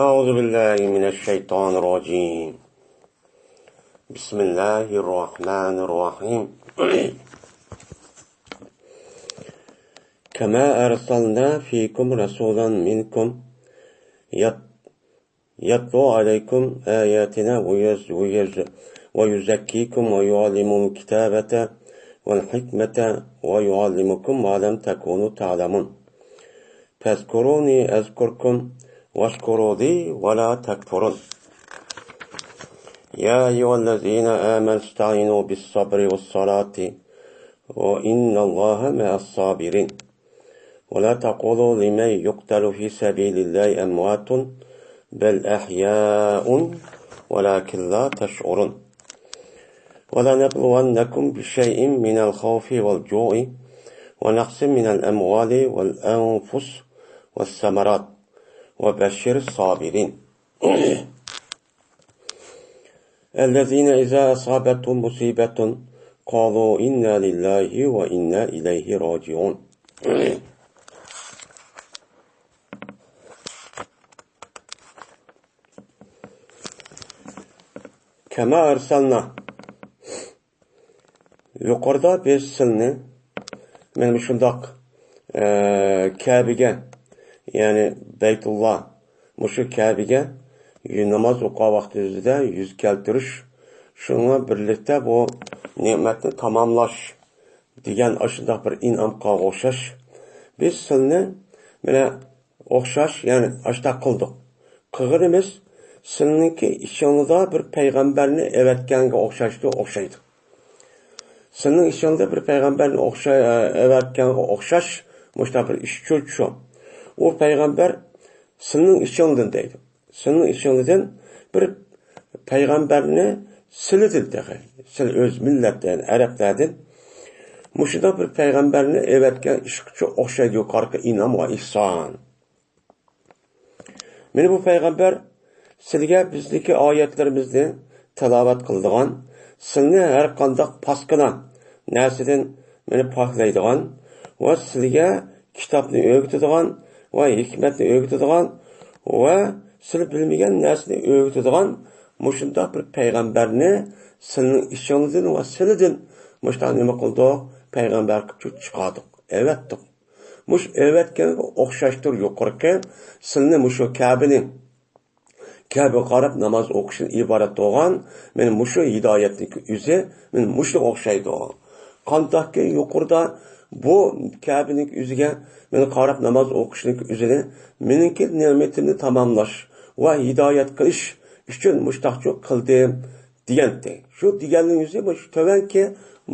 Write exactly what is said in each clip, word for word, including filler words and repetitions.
أعوذ بالله من الشيطان الرجيم. بسم الله الرحمن الرحيم. كما أرسلنا فيكم رسولا منكم يت- يتلو عليكم آياتنا ويز- ويز- ويزكيكم ويعلمكم الكتابة والحكمة ويعلمكم ما لم تكونوا تعلمون. فاذكروني أذكركم واشكروا لي ولا تكفرون. يا أيها الذين آمنوا استعينوا بالصبر والصلاة وإن الله مع الصابرين. ولا تقولوا لمن يقتل في سبيل الله أموات بل أحياء ولكن لا تشعرون. ولنبلونكم بشيء من الخوف والجوع ونقص من الأموال والأنفس والثمرات وبشر الصابرين. الذين إذا أصابتهم مصيبة قالوا إنا لله وإنا إليه راجعون. كما أرسلنا. يۇقىرىدا بىز سىلنى مانا مۇشۇنداق، ئە، كەبىگە، يەنى بەيتۇللا، مۇشۇ كەبىگە يۈ-، ناماز ئوقۇغان ۋاقتىمىزدا يۈز كەلتۈرۈش، شۇنىڭ بىلەن بىرلىكتە بۇ نېمەتنى تاماملاش دېگەن ئاشۇنداق بىر ئىنئامغا ئوخشاش. بىز سىلنى مانا ئوخشاش، يەنى ئاشۇنداق قىلدۇق. قىلغىنىمىز سىلنىڭكى ئىچىڭلاردا بىر پەيغەمبەرنى ئەۋەتكەنگە ئوخشاشتۇ، ئوخشايدۇ. سىلنىڭ ئىچىڭلاردا بىر پەيغەمبەرنى ئوخشاي-، ئەۋەتكەنگە ئوخشاش مۇشۇنداق بىر ئىش شۇ، شۇ. ئۇ پەيغەمبەر سىلنىڭ ئىچىڭدىن دەيدۇ. سىلنىڭ ئىچىڭدىن بىر پەيغەمبەرنى سىلىدىن تېخى، سىلى ئۆز مىللەتتىن، ئەرەبلەردىن مۇشۇنداق بىر پەيغەمبەرنى ئەۋەتكەن ئىشقا شۇ ئوخشايدۇ يۇقىرىقى ئىنئام ۋە ئېھسان. مانا بۇ پەيغەمبەر سىلىگە بىزنىڭكى ئايەتلىرىمىزنى تىلاۋەت قىلىدىغان، سىلنى ھەر قانداق پاسكىنا نەرسىدىن مانا پاكلايدىغان ۋە سىلىگە كىتابنى ئۆگىتىدىغان ۋە ھېكمەتنى ئۆگىتىدىغان ۋە سىلى بىلمىگەن نەرسىنى ئۆگىتىدىغان مۇشۇنداق بىر پەيغەمبەرنى سىلىنىڭ ئىچىڭدىن ۋە سىلىدىن مۇشۇنداق نېمە قىلدۇق؟ پەيغەمبەر قىلىپ چىقاردۇق، ئەۋەتتۇق. مۇشۇ ئەۋەتكەنگە ئوخشاشتۇر يۇقىرىقى سىلنى مۇشۇ كەبىنى، كەبىگە قاراپ ناماز ئوقۇشتىن ئىبارەت بولغان مانا مۇشۇ ھىدايەتنىڭكى ئۆزى مانا مۇشۇنىڭغا ئوخشايدۇ. قانداقكى يۇقىرىدا بۇ كەبىنىڭكى ئۆزىگە مانا قاراپ ناماز ئوقۇشنىڭكى ئۆزىنى مېنىڭكى نېمىتىمنى تاماملاش ۋە ھىدايەت قىلىش ئۈچۈن مۇشتاقچۇ قىلدىم دېگەنتى. شۇ دېگەننىڭ ئۆزى مۇشۇ تۆۋەنكى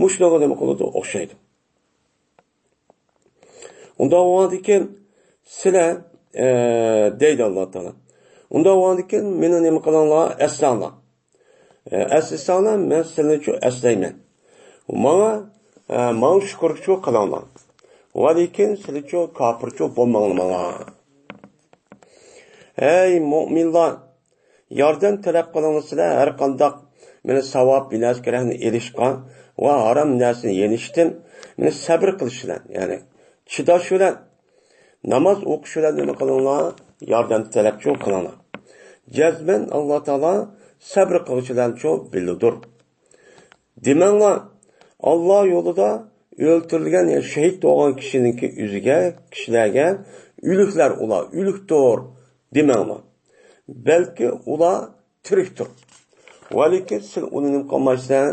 مۇشۇنىڭغا نېمە قىلىدۇ؟ ئوخشايدۇ. ئۇنداق بولغاندىكىن سىلەر، ئە، دەيدۇ ئاللا تائالا. ئۇنداق بولغاندىكىن مېنى نېمە قىلىڭلار؟ ئەسلەڭلار. ئە، ئەسلىسەڭلار، مەن سىلىنىچۇ ئەسلەيمەن. ماڭا، ئە، ماڭا شۈكۈرچۇ قىلىڭلار. ۋەلىكىن سىلىچۇ كاپىرچۇ بولماڭلار ماڭا. ھەي مۆمىنلار! ياردەم تەلەپ قىلىڭلار سىلەر ھەر قانداق مانا ساۋاب بىلەن كېرەكنى ئېلىشقا ۋە ھارام نەرسىنى يېنىشتىن مانا سەبرى قىلىش بىلەن، يەنى چىداش بىلەن، ناماز ئوقۇش بىلەن نېمە قىلىڭلار؟ ياردەم تەلەپچۇ قىلىڭلار. جەزمەن ئاللا تائالا سەبرى قىلغۇچىلارنىچۇ بىلىدۇر. دېمەڭلار، ئاللا يولىدا ئۆلتۈرۈلگەن يا شېھىت بولغان كىشىنىڭكى ئۆزىگە، كىشىلەرگە ئۆلۈكلەر ئۇلار، ئۆلۈكتۇر دېمەڭلار. بەلكى ئۇلار تىرىكتۇر. ۋەلىكىن سىلەر ئۇنى نېمە قىلمايسىلەر؟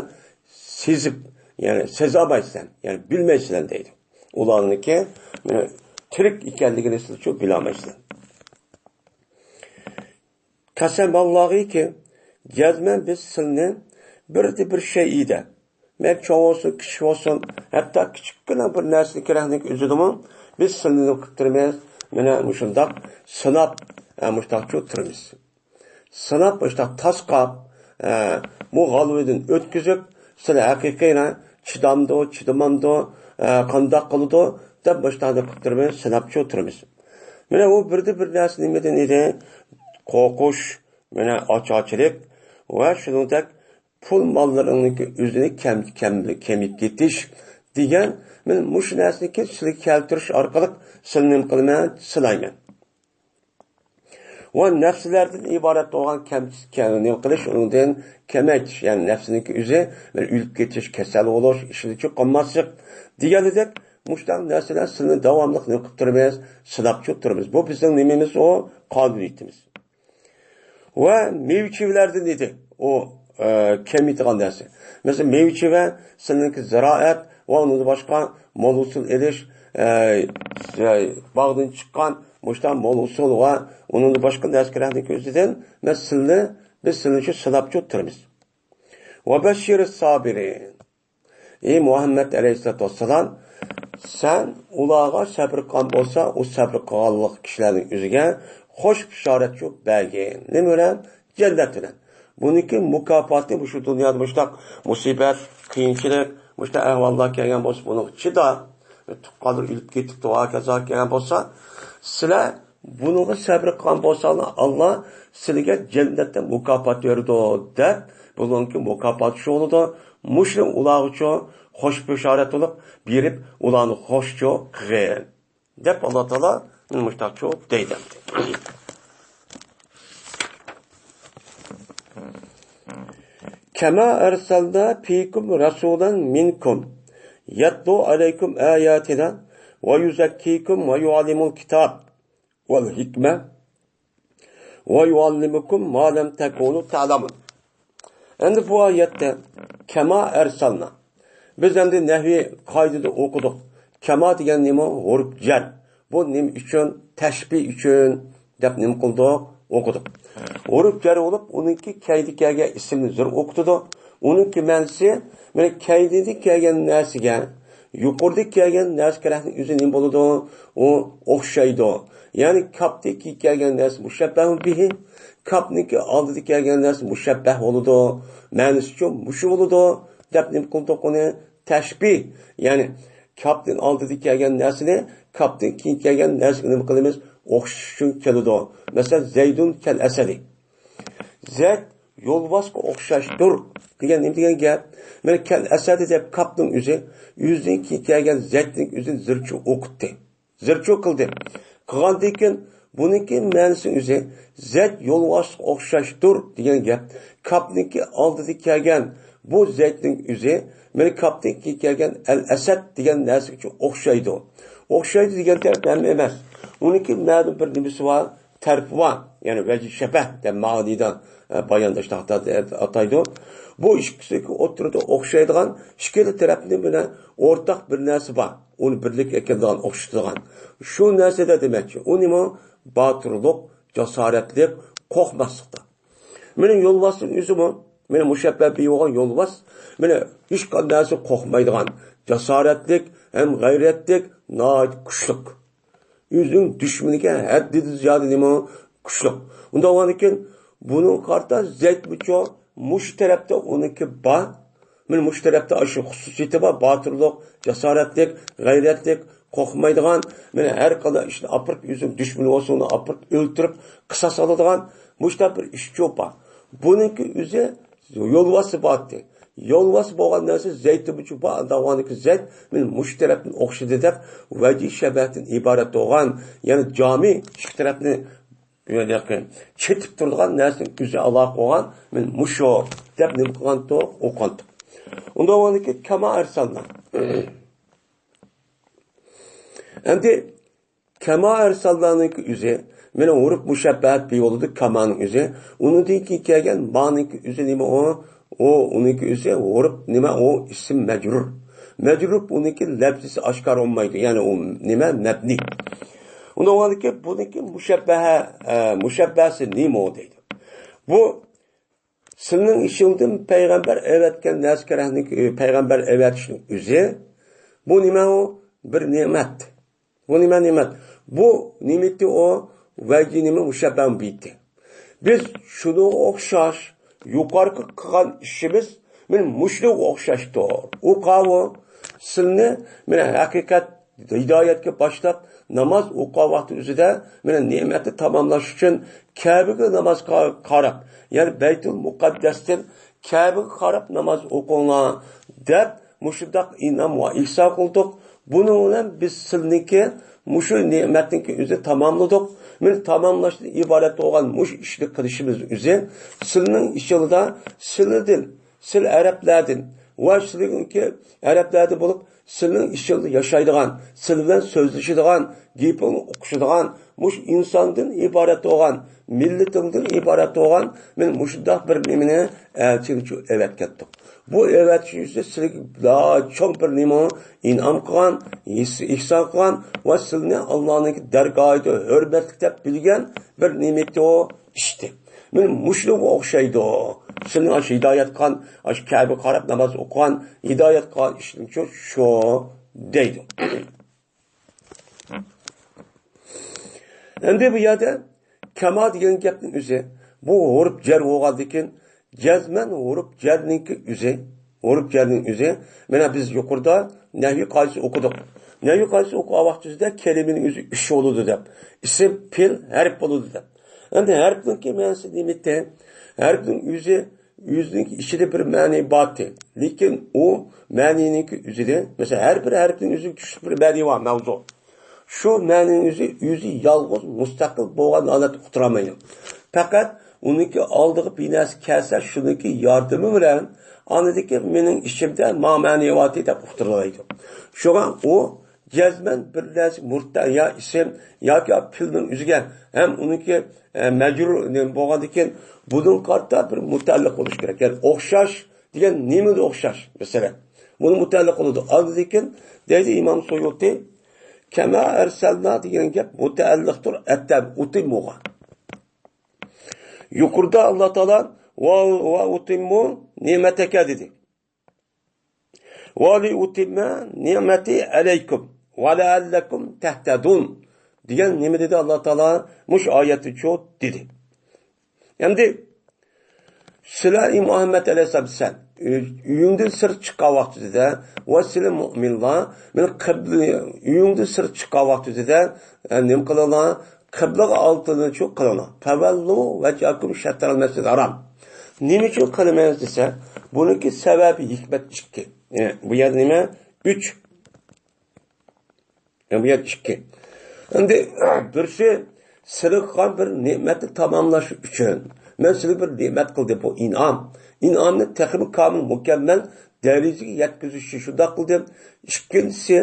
سېزىپ، يەنى سېزالمايسىلەر، يەنى بىلمەيسىلەر دەيدۇ. ئۇلارنىڭكى، مانا، تىرىك ئىكەنلىكىنى سىلەرچۇ بىلەلمەيسىلەر. قەسەم ئاللاغىكى، جەزمەن بىز سىلىنى بىردە بىر شەيئىدە، مەيلى چوڭ بولسۇن، كىچىك بولسۇن، ھەتتا كىچىككىنە بىر نەرسىنى كېرەكلىك ئۆزىدىمۇ بىز سىلىنى نېمە قىلىپ تۇرىمىز؟ مانا مۇشۇنداق سىناپ، ھە، مۇشۇنداقچۇ تۇرىمىز. سىناپ، مۇشۇنداق تاسقاپ، ئە، بۇ غەلۋىدىن ئۆتكۈزۈپ، سىلى ھەقىقىي چىدامدۇ، چىدىمامدۇ، ئە، قانداق قىلىدۇ دەپ مۇشۇنداق قىلىپ تۇرىمىز، سىناپچۇ تۇرىمىز. مانا ئۇ بىردە بىر نەرسە نېمىدىن ئىدى؟ قورقۇش، مانا ئاچارچىلىق ۋە شۇنىڭدەك پۇل ماللىرىنىڭكى ئۆزىنى كەم-، كەم-، كېمىيىپ كېتىش دېگەن، مانا مۇشۇ نەرسىنى سىلىگە كەلتۈرۈش ئارقىلىق سىلىنى نېمە قىلىمەن؟ سىنايمەن. ۋە نەپسلەردىن ئىبارەت بولغان كەم، كەم، نېمە قىلىش، ئۇنىڭدىن كېمەيتىش، يەنى نەپسىنىڭكى ئۆزى بىر ئۆلۈپ كېتىش، كەسەل بولۇش، ئىشىدىچۇ قالماسلىق دېگەنلىك، مۇشۇنداق نەرسىلەر سىلىنى داۋاملىق نېمە قىلىپ تۇرىمىز، سىناپچۇ تۇرىمىز. بۇ بىزنىڭ نېمىمىز ئۇ؟ قابىلىيىتىمىز. ۋە مېۋە-چېۋىلەردىن ئىدى ئۇ، ئە، كېمىيىدىغان نەرسە. مەسىلەن، مېۋە-چېۋە سىلىنىڭكى زىرائەت ۋە ئۇنىڭدىن باشقا مول ھوسۇل ئېلىش، ئە، ئە، باغدىن چىققان مۇشۇنداق مول ھوسۇل ۋە ئۇنىڭدىن باشقا نەرسىلەرنىڭ ئۆزىدىن مەن سىلنى، بىز سىلنى شۇ سىناپچۇ تۇرىمىز. ۋە بەششىرىس سابىرىن. ئى مۇھەممەد ئەلەيھىسسالاتۇ ۋەسسالام، سەن ئۇلارغا سەبرى قىلغان بولسا، ئۇ سەبرى قىلغانلىق كىشىلەرنىڭ ئۆزىگە خوش بېشارەتچۇ بەرگىن. نېمە بىلەن؟ جەننەت بىلەن. بۇنىڭكى مۇكاپاتى مۇشۇ دۇنيادا مۇشۇنداق مۇسىبەت، قىيىنچىلىق، مۇشۇنداق ئەھۋاللار كەلگەن بولسا، بۇنىڭغا چىدا. تۇغقانلىرى ئۆلۈپ كېتىپتۇ، ھاكازا كەلگەن بولسا، سىلەر بۇنىڭغا سەبرى قىلغان بولساڭلار، ئاللا سىلىگە جەننەتتە مۇكاپات بېرىدۇ، دەپ، بۇنىڭكى مۇكاپاتى شۇ بولىدۇ. مۇشۇ ئۇلارغىچۇ خوش بېشارەت بولۇپ بېرىپ، ئۇلارنى خوشچۇ قىلغىن، دەپ، ئاللا تائالا مۇشۇنداقچۇ دەيدۇ. كما أرسلنا فيكم رسولا منكم يتلو عليكم آياتنا ويزكيكم ويعلمكم الكتاب والحكمة ويعلمكم ما لم تكونوا تعلمون. ئەمدى بۇ ئايەتتە كما أرسلنا. بىز ئەمدى نەھۋىي قائىدىدە ئوقۇدۇق. كما دېگەن نېمە؟ ھۇرۇپ جەر. بۇ نېمە ئۈچۈن؟ تەشبىھ ئۈچۈن دەپ نېمە قىلدۇق؟ ئوقۇدۇق. ھۇرۇپ جەر بولۇپ، ئۇنىڭكى كەينىدە كەلگەن ئىسىمنى زىر ئوقۇتىدۇ. ئۇنىڭكى مەنىسى، مانا، كەينىدە كەلگەن نەرسىگە يۇقىرىدا كەلگەن نەرسە كېرەكنىڭ ئۆزى نېمە بولىدۇ؟ ئۇ ئوخشايدۇ. يەنى كاپتىكى كەلگەن نەرسە مۇشەببەھۇ بىھى، كاپنىڭكى ئالدىدا كەلگەن نەرسە مۇشەببەھ بولىدۇ. مەنىسىچۇ مۇشۇ بولىدۇ دەپ نېمە قىلدۇق ئۇنى؟ تەشبىھ. يەنى كاپتىن ئالدىدا كەلگەن نەرسىنى كاپتىن كېيىن كەلگەن نەرسىگە نېمە قىلىمىز؟ ئوخشىتىش ئۈچۈن كېلىدۇ. مەسىلەن، زەيدۇن كەل ئەسەدى. زەيد يولۋاسقا ئوخشاشتۇر دېگەن نېمە دېگەن گەپ؟ مانا كەل ئەسەدى دەپ كاپنىڭ ئۆزى، ئۆزىدىن كېيىن كەلگەن زەيدنىڭ ئۆزىنى زىرچۇ ئوقۇتتى. زىرچۇ قىلدى. قىلغاندىن كېيىن بۇنىڭكى مەنىسى ئۆزى زەيد يولۋاسقا ئوخشاشتۇر دېگەن گەپ. كاپنىڭكى ئالدىدا كەلگەن بۇ زەيدنىڭ ئۆزى مانا كاپتىن كېيىن كەلگەن ئەل ئەسەد دېگەن نەرسىگە ئوخشايدۇ. ئوخشايدۇ دېگەن تەرەپ ھەممە ئەمەس. ئۇنىڭكى مەلۇم بىر نېمىسى بار، تەرىپى بار. يەنى ۋەجھى شەبەھ دەپ مەنىدە، ئە، باياندا ئىشتىھاردا ئاتايدۇ. بۇ ئىككىسىنىڭكى ئوتتۇرىدا ئوخشايدىغان ئىككىلا تەرەپنىڭ بىلەن ئورتاق بىر نەرسە بار. ئۇنى بىرلىككە ئەكېلىدىغان، ئوخشىتىدىغان. شۇ نەرسىدە دېمەكچى. ئۇ نېمە؟ باتۇرلۇق، جاسارەتلىك، قورقماسلىقتا. مېنىڭ يولۋاسنىڭ ئۆزىمۇ، مېنىڭ مۇشەببەھ بىھى بولغان يولۋاس، مېنىڭ ھېچقانداق نەرسە قورقمايدىغان، جاسارەتلىك ھەم غەيرەتلىك، ناھايىتى كۈچلۈك. ئۆزىنىڭ دۈشمىنىگە ھەددىدىن زىيادە نېمە؟ كۈچلۈك. ئۇنداق بولغاندىكىن، بۇنىڭغا قارىتا زەيدمۇچۇ مۇشۇ تەرەپتە ئۇنىڭكى بار. مانا مۇشۇ تەرەپتە ئاشۇ خۇسۇسىيىتى بار، باتۇرلۇق، جاسارەتلىك، غەيرەتلىك، قورقمايدىغان، مانا ھەر قانداق ئىشنى ئاپىرىپ، ئۆزىنىڭ دۈشمىنى بولسا ئۇنى ئاپىرىپ ئۆلتۈرۈپ، قىساس ئالىدىغان مۇشۇنداق بىر ئىشچۇ بار. بۇنىڭكى ئۆزى يولۋاسى بارتى. يولۋاس بولغان نەرسە زەيدمۇچۇ بار، ئانداق بولغاندىكىن زەيد، مانا مۇشۇ تەرەپتىن ئوخشىدى دەپ، ۋەجھى شەبەھتىن ئىبارەت بولغان، يەنى جامى ئىككى تەرەپنى بۇ يەردىكى چېتىپ تۇرىدىغان نەرسىنىڭ ئۆزى ئالاقە بولغان، مانا مۇشۇ دەپ نېمە قىلغانتۇق، ئوقۇغانتۇق. ئۇنداق بولغاندىكىن كما ئەرسەلنا. ئەمدى كما ئەرسەلنانىڭكى ئۆزى، مانا ھۇرۇپ مۇشەببەھەت بىھى بولىدۇ، كمانىڭ ئۆزى. ئۇنىڭدىن كېيىن كەلگەن مانىڭكى ئۆزى نېمە ئۇ؟ ئۇ، ئۇنىڭكى ئۆزى ھۇرۇپ نېمە ئۇ؟ ئىسىم مەجرۇر. مەجرۇر ئۇنىڭكى لەپزىسى ئاشكارا بولمايدۇ. يەنى ئۇ نېمە؟ مەبنى. ئۇنىڭ ئورنىدىكى بۇنىڭكى مۇشەببەھە، ئە، مۇشەببەھەسى نېمە دەيدۇ. بۇ سېنىڭ ئىچىڭدىن پەيغەمبەر ئەۋەتكەن نەرسە كېرەكنى، پەيغەمبەر ئەۋەتىشنىڭ ئۆزى، بۇ نېمە ئۇ؟ بىر نېمەت. بۇ نېمە نېمەت؟ بۇ نېمىتى ئۇ؟ ۋەجھى نېمە؟ مۇشەببەھە بىھى. بىز شۇنىڭغا ئوخشاش يۇقىرىقى قىلغان ئىشىمىز مانا مۇشۇنىڭغا ئوخشاشتۇر. ئۇ قاۋۇ سىلنى مانا ھەقىقەت ھىدايەتكە باشلاپ، ناماز ئوقۇغان ۋاقتى ئۆزىدە مانا نېمەتنى تاماملاش ئۈچۈن كەبىگە نامازغا قاراپ، يەنى بەيتۇل مۇقەددەستىن كەبىگە قاراپ ناماز ئوقۇڭلار دەپ مۇشۇنداق ئىنئام ۋە ئېھسان قىلدۇق. بۇنىڭ بىلەن بىز سىلنىڭكى مۇشۇ نېمەتنىڭكى ئۆزى تاماملىدۇق. مانا تاماملاشتىن ئىبارەت بولغان مۇشۇ ئىشنى قىلىشىمىز ئۆزى سىلنىڭ ئىچىڭلاردا سىلىدىن، سىل ئەرەبلەردىن ۋە سىلنىڭكى ئەرەبلەردە بولۇپ، سىلنىڭ ئىچىڭلاردا ياشايدىغان، سىل بىلەن سۆزلىشىدىغان، گېپىڭنى ئۇقۇشىدىغان مۇشۇ ئىنساندىن ئىبارەت بولغان، مىللىتىڭدىن ئىبارەت بولغان، مانا مۇشۇنداق بىر نېمىنى ئەلچىنى ئەۋەتكەنتۇق. بۇ ئەۋەتكەن يۈزى سىلىگە چوڭ بىر نېمە ئىنئام قىلغان، ئېھس-، ئېھسان قىلغان ۋە سىلنى ئاللانىڭ دەرگاھىدا ھۆرمەتلىك دەپ بىلگەن بىر نېمىتى ئىشتى. مانا مۇشۇنىڭغا ئوخشايدۇ. سىلنىڭ ئاشۇ ھىدايەت قىلغان، ئاشۇ كەبىگە قاراپ ناماز ئوقۇغان، ھىدايەت قىلغان ئىشنىڭچۇ شۇ دەيدۇ. ئەمدى بۇ يەردە كەما دېگەن گەپنىڭ ئۆزى، بۇ ھۇرۇپ جەر بولغاندىكىن، جەزمەن ھۇرۇپ جەرنىڭكى ئۆزى، ھۇرۇپ جەرنىڭ ئۆزى، مانا بىز يۇقىرىدا نەھۋى قائىدىسى ئوقۇدۇق. نەھۋى قائىدىسى ئوقۇغان ۋاقتىمىزدا كەلىمىنىڭ ئۆزى ئۈچ بولىدۇ دەپ، ئىسىم، پېئىل، ھەرپ بولىدۇ دەپ. ئەمدى ھەرپنىڭكى مەنىسى نېمىتى؟ ھەرپنىڭ ئۆزى ئۆزىنىڭكى ئىچىدە بىر مەنە بارتى. لېكىن ئۇ مەنىنىڭكى ئۆزىدە، مەسىلەن، ھەر بىر ھەرپنىڭ ئۆزىگە تۇتۇشلۇق بىر مەنە بار، مەۋزۇ. شۇ مەنىنىڭ ئۆزى، ئۆزى يالغۇز مۇستەقىل بولغان ھالەتتە ئۇقتۇرالمايدۇ. پەقەت ئۇنىڭكى ئالدىغا بىر نەرسە كەلسە، شۇنىڭكى ياردىمى بىلەن ئاندىكى مېنىڭ ئىچىمدە ما مەنە بارتى دەپ ئۇقتۇرالايدۇ. شۇڭا ئۇ جەزمەن بىر نەرسە مۇرتە يا ئىسىم ياكى پېئىلنىڭ ئۆزىگە ھەم ئۇنىڭكى، ئە، مەجرۇر نېمە بولغاندىكىن، بۇنىڭغا قارىتا بىر مۇتەئەللىق بولۇشى كېرەك. يەنى ئوخشاش دېگەن نېمىگە ئوخشاش؟ مەسىلەن، بۇنى مۇتەئەللىق قىلىدۇ. ئاندىن كېيىن دەيدۇ ئىمام سۇيۇتى، كەما ئەرسەلنا دېگەن گەپ مۇتەئەللىقتۇر ئەتەم ئۇتىممۇغا. يۇقىرىدا ئاللا تائالا ۋا، ۋا ئۇتىممۇ نېمەتەكە دېدى. ۋە لىئۇتىممە نىئمەتى ئەلەيكۇم ۋە لەئەللەكۇم تەھتەدۇن دېگەن نېمە دېدى ئاللا تائالا؟ مۇشۇ ئايەتتىچۇ دېدى. ئەمدى سىلە، ئى مۇھەممەد ئەلەيھىسسالام، سەن ئۆ-، ئۆيۈڭدىن سىرت چىققان ۋاقتىدا ۋە سىلە مۆمىنلار، مانا قىبلە، ئۆيۈڭدىن سىرت چىققان ۋاقتىدا، ئە، نېمە قىلىڭلار؟ قىبلىغا ئالدىنىچۇ قىلىڭلار. فەۋەللۇ ۋەجھەكۇم شەترەل مەسجىدىل ھارام. نېمە ئۈچۈن قىلىمىز دېسە، بۇنىڭكى سەۋەبى ھېكمەت ئىككى. ئە، بۇ يەردە نېمە؟ ئۈچ. ئە، بۇ يەردە ئىككى. ئەمدى بىرسى، سىلىگە قىلغان بىر نېمەتنى تاماملاش ئۈچۈن. مەن سىلىگە بىر نېمەت قىلدىم، بۇ ئىنئام. ئىنئامنى تېخىمۇ كامىل، مۇكەممەل دەرىجىگە يەتكۈزۈش ئۈچۈن شۇنداق قىلدىم. ئىككىنچىسى،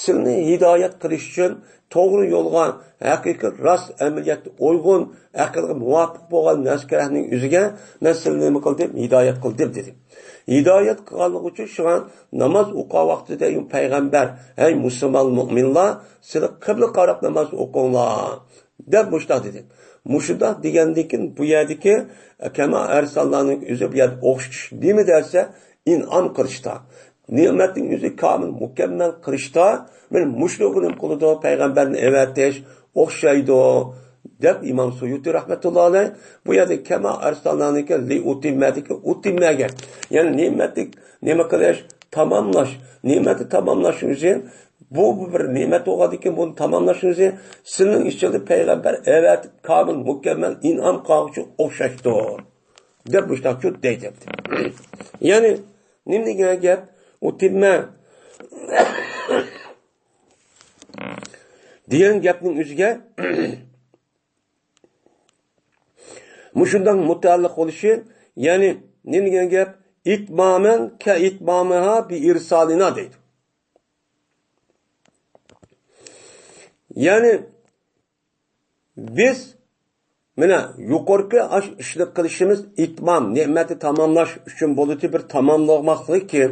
سىلنى ھىدايەت قىلىش ئۈچۈن، توغرا يولغا، ھەقىقىي راست ئەمەلىيەتكە ئۇيغۇن، ئەقىلگە مۇۋاپىق بولغان نەرسىلەرنىڭ ئۆزىگە مەن سىلنى نېمە قىلدىم؟ ھىدايەت قىلدىم، دېدى. ھىدايەت قىلغانلىقى ئۈچۈن شۇڭا ناماز ئوقۇغان ۋاقتىدا، ئەي پەيغەمبەر، ئەي مۇسۇلمان مۆمىنلار، سىلەر قىبلىگە قاراپ ناماز ئوقۇڭلار، دەپ مۇشۇنداق دېدى. مۇشۇنداق دېگەندىن كېيىن بۇ يەردىكى كەما ئەرسەلنانىڭ ئۆزى بۇ يەردە ئوخشىتىش نېمە دېسە، ئىنئام قىلىشتا، نېمەتنىڭ ئۆزى كامىل، مۇكەممەل قىلىشتا، مانا مۇشۇنىڭغا نېمە قىلىدۇ؟ پەيغەمبەرنى ئەۋەتىش ئوخشايدۇ، دەپ ئىمام سۇيۇتى رەھمەتۇللا ئەلەيھ بۇ يەردە كەما ئەرسەلنانىڭكى لىئۇتىممەدىكى ئۇتىممەگە، يەنى نېمەتنى نېمە قىلىش؟ تاماملاش. نېمەتنى تاماملاش ئۈچۈن بۇ، بۇ بىر نېمەت بولغاندىكىن، بۇنى تاماملاشنىڭىزى سىلىنىڭ ئىچىڭىزدە پەيغەمبەر ئەۋەتىپ، كامىل، مۇكەممەل ئىنئام قىلغۇچى ئوخشاشتۇر، دەپ مۇشۇنداق دەيدۇ. يەنى نېمە دېگەن گەپ؟ ئۇتىممە دېگەن گەپنىڭ ئۆزىگە مۇشۇنداق مۇتەئەللىق بولۇشى، يەنى نېمە دېگەن گەپ؟ ئىتمامەن كە ئىتمامىھا بى ئىرسالىنا دەيدۇ. يەنى بىز مانا يۇقىرىقى ئاش ئىشنى قىلىشىمىز ئىتمام، نېمەتنى تاماملاش ئۈچۈن بولىدۇ، بىر تاماملىماقلىقى.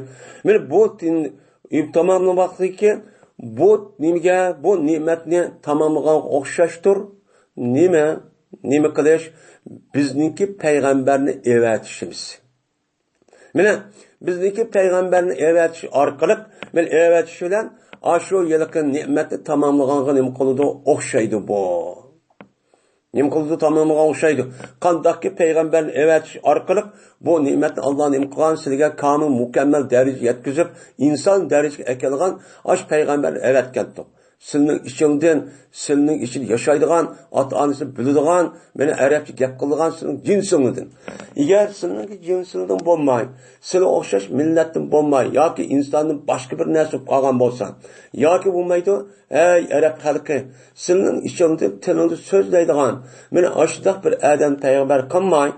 مانا بۇ تىن-، تاماملىماقلىقى بۇ نېمىگە، بۇ نېمەتنى تاماملىغانغا ئوخشاشتۇر. نېمە؟ نېمە قىلىش؟ بىزنىڭكى پەيغەمبەرنى ئەۋەتىشىمىز. مانا، بىزنىڭكى پەيغەمبەرنى ئەۋەتىش ئارقىلىق، مانا، ئەۋەتىش بىلەن ئاشۇ ھېلىقى نېمەتنى تاماملىغانغا نېمە قىلىدۇ؟ ئوخشايدۇ بۇ. نېمە قىلىدۇ؟ تاماملىغان ئوخشايدۇ. قانداقكى پەيغەمبەرنى ئەۋەتىش ئارقىلىق بۇ نېمەتنى ئاللا نېمە قىلغان؟ سىلىگە كامىل، مۇكەممەل دەرىجە يەتكۈزۈپ، ئىنسان دەرىجىگە ئەكەلگەن ئاشۇ پەيغەمبەرنى ئەۋەتكەنتۇق. سىلىنىڭ ئىچىڭدىن، سىلىنىڭ ئىچىدە ياشايدىغان، ئاتا-ئانىسىنى بىلىدىغان، مانا ئەرەبچە گەپ قىلىدىغان سىلىنىڭ جىنسىڭدىن. ئەگەر سىلىنىڭكى جىنسىڭدىن بولماي، سىلىگە ئوخشاش مىللەتتىن بولماي ياكى ئىنساندىن باشقا بىر نەرسە بولۇپ قالغان بولسا، ياكى بولمايدۇ، ئەي ئەرەب خەلقى، سىلىنىڭ ئىچىڭدىن تىلىڭدا سۆزلەيدىغان، مانا ئاشۇنداق بىر ئادەم پەيغەمبەر قىلماي،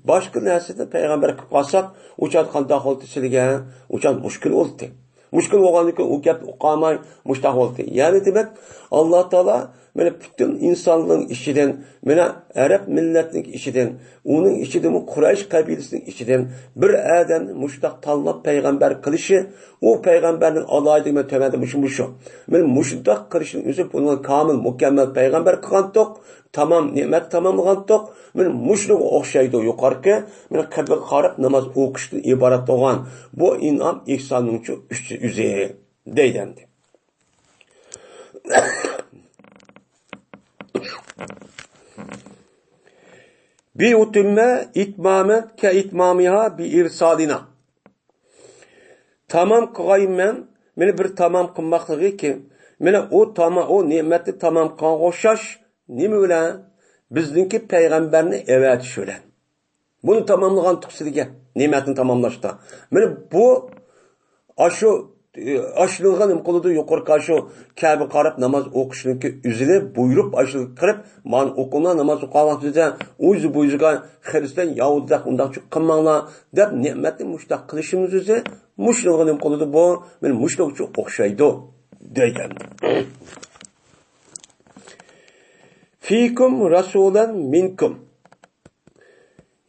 باشقا نەرسىدىن پەيغەمبەر قىلىپ قالساق، ئۇچان قانداق بولدى سىلىگە؟ ئۇچان مۇشكىل بولدى. مۇشكىل بولغاندىن كېيىن ئۇ گەپنى ئۇقالماي مۇشتاق بولدى. يەنى دېمەك، ئاللا تائالا مانا پۈتۈن ئىنسانلارنىڭ ئىچىدىن، مانا ئەرەب مىللەتنىڭ ئىچىدىن، ئۇنىڭ ئىچىدىمۇ قۇرەيش قەبىلىسىنىڭ ئىچىدىن بىر ئادەمنى مۇشتاق تاللاپ پەيغەمبەر قىلىشى، ئۇ پەيغەمبەرنىڭ ئالاھىدىلىكى مەن تۆۋەندە مۇشۇ، مۇشۇ. مانا مۇشۇنداق قىلىشنىڭ ئۆزى بۇنى كامىل، مۇكەممەل پەيغەمبەر قىلغانتۇق، تامام نېمەت تاماملىغانتۇق. مانا مۇشۇنىڭغا ئوخشايدۇ يۇقىرىقى، مانا قىبلىگە قاراپ ناماز ئوقۇشتىن ئىبارەت بولغان بۇ ئىنئام ئېھساننىڭچۇ ئۆزى دەيدۇ ئەمدى. بىئۇتىممە ئىتمامەن كەئىتمامىھا بىئىرسالىنا. تامام قىلغايمەن، مانا بىر تامام قىلماقلىقى كىم؟ مانا ئۇ تامام، ئۇ نېمەتنى تامام قىلغانغا ئوخشاش نېمە بىلەن؟ بىزنىڭكى پەيغەمبەرنى ئەۋەتىش بىلەن. بۇنى تاماملىغانتۇق سىلىگە، نېمەتنى تاماملاشتا. مانا بۇ، ئاشۇ، ئاشۇنىڭغا نېمە قىلىدۇ؟ يۇقىرىقى ئاشۇ كەبىگە قاراپ ناماز ئوقۇشنىڭكى ئۆزىنى بۇيرۇپ، ئاشۇ قىلىپ، مانا ئوقۇڭلار، ناماز ئوقۇغان ۋاقتىدا ئۇيزى بۇيزىغا خىرىستىيان، يەھۇدىيلار ئۇنداق قىلماڭلار دەپ نېمەتنى مۇشتاق قىلىشىمىز ئۆزى مۇشۇنىڭغا نېمە قىلىدۇ؟ بۇ مانا مۇشۇنىڭغا ئوخشايدۇ دەيدۇ. فىكۇم رەسۇلەن مىنكۇم.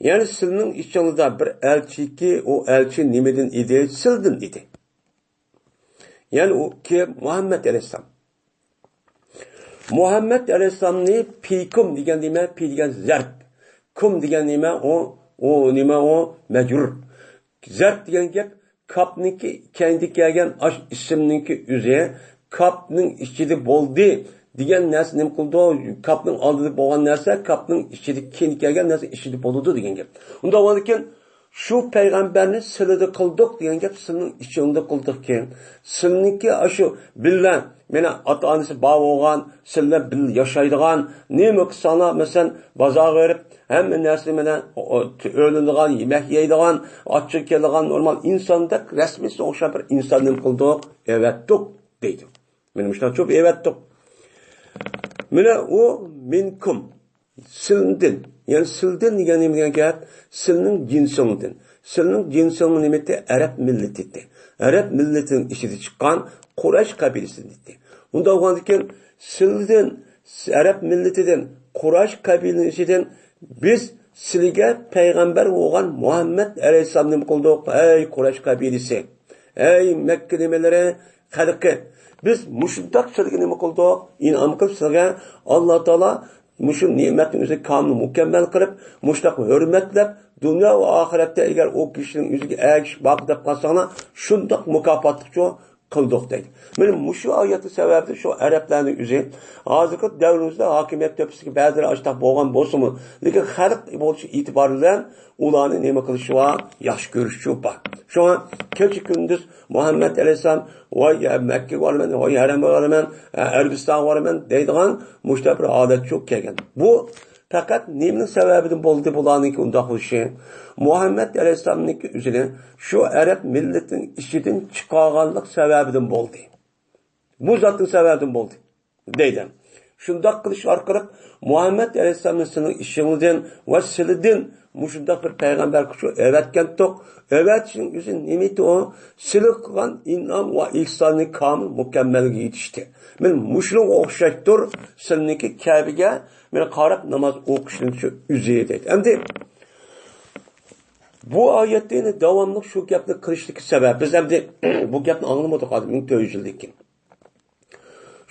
يەنى سىلىنىڭ ئىچىڭلاردا بىر ئەلچىكى، ئۇ ئەلچى نېمىدىن ئىدى؟ سىلىدىن ئىدى. يەنى ئۇ كىم؟ مۇھەممەد ئەلەيھىسسالام. مۇھەممەد ئەلەيھىسسالامنى پىكۇم دېگەن نېمە؟ پى دېگەن زەرپ. كۇم دېگەن نېمە؟ ئۇ، ئۇ نېمە ئۇ؟ مەجرۇر. زەرپ دېگەن گەپ كاپنىڭكى كەينىدە كەلگەن ئاش ئىسىمنىڭكى ئۆزى، كاپنىڭ ئىچىدە بولدى دېگەن نەرسە نېمە قىلىدۇ؟ كاپنىڭ ئالدىدا بولغان نەرسە كاپنىڭ ئىچىدە كېيىن كەلگەن نەرسە ئىچىدە بولىدۇ دېگەن گەپ. ئۇنداق بولغاندىكىن شۇ پەيغەمبەرنى سىلىدە قىلدۇق دېگەن گەپ سىلىنىڭ ئىچىڭدە قىلدۇقكەن. سىلىنىڭكى ئاشۇ بىللە مانا ئاتا-ئانىسى بار بولغان، سىلەر بىللە ياشايدىغان، نېمە قىلساڭلار، مەسىلەن، بازارغا بېرىپ، ھەممە نەرسە مانا ئۆلىنىدىغان، يېمەك يەيدىغان، ئاچچىقى كېلىدىغان نورمال ئىنساندەك رەسمىيسىگە ئوخشاپ بىر ئىنسان نېمە قىلدۇق؟ ئەۋەتتۇق دەيدۇ. مانا مۇشۇنداق چوپ ئەۋەتتۇق. مانا ئۇ مىنكۇم، سىلىدىن، يەنى سىلىدىن دېگەن نېمە دېگەن گەپ؟ سىلىنىڭ جىنسىڭدىن. سىلىنىڭ جىنسىڭ نېمە دېدى؟ ئەرەب مىللىتى دېدى. ئەرەب مىللىتىنىڭ ئىچىدە چىققان قۇرەيش قەبىلىسى دېدى. ئۇنداق بولغاندىكىن سىلىدىن، ئەرەب مىللىتىدىن، قۇرەيش قەبىلىنىڭ ئىچىدىن بىز سىلىگە پەيغەمبەر بولغان مۇھەممەد ئەلەيھىسسالامنى نېمە قىلدۇق؟ ئەي قۇرەيش قەبىلىسى، ئەي مەككە نېمىلىرى، خەلقى، بىز مۇشۇنداق سىلىگە نېمە قىلدۇق؟ ئىنئام قىلىپ سىلىگە ئاللا تائالا مۇشۇ نېمەتنى ئۆزى كامىل مۇكەممەل قىلىپ، مۇشۇنداق ھۆرمەتلەپ، دۇنيا ۋە ئاخىرەتتە ئەگەر ئۇ كىشىنىڭ يۈزىگە ئەگىشىپ باقى دەپ قالساڭلار، شۇنداق مۇكاپاتلىقچۇ قىلدۇق دەيدۇ. مانا مۇشۇ ئايەتنىڭ سەۋەبىدىن شۇ ئەرەبلەرنىڭ ئۆزى ھازىرقى دەۋرىمىزدە ھاكىمىيەت تۆپىسىدىكى بەزىلەر ئاشۇنداق بولغان بولسىمۇ، لېكىن خەلق بولۇشى ئېتىبارى بىلەن ئۇلارنى نېمە قىلىشى بار؟ ياخشى كۆرۈشى بار. شۇڭا كېچە كۈندۈز مۇھەممەد ئەلەيھىسسالام، ۋاي مەككىگە بارىمەن، ۋاي ھەرەمگە بارىمەن، ئەرەبىستانغا بارىمەن دەيدىغان مۇشۇنداق بىر ھالەتچۇ كەلگەن. بۇ پەقەت نېمىنىڭ سەۋەبىدىن بولدى بۇلارنىڭكى ئۇنداق بولۇشى؟ مۇھەممەد ئەلەيھىسسالامنىڭكى ئۆزىنى شۇ ئەرەب مىللىتىنىڭ ئىچىدىن چىقارغانلىق سەۋەبىدىن بولدى. بۇ زاتنىڭ سەۋەبىدىن بولدى دەيدۇ. شۇنداق قىلىش ئارقىلىق مۇھەممەد ئەلەيھىسسالامنى سېنىڭ ئىچىڭدىن ۋە سىلىدىن مۇشۇنداق بىر پەيغەمبەر قىلىپ ئەۋەتكەنتۇق. ئەۋەتىشنىڭ ئۆزى نېمىتى ئۇ؟ سىلى قىلغان ئىنئام ۋە ئېھساننى كامىل مۇكەممەلگە يېتىشتى. مانا مۇشۇنىڭغا ئوخشاشتۇر سىلىنىڭكى كەبىگە مانا قاراپ ناماز ئوقۇشنىڭ شۇ ئۆزى دەيدۇ. ئەمدى بۇ ئايەتتە يەنە داۋاملىق شۇ گەپنى قىلىشتىكى سەۋەب، بىز ئەمدى بۇ گەپنى ئاڭلىمىدۇق ھازىر مىڭ تۆت يۈز يىلدىن كېيىن.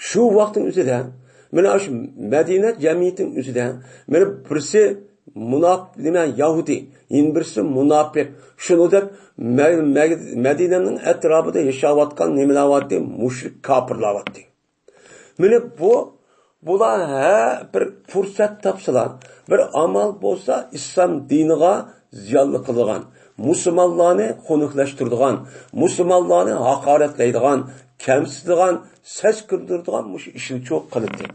شۇ ۋاقىتنىڭ ئۆزىدە، مانا شۇ مەدىنە جەمئىيىتىنىڭ ئۆزىدە، مانا بىرسى مۇناپ-، نېمە، يەھۇدىي، يەنە بىرسى مۇناپىق. شۇنىڭدەك مە-، مە-، مەدىنەنىڭ ئەتراپىدا ياشاۋاتقان نېمىلەر بارتى؟ مۇشرىك كاپىرلار بارتى. مانا بۇ، بۇلار ھە بىر پۇرسەت تاپسىلا، بىر ئامال بولسا ئىسلام دىنىغا زىيانلىق قىلىدىغان، مۇسۇلمانلارنى خۇنۈكلەشتۈرىدىغان، مۇسۇلمانلارنى ھاقارەتلەيدىغان، كەمسىتىدىغان، سەسكىندۈرىدىغان مۇشۇ ئىشنى چۇ قىلدى.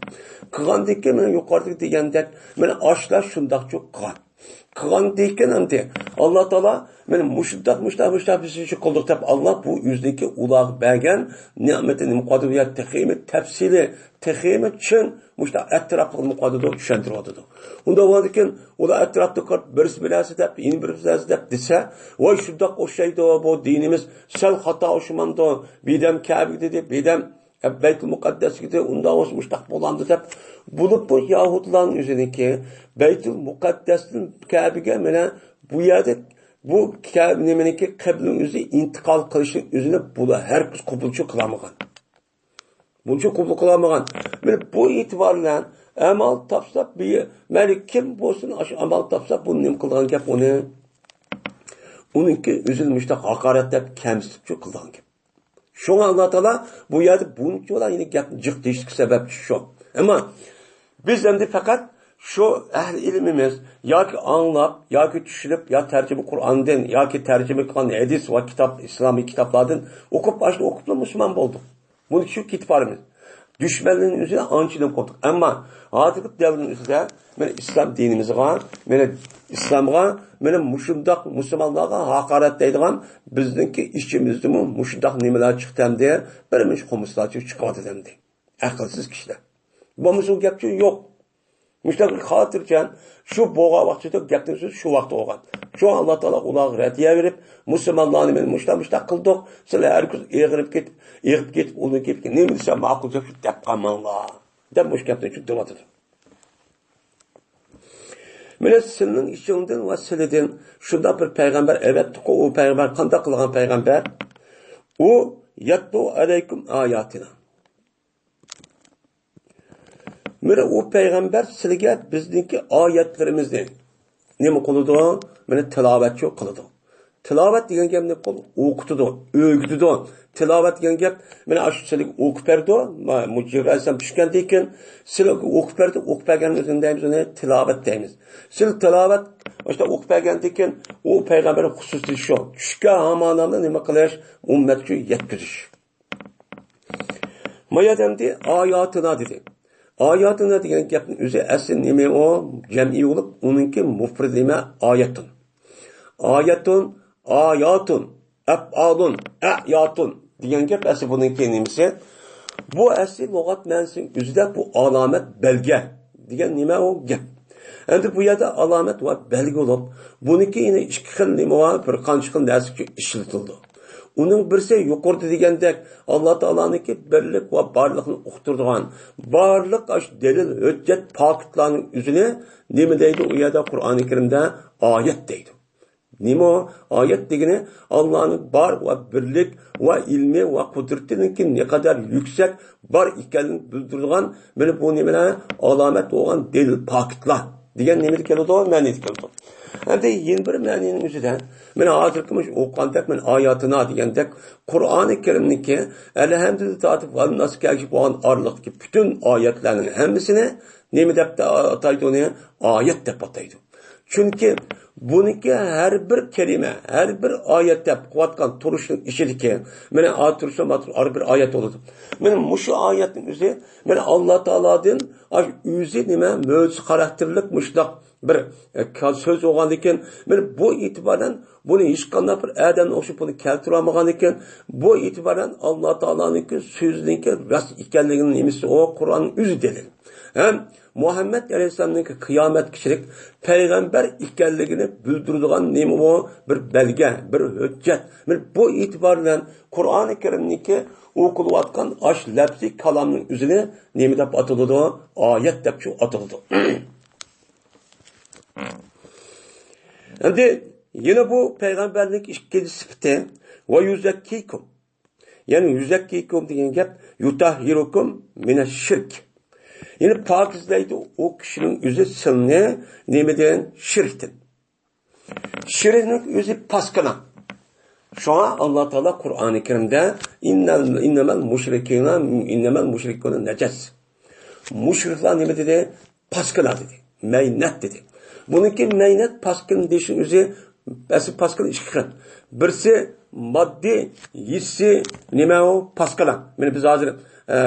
قىلغاندىن كېيىن مانا يۇقىرىدىكى دېگەندەك، مانا ئاشۇلار شۇنداق چۇ قىلغان. قىلغاندىن كېيىن ئەمدى ئاللا تائالا مانا مۇشۇنداق، مۇشۇنداق، مۇشۇنداق بىز ئىشنى قىلدۇق دەپ، ئاللا بۇ ئۆزىنىڭكى ئۇلارغا بەرگەن نېمىتى نېمە قىلىۋاتىدۇ؟ يا تېخىمۇ تەپسىلىي، تېخىمۇ چىڭ مۇشۇنداق ئەتراپلىق نېمە قىلىۋاتىدۇ؟ چۈشەندۈرۈۋاتىدۇ. ئۇنداق بولغاندىكىن ئۇلار ئەتراپتا كۆرۈپ، بىرسى بىر نەرسە دەپ، يەنە بىرسى نەرسە دەپ دېسە، ۋاي شۇنداق ئوخشايدۇ بۇ دىنىمىز، سەل خاتا ئوخشىمامدۇ؟ بىدەم كەبىگە دېدى، بىدەم بەيتۇل مۇقەددەسكە دېدى، ئۇنداق بولسا مۇشتاق بولامدۇ دەپ، بولۇپمۇ يەھۇدىيلارنىڭ ئۆزىنىڭكى بەيتۇل مۇقەددەستىن كەبىگە مانا بۇ يەردە بۇ كە-، نېمىنىڭكى قىبلىنىڭ ئۆزى ئىنتىقال قىلىشنىڭ ئۆزىنى بۇلار ھەرگىز قوبۇلچۇ قىلالمىغان. بۇنچە قوبۇل قىلالمىغان. مانا بۇ ئېتىبار بىلەن ئامال تاپسا، بى-، مەيلى كىم بولسۇن، ئاشۇ ئامال تاپسا، بۇ نېمە قىلىدىغان گەپ ئۇنى؟ ئۇنىڭكى ئۆزىنى مۇشتاق ھاقارەتلەپ، كەمسىتىپچۇ قىلىدىغان گەپ. شۇڭا ئاللا تائالا بۇ يەردە بۇنچىلا يەنە گەپنى جىق دېيىشلىك سەۋەبچى شۇ. ئەمما بىز ئەمدى پەقەت شۇ ئەھلى ئىلمىمىز ياكى ئاڭلاپ، ياكى چۈشىنىپ، يا تەرجىمە قۇرئاندىن، ياكى تەرجىمە قىلغان ھەدىس ۋە كىتاب، ئىسلامىي كىتابلاردىن ئوقۇپ، ئاشۇنى ئوقۇپلا مۇسۇلمان بولدۇق. بۇنى چۈشىنىپ كېتىپ بارىمىز. دۈشمەنلەرنىڭ ئۆزىدە ئانچە نېمە قىلدۇق. ئەمما ھازىرقى دەۋرنىڭ ئۆزىدە مانا ئىسلام دىنىمىزغا، مانا ئىسلامغا، مانا مۇشۇنداق مۇسۇلمانلارغا ھاقارەتلەيدىغان بىزنىڭكى ئىچىمىزدىمۇ مۇشۇنداق نېمىلەر چىقتى ئەمدى. بىر مۇشۇ قومۇسلارچە چىقىۋاتىدۇ ئەمدى. ئەقىلسىز كىشىلەر. بولمىسا گەپ يوق. مۇشۇنداق خاتىرجەم، شۇ بولغان ۋاقتىدا گەپنىڭ سۆزى شۇ ۋاقىت بولغان. شۇڭا ئاللا تائالا ئۇلارغا رەددىيە بېرىپ، مۇسۇلمانلارنى مانا مۇشۇنداق، مۇشۇنداق قىلدۇق، سىلەر ھەرگىز ئېغىرىپ كېتىپ، ئېغىپ كېتىپ، ئۇنىڭ گېپىگە نېمە دېسە ماقۇل دەپ، دەپ قالماڭلار، دەپ مۇشۇ گەپنى چۈشەندۈرۈۋاتىدۇ. مانا سىلىنىڭ ئىچىڭدىن ۋە سىلىدىن شۇنداق بىر پەيغەمبەر ئەۋەتتۇققۇ، ئۇ پەيغەمبەر قانداق قىلغان پەيغەمبەر؟ ئۇ يەتلۇ ئەلەيكۇم ئاياتىنا. مانا ئۇ پەيغەمبەر سىلىگە بىزنىڭكى ئايەتلىرىمىزنى نېمە قىلىدۇ؟ مانا تىلاۋەتچۇ قىلىدۇ. تىلاۋەت دېگەن گەپ نېمە قىلىدۇ؟ ئوقۇتىدۇ، ئۆگىتىدۇ. تىلاۋەت دېگەن گەپ، مانا ئاشۇ سىلىگە ئوقۇپ بەردى، ما-، مۇ جىبرىل ئەلەيھىسسالام چۈشكەندىن كېيىن سىلىگە ئوقۇپ بەردى، ئوقۇپ بەرگەندىن كېيىن دەيمىز ئۇنى تىلاۋەت دەيمىز. سىلى تىلاۋەت، ئاشۇنداق ئوقۇپ بەرگەندىن كېيىن ئۇ پەيغەمبەرنىڭ خۇسۇسىيىتى شۇ. چۈشكەن ھامانىمنى نېمە قىلىش؟ ئۈممەتكە يەتكۈزۈش. ما يەردە ئەمدى ئاياتىنا دېدى. ئاياتىنا دېگەن گەپنىڭ ئۆزى ئەسلى نېمە ئۇ؟ جەمئىي بولۇپ، ئۇنىڭكى مۇفرىدى نېمە؟ ئايەتۇن. ئايەتۇن، ئاياتۇن، ئەپئالۇن، ئەياتۇن دېگەن گەپ ئەسلى بۇنىڭكى نېمىسى؟ بۇ ئەسلى لۇغەت مەنىسىنىڭ ئۆزىدە بۇ ئالامەت، بەلگە دېگەن نېمە ئۇ گەپ. ئەمدى بۇ يەردە ئالامەت ۋە بەلگە بولۇپ، بۇنىڭكى يەنە ئىككى خىل نېمە بار، بىر قانچە خىل نەرسە ئىشلىتىلىدۇ. ئۇنىڭ بىرسى يۇقىرىدا دېگەندەك ئاللا تائالانىڭكى بىرلىك ۋە بارلىقنى ئۇقتۇرىدىغان، بارلىق ئاشۇ دەلىل، ھۆججەت، پاكىتلارنىڭ ئۆزىنى نېمە دەيدۇ؟ ئۇ يەردە قۇرئانى كەرىمدە ئايەت دەيدۇ. نېمە ئۇ؟ ئايەت دېگىنى ئاللانىڭ بار ۋە بىرلىك ۋە ئىلمى ۋە قۇدرىتىنىڭكى نەقەدەر يۈكسەك بار ئىكەنلىكىنى بىلدۈرىدىغان، مانا بۇ نېمىلەر؟ ئالامەت بولغان دەلىل، پاكىتلار دېگەن نېمىدە كېلىدۇ؟ مەنىدە كېلىدۇ. ئەمدى يەنە بىر مەنىنىڭ ئۆزىدە، مانا ھازىرقى مۇشۇ ئوقۇغاندەك، مانا ئاياتىنا دېگەندەك، قۇرئانى كەرىمنىڭكى ئەلھەمدۇدىن تارتىپ ۋەنناسقا كېلىشىپ بولغان ئارىلىقتىكى پۈتۈن ئايەتلەرنىڭ ھەممىسىنى نېمە دەپ ئاتايدۇ ئۇنى؟ ئايەت دەپ ئاتايدۇ. چۈنكى بۇنىڭكى ھەر بىر كەلىمە، ھەر بىر ئايەت دەپ قىلىۋاتقان تۇرۇشنىڭ ئىچىدىكى، مانا ئا تۇرۇشنىڭ ئا بىر ئايەت بولىدۇ. مانا مۇشۇ ئايەتنىڭ ئۆزى، مانا ئاللا تائالادىن ئاش-، ئۆزى نېمە؟ مۆجىزە خاراكتېرلىك مۇشۇنداق بىر، ئە، كا-، سۆز بولغاندىكىن، مانا بۇ ئېتىبارەن بۇنى ھېچقانداق بىر ئادەمنى ئوخشاپ بۇنى كەلتۈرەلمىغاندىكىن، بۇ ئېتىبارەن ئاللا تائالانىڭكى سۆزىنىڭكى راست ئىكەنلىكىنىڭ نېمىسى ئۇ؟ قۇرئاننىڭ ئۆزى دەلىل. ھەم مۇھەممەد ئەلەيھىسسالامنىڭكى قىيامەتكىچىلىك پەيغەمبەر ئىكەنلىكىنى بىلدۈرىدىغان نېمە ئۇ؟ بىر بەلگە، بىر ھۆججەت. مانا بۇ ئېتىبار بىلەن قۇرئانى كەرىمنىڭكى ئوقۇلۇۋاتقان ئاش لەپزىي كالامنىڭ ئۆزىنى نېمە دەپ ئاتىلىدۇ؟ ئايەت دەپ شۇ ئاتىلىدۇ. ئەمدى يەنە بۇ پەيغەمبەرنىڭ ئىككىنچى سۈپىتى، ۋە يۇزەككىكۇم. يەنى يۇزەككىكۇم دېگەن گەپ، يۇتەھھىرۇكۇم مىنەش شىرك. يەنى پاكىزلەيدۇ ئۇ كىشىنىڭ ئۆزى سىلنى نېمىدىن؟ شىركتىن. شىركنىڭ ئۆزى پاسكىنا. شۇڭا ئاللا تائالا قۇرئانى كەرىمدە، ئىننەل، ئىننەمەل مۇشرىكىنا، ئىننەمەل مۇشرىكۇنا نەجەس. مۇشرىكلار نېمە دېدى؟ پاسكىنا دېدى. مەينەت دېدى. بۇنىڭكى مەينەت، پاسكىنا دېيىشنىڭ ئۆزى ئەسلى پاسكىنا ئىككى خىل. بىرسى ماددىي، ھېسسىي، نېمە ئۇ؟ پاسكىنا. مانا بىز ھازىر، ئە،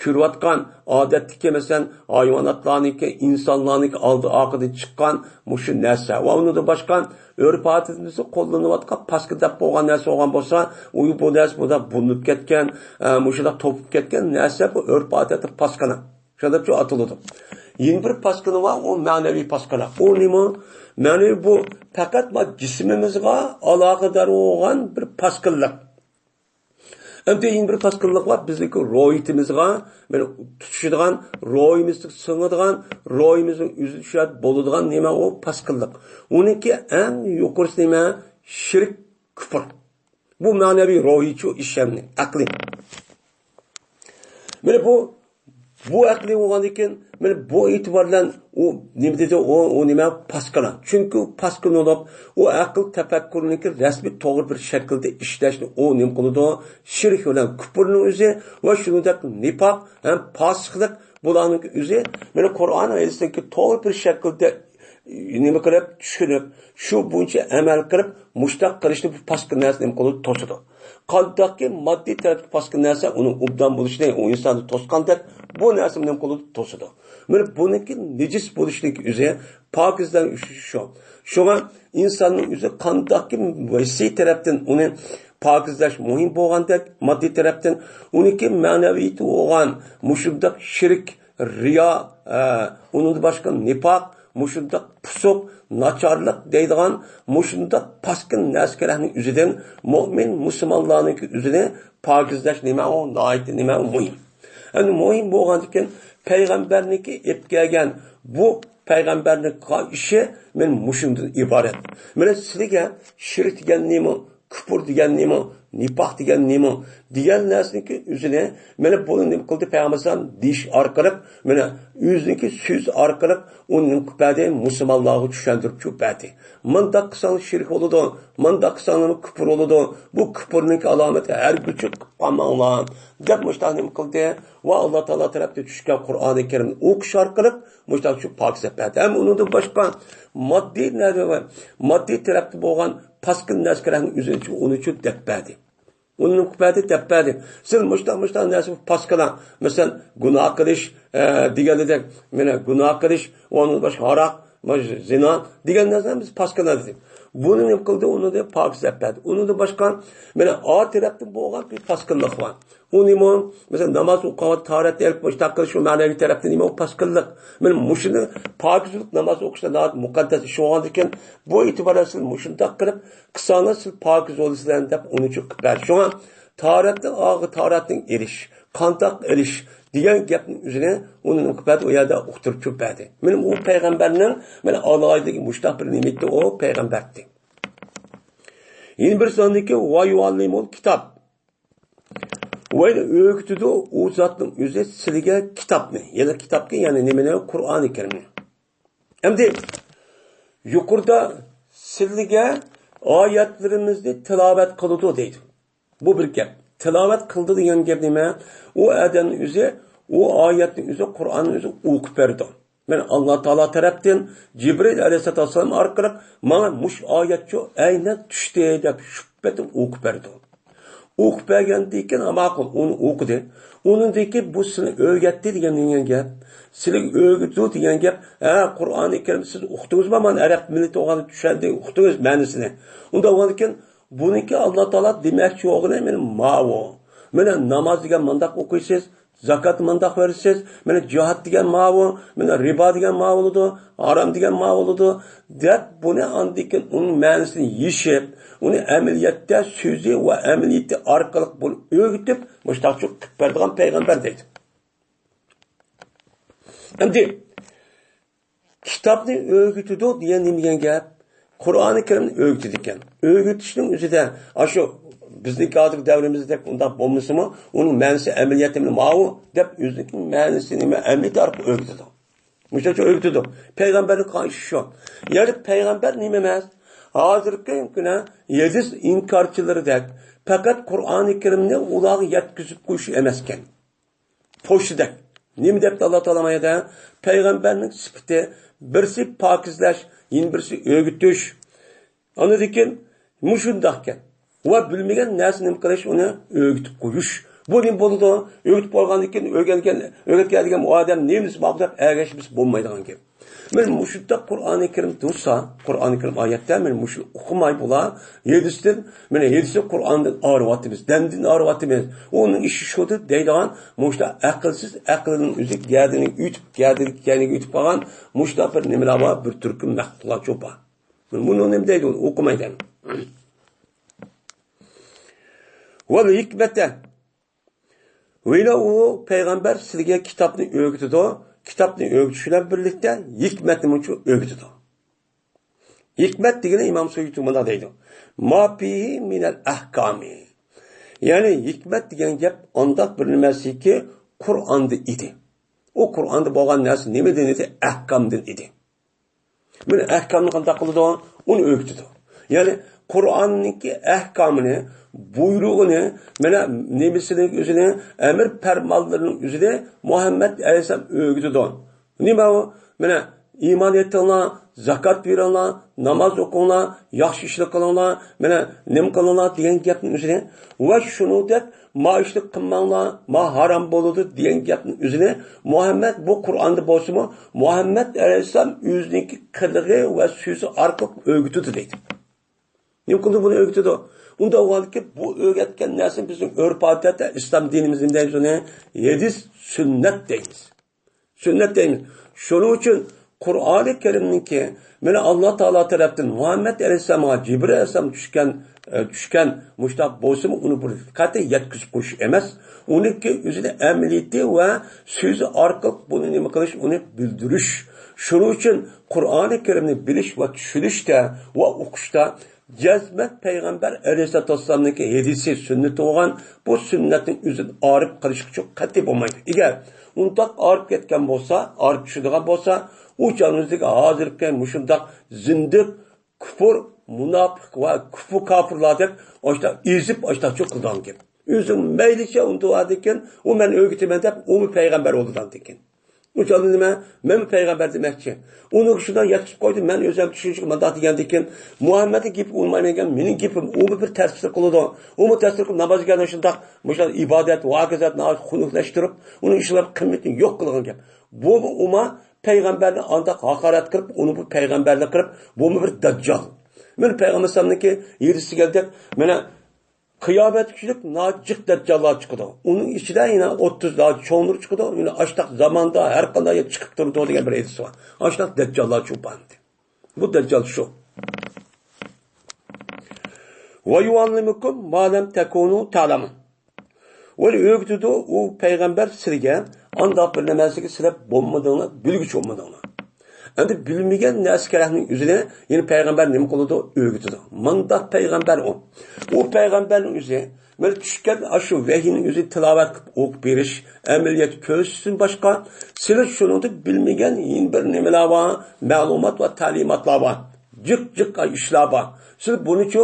كۆرۈۋاتقان ئادەتتىكى، مەسىلەن، ھايۋاناتلارنىڭكى، ئىنسانلارنىڭكى ئالدى ئارقىدىن چىققان مۇشۇ نەرسە. ۋە ئۇنىڭدىن باشقا ئۆرپ-ئادىتىمىزدە قوللىنىۋاتقان پاسكىنا دەپ بولغان نەرسە بولغان بولسا، ئۇ، بۇ نەرسە بۇدا بۇلىنىپ كەتكەن، ئە، مۇشۇنداق توپۇپ كەتكەن نەرسە، بۇ ئۆرپ-ئادەتتە پاسكىنا. شۇنداقچۇ ئاتىلىدۇ. يەنە بىر پاسكىنا بار، ئۇ مەنىۋى پاسكىنا. ئۇ نېمە؟ مەنىۋى بۇ پەقەت ما جىسمىمىزغا ئالاقىدار بولغان بىر پاسكىنلىق. ئەمدى يەنە بىر پاسكىنلىق بار، بىزنىڭكى روھىيىتىمىزغا، مانا، تۇتىشىدىغان، روھىمىزغا سىڭىدىغان، روھىمىزنىڭ ئۆزىدە چۈشۈرۈپ بولىدىغان نېمە ئۇ پاسكىنلىق. ئۇنىڭكى ئەڭ يۇقىرىسى نېمە؟ شىرك، كۇپۇر. بۇ مەنىۋى روھىيچۇ ئىشەمنى، ئەقلىي. مانا بۇ، بۇ ئەقلىي بولغاندىن كېيىن، مانا بۇ ئېتىبار بىلەن ئۇ نېمە دېدى؟ ئۇ، ئۇ نېمە؟ پاسكىنا. چۈنكى ئۇ پاسكىنا بولۇپ، ئۇ ئەقىل تەپەككۇرنىڭكى رەسمىي توغرا بىر شەكىلدە ئىشلەشنى ئۇ نېمە قىلىدۇ؟ شىرك بىلەن كۇپۇرنىڭ ئۆزى ۋە شۇنىڭدەك نىپاق ھەم پاسىقلىق بۇلارنىڭ ئۆزى. مانا قۇرئان ھەدىستىكى توغرا بىر شەكىلدە نېمە قىلىپ، چۈشىنىپ، شۇ بويىچە ئەمەل قىلىپ، مۇشۇنداق قىلىشنى بۇ پاسكىنا نەرسە نېمە قىلىدۇ؟ توسىدۇ. قانداقكى ماددىي تەرەپتىكى پاسكىنا نەرسە ئۇنىڭ ئوبدان بولۇشىنى، ئۇ ئىنساننى توسقاندەك، بۇ نەرسە نېمە قىلىدۇ؟ توسىدۇ. مانا بۇنىڭكى نىجىس بولۇشنىڭكى ئۆزى، پاكىزلەرنىڭ ئىشى شۇ. شۇڭا ئىنساننىڭ ئۆزى قانداقكى ھېسسىي تەرەپتىن ئۇنى پاكىزلاش مۇھىم بولغاندەك، ماددىي تەرەپتىن ئۇنىڭكى مەنەۋىيىتى بولغان مۇشۇنداق شىرك، رىيا، ئە، ئۇنىڭدىن باشقا نىپاق، مۇشۇنداق پۇسۇق، ناچارلىق دەيدىغان مۇشۇنداق پاسكىنا نەرسىلەرنىڭ ئۆزىدىن مۆمىن مۇسۇلمانلارنىڭكى ئۆزىنى پاكىزلاش نېمە ئۇ؟ ناھايىتى نېمە ئۇ؟ مۇھىم. ئەمدى مۇھىم بولغاندىكىن پەيغەمبەرنىڭكى ئېلىپ كەلگەن بۇ پەيغەمبەرنىڭ قىلغان ئىشى مانا مۇشۇندىن ئىبارەت. مانا سىلىگە شىرك دېگەن نېمە؟ كۇپۇر دېگەن نېمە؟ نىپاق دېگەن نېمە؟ دېگەن نەرسىنىڭكى ئۆزىنى، مانا بۇنى نېمە قىلدى پەيغەمبەر ئەلەيھىسسالام دېيىش ئارقىلىق، مانا ئۆزىنىڭكى سۆزى ئارقىلىق ئۇنى نېمە قىلىپ بەردى؟ مۇسۇلمانلارغا چۈشەندۈرۈپ چۈشۈپ بەردى. مانداق قىلساڭلار شىرك بولىدۇ، مانداق قىلساڭلار كۇپۇر بولىدۇ. بۇ كۇپۇرنىڭكى ئالامىتى ھەرگىچە قىلىپ قالماڭلار، دەپ مۇشۇنداق نېمە قىلدى؟ ۋە ئاللا تائالا تەرەپتىن چۈشكەن قۇرئانى كەرىمنى ئوقۇش ئارقىلىق مۇشۇنداق شۇ پاكىزلاپ بەردى. ھەم ئۇنىڭدىن باشقا ماددىي نەرسە، ماددىي تەرەپتە بولغان پاسكىنا نەرسىلەرنىڭ ئۆزىنى ئۇنى ئۈچۈن دەپ بەردى. ئۇنى نېمە قىلىپ بەردى؟ دەپ بەردى. سىز مۇشۇنداق، مۇشۇنداق نەرسە پاسكىنا، مەسىلەن، گۇناھ قىلىش، ئە، دېگەندەك، مانا گۇناھ قىلىش، ئۇنىڭدىن باشقا ھاراق، مانا زىنا دېگەن نەرسىلەرنى بىز پاسكىنا دېدۇك. بۇنى نېمە قىلدى؟ ئۇنى دەپ پاكىز دەپ بەردى. ئۇنىڭدىن باشقا، مانا ئا تەرەپتىن بولغان بىر پاسكىنلىق بار. ئۇ نېمە؟ مەسىلەن، ناماز ئوقۇغاندا تاھارەت ئېلىپ، مۇشۇنداق قىلىش، ئۇ مەنىۋى تەرەپتىن نېمە؟ ئۇ پاسكىنلىق. مانا مۇشۇنى پاكىزلىق ناماز ئوقۇشتا ناھايىتى مۇقەددەس ئىش بولغاندىكىن، بۇ ئېتىبار بىلەن سىز مۇشۇنداق قىلىپ قىلساڭلار، سىز پاكىز بولىسىلەر دەپ ئۇنى چۈشۈرۈپ بەردى. شۇڭا تاھارەتنىڭ ئاغا تاھارەتنىڭ ئېلىش، قانداق ئېلىش دېگەن گەپنىڭ ئۆزىنى ئۇنى نېمە قىلىپ بەردى؟ ئۇ يەردە ئۇقتۇرۇپ چۈشۈرۈپ بەردى. مانا ئۇ پەيغەمبەرنىڭ، مانا ئالاھىدىلىكى مۇشۇنداق بىر نېمە ئىدى، ئۇ پەيغەمبەر ئىدى. يەنە بىر ساندىكى ۋە يۇئەللىمۇل كىتاب. ۋە ئۆگىتىدۇ ئۇ زاتنىڭ ئۆزى سىلىگە كىتابنى. يەنى كىتابنى، يەنى نېمىنى؟ قۇرئانى كەرىمنى. ئەمدى يۇقىرىدا سىلىگە ئايەتلىرىمىزنى تىلاۋەت قىلىدۇ دەيدۇ. بۇ بىر گەپ. تىلاۋەت قىلدى دېگەن گەپ نېمە؟ ئۇ ئادەمنىڭ ئۆزى، ئۇ ئايەتنىڭ ئۆزى، قۇرئاننىڭ ئۆزى ئوقۇپ بەردى. مانا ئاللا تائالا تەرەپتىن جىبرىل ئەلەيھىسسالاتۇ ۋەسسالام ئارقىلىق ماڭا مۇشۇ ئايەتچۇ ئەينەن چۈشتى دەپ شۇ پېتى ئوقۇپ بەردى. ئوقۇپ بەرگەندىن كېيىن، ماقۇل، ئۇنى ئوقۇدى. ئۇنىڭدىن كېيىن بۇ سىلى ئۆگەتتى دېگەن، دېگەن گەپ. سىلى ئۆگىتىدۇ دېگەن گەپ. ھە، قۇرئانى كەرىم سىز ئۇقتىڭىزمۇ؟ مانا ئەرەب مىللىتى بولغاننى چۈشەندى، ئۇقتىڭىز مەنىسىنى. ئۇنداق بولغاندىن كېيىن بۇنىڭكى ئاللا تائالا دېمەكچى بولغىنى مانا ماۋۇ. مانا ناماز دېگەن مانداق ئوقۇيسىز، زاكات مانداق بېرىسىز، مانا جىھاد دېگەن ماۋۇ، مانا رىبا دېگەن ماۋۇ بولىدۇ، ھارام دېگەن ماۋۇ بولىدۇ، دەپ بۇنى ئاندىن كېيىن ئۇنىڭ مەنىسىنى يېشىپ، ئۇنى ئەمەلىيەتتە سۆزى ۋە ئەمەلىيىتى ئارقىلىق بۇنى ئۆگىتىپ، مۇشۇنداق قىلىپ بەرىدىغان پەيغەمبەر دەيدۇ. ئەمدى كىتابنى ئۆگىتىدۇ دېگەن نېمە دېگەن گەپ؟ قۇرئانى كەرىمنى ئۆگىتىدىكەن. ئۆگىتىشنىڭ ئۆزىدە، ئاشۇ بىزنىڭكى ھازىرقى دەۋرىمىزدەك ئۇنداق بولمىسىمۇ، ئۇنىڭ مەنىسى ئەمەلىيەتتە ماۋۇ دەپ، ئۆزىنىڭ مەنىسى نېمە، ئەمەلىيەت ئارقىلىق ئۆگىتىدۇ. مۇشۇنچە ئۆگىتىدۇ. پەيغەمبەرنىڭ قىلغان ئىشى شۇ. يەنى پەيغەمبەر نېمە ئەمەس؟ ھازىرقى كۈنى ھەدىس ئىنكارچىلىرىدەك پەقەت قۇرئانى كەرىمنى ئۇلارغا يەتكۈزۈپ قويۇش ئەمەسكەن. پوچتىدەك. نېمە دەپتۇ ئاللا تائالا ما يەردە؟ پەيغەمبەرنىڭ سۈپىتى، بىرسى پاكىزلاش، يەنە بىرسى ئۆگىتىش. ئاندىن كېيىن مۇشۇنداقكەن. ۋە بىلمىگەن نەرسىنى نېمە قىلىش، ئۇنى ئۆگىتىپ قويۇش. بۇ نېمە بولىدۇ؟ ئۆگىتىپ قويغاندىن كېيىن، ئۆگەنگەن، ئۆگەتكەن دېگەن ئۇ ئادەم نېمىسى بار دەپ ئەگەشمىسە بولمايدىغان گەپ. مانا مۇشۇنداق قۇرئانى كەرىم تۇرسا، قۇرئانى كەرىم ئايەتتە مانا مۇشۇنى ئوقۇماي بۇلار ھەدىستىن، مانا ھەدىستىن قۇرئاندىن ئايرىۋاتىمىز، دىندىن ئايرىۋاتىمىز. ئۇنىڭ ئىشى شۇدۇر دەيدىغان مۇشۇنداق ئەقىلسىز، ئەقلىنىڭ ئۆزى گەدىنىگە ئۆتۈپ، گەدىنىگە كەينىگە ئۆتۈپ قالغان مۇشۇنداق بىر نېمىلەر بار، بىر تۈركۈم مەخلۇقلار چوپان. بۇنى نېمە دەيدۇ؟ ئوقۇماي دەيمەن. ۋەل ھىكمەتە. ۋەيلا ئۇ پەيغەمبەر سىلىگە كىتابنى ئۆگىتىدۇ. كىتابنى ئۆگىتىش بىلەن بىرلىكتە ھېكمەتنىمۇ ئۆگىتىدۇ. ھېكمەت دېگىنى ئىمام سۇيۇتى مۇنداق دەيدۇ. ما فىھى مىنەل ئەھكامى. يەنى ھېكمەت دېگەن گەپ ئانداق بىر نېمەسىكى قۇرئاندا ئىدى. ئۇ قۇرئاندا بولغان نەرسە نېمىدىن ئىدى؟ ئەھكامدىن ئىدى. مانا ئەھكامنى قانداق قىلىدۇ؟ ئۇنى ئۆگىتىدۇ. يەنى قۇرئاننىڭكى ئەھكامىنى، بۇيرۇغىنى، مانا نېمىسىنىڭ ئۆزىنى، ئەمر پەرمانلىرىنىڭ ئۆزىنى مۇھەممەد ئەلەيھىسسالام ئۆگىتىدۇ. نېمە ئۇ؟ مانا ئىمان ئېيتىڭلار، زاكات بېرىڭلار، ناماز ئوقۇڭلار، ياخشى ئىشلار قىلىڭلار، مانا نېمە قىلىڭلار دېگەن گەپنىڭ ئۆزىنى. ۋە شۇنىڭدەك ما ئىشنى قىلماڭلار، ما ھارام بولىدۇ دېگەن گەپنىڭ ئۆزىنى مۇھەممەد بۇ قۇرئاندا بولسىمۇ، مۇھەممەد ئەلەيھىسسالام ئۆزىنىڭكى قىلىقى ۋە سۆزى ئارقىلىق ئۆگىتىدۇ دەيدۇ. نېمە قىلىدۇ بۇنى ئۆگىتىدۇ؟ ئۇنداق بولغاندىكىن بۇ ئۆگەتكەن نەرسە بىزنىڭ ئۆرپ-ئادەتتە ئىسلام دىنىمىز نېمە دەيمىز ئۇنى؟ ھەدىس، سۈننەت دەيمىز. سۈننەت دەيمىز. شۇنىڭ ئۈچۈن قۇرئانى كەرىمنىڭكى، مانا، ئاللا تائالا تەرەپتىن مۇھەممەد ئەلەيھىسسالامغا جىبرىل ئەلەيھىسسالام چۈشكەن، ئە، چۈشكەن مۇشۇنداق بولسىمۇ، ئۇنى بىر قەتئىي يەتكۈزۈپ قويۇش ئەمەس. ئۇنىڭكى ئۆزىنى ئەمەلىيىتى ۋە سۆزى ئارقىلىق بۇنى نېمە قىلىش، ئۇنى بىلدۈرۈش. شۇنىڭ ئۈچۈن قۇرئانى كەرىمنى بىلىش ۋە چۈشىنىشتە ۋە ئوقۇشتا جەزمەن پەيغەمبەر ئەلەيھىسسالاتۇ ۋەسسالامنىڭكى ھەدىسى، سۈننىتى بولغان بۇ سۈننەتنىڭ ئۆزىدىن ئايرىپ قېلىشقا قەتئىي بولمايدۇ. ئەگەر ئۇنداق ئايرىپ كەتكەن بولسا، ئايرىپ چۈشىدىغان بولسا، ئۇ چاغنىڭىزدىكى ھازىرقى مۇشۇنداق زىندىق، كۇفۇر، مۇناپىق ۋە كۇفۇر كاپىرلاردەك ئاشتا ئېزىپ، ئاشتا چوقۇلدان گەپ. ئۆزۈڭ مەيلىچە ئۇنتۇۋالدىكىن، ئۇ مەن ئۆگىتىمەن دەپ، ئۇمۇ پەيغەمبەر بولىدىكىن. ئۇ چاغدا نېمە؟ مەنمۇ پەيغەمبەر دېمەكچى. ئۇنىڭغا شۇنداق يەتكۈزۈپ قويدۇم، مەن ئۆزۈم چۈشىنىشكە مۇنداق دېگەندىكىن، مۇھەممەدنىڭ گېپىگە ئۇنىمايمەن دېگەن، مېنىڭ گېپىم، ئۇمۇ بىر تەسىر قىلىدۇ. ئۇمۇ تەسىر قىلىپ، نامازگا شۇنداق، مۇشۇ ئىبادەت، ۋاكىزات، ناھايىتى خۇنۈكلەشتۈرۈپ، ئۇنىڭ ئىشلىرىنىڭ قىممىتىنى يوق قىلغان گەپ. بۇمۇ ئۇما پەيغەمبەرنى ئانداق ھاقارەت قىلىپ، ئۇنى بۇ پەيغەمبەرلىك قىلىپ، بۇمۇ بىر دەججال. مانا پەيغەمبەر ئەلەيھىسسالامنىڭكى ھەدىسى كەلدى، مانا قىيامەت كۈنلۈك ناجىق دەججاللار چىقىدۇ. ئۇنىڭ ئىچىدە يەنە ئوتتۇز دانە چوڭلىرى چىقىدۇ. يەنە ئاشتاق زاماندا ھەر قانداق يەر چىقىپ تۇرىدۇ دېگەن بىر ھەدىس بار. ئاشتاق دەججاللار چوپان. بۇ دەججال شۇ. ۋە يۇئەللىمۇكۇم ما لەم تەكۇنۇ تەلەمۇن. ئۇنى ئۆگىتىدۇ، ئۇ پەيغەمبەر سىلىگە ئانداق بىر نەرسىگە سىلەر بولمىدىڭلار، بىلگۈچى بولمىدىڭلار. ئەمدى بىلمىگەن نەرسە كېرەكنىڭ ئۆزىنى يەنە پەيغەمبەر نېمە قىلىدۇ؟ ئۆگىتىدۇ. مۇنداق پەيغەمبەر ئۇ. ئۇ پەيغەمبەرنىڭ ئۆزى مانا چۈشكەن ئاشۇ ۋەھىينىڭ ئۆزى تىلاۋەت قىلىپ ئوقۇپ بېرىش، ئەمەلىيەت كۆرسىتىشتىن باشقا، سىلەر شۇنىڭدا بىلمىگەن يەنە بىر نېمىلەر بار، مەلۇمات ۋە تەلىماتلار بار. جىق جىق ئىشلار بار. سىلەر بۇنىچۇ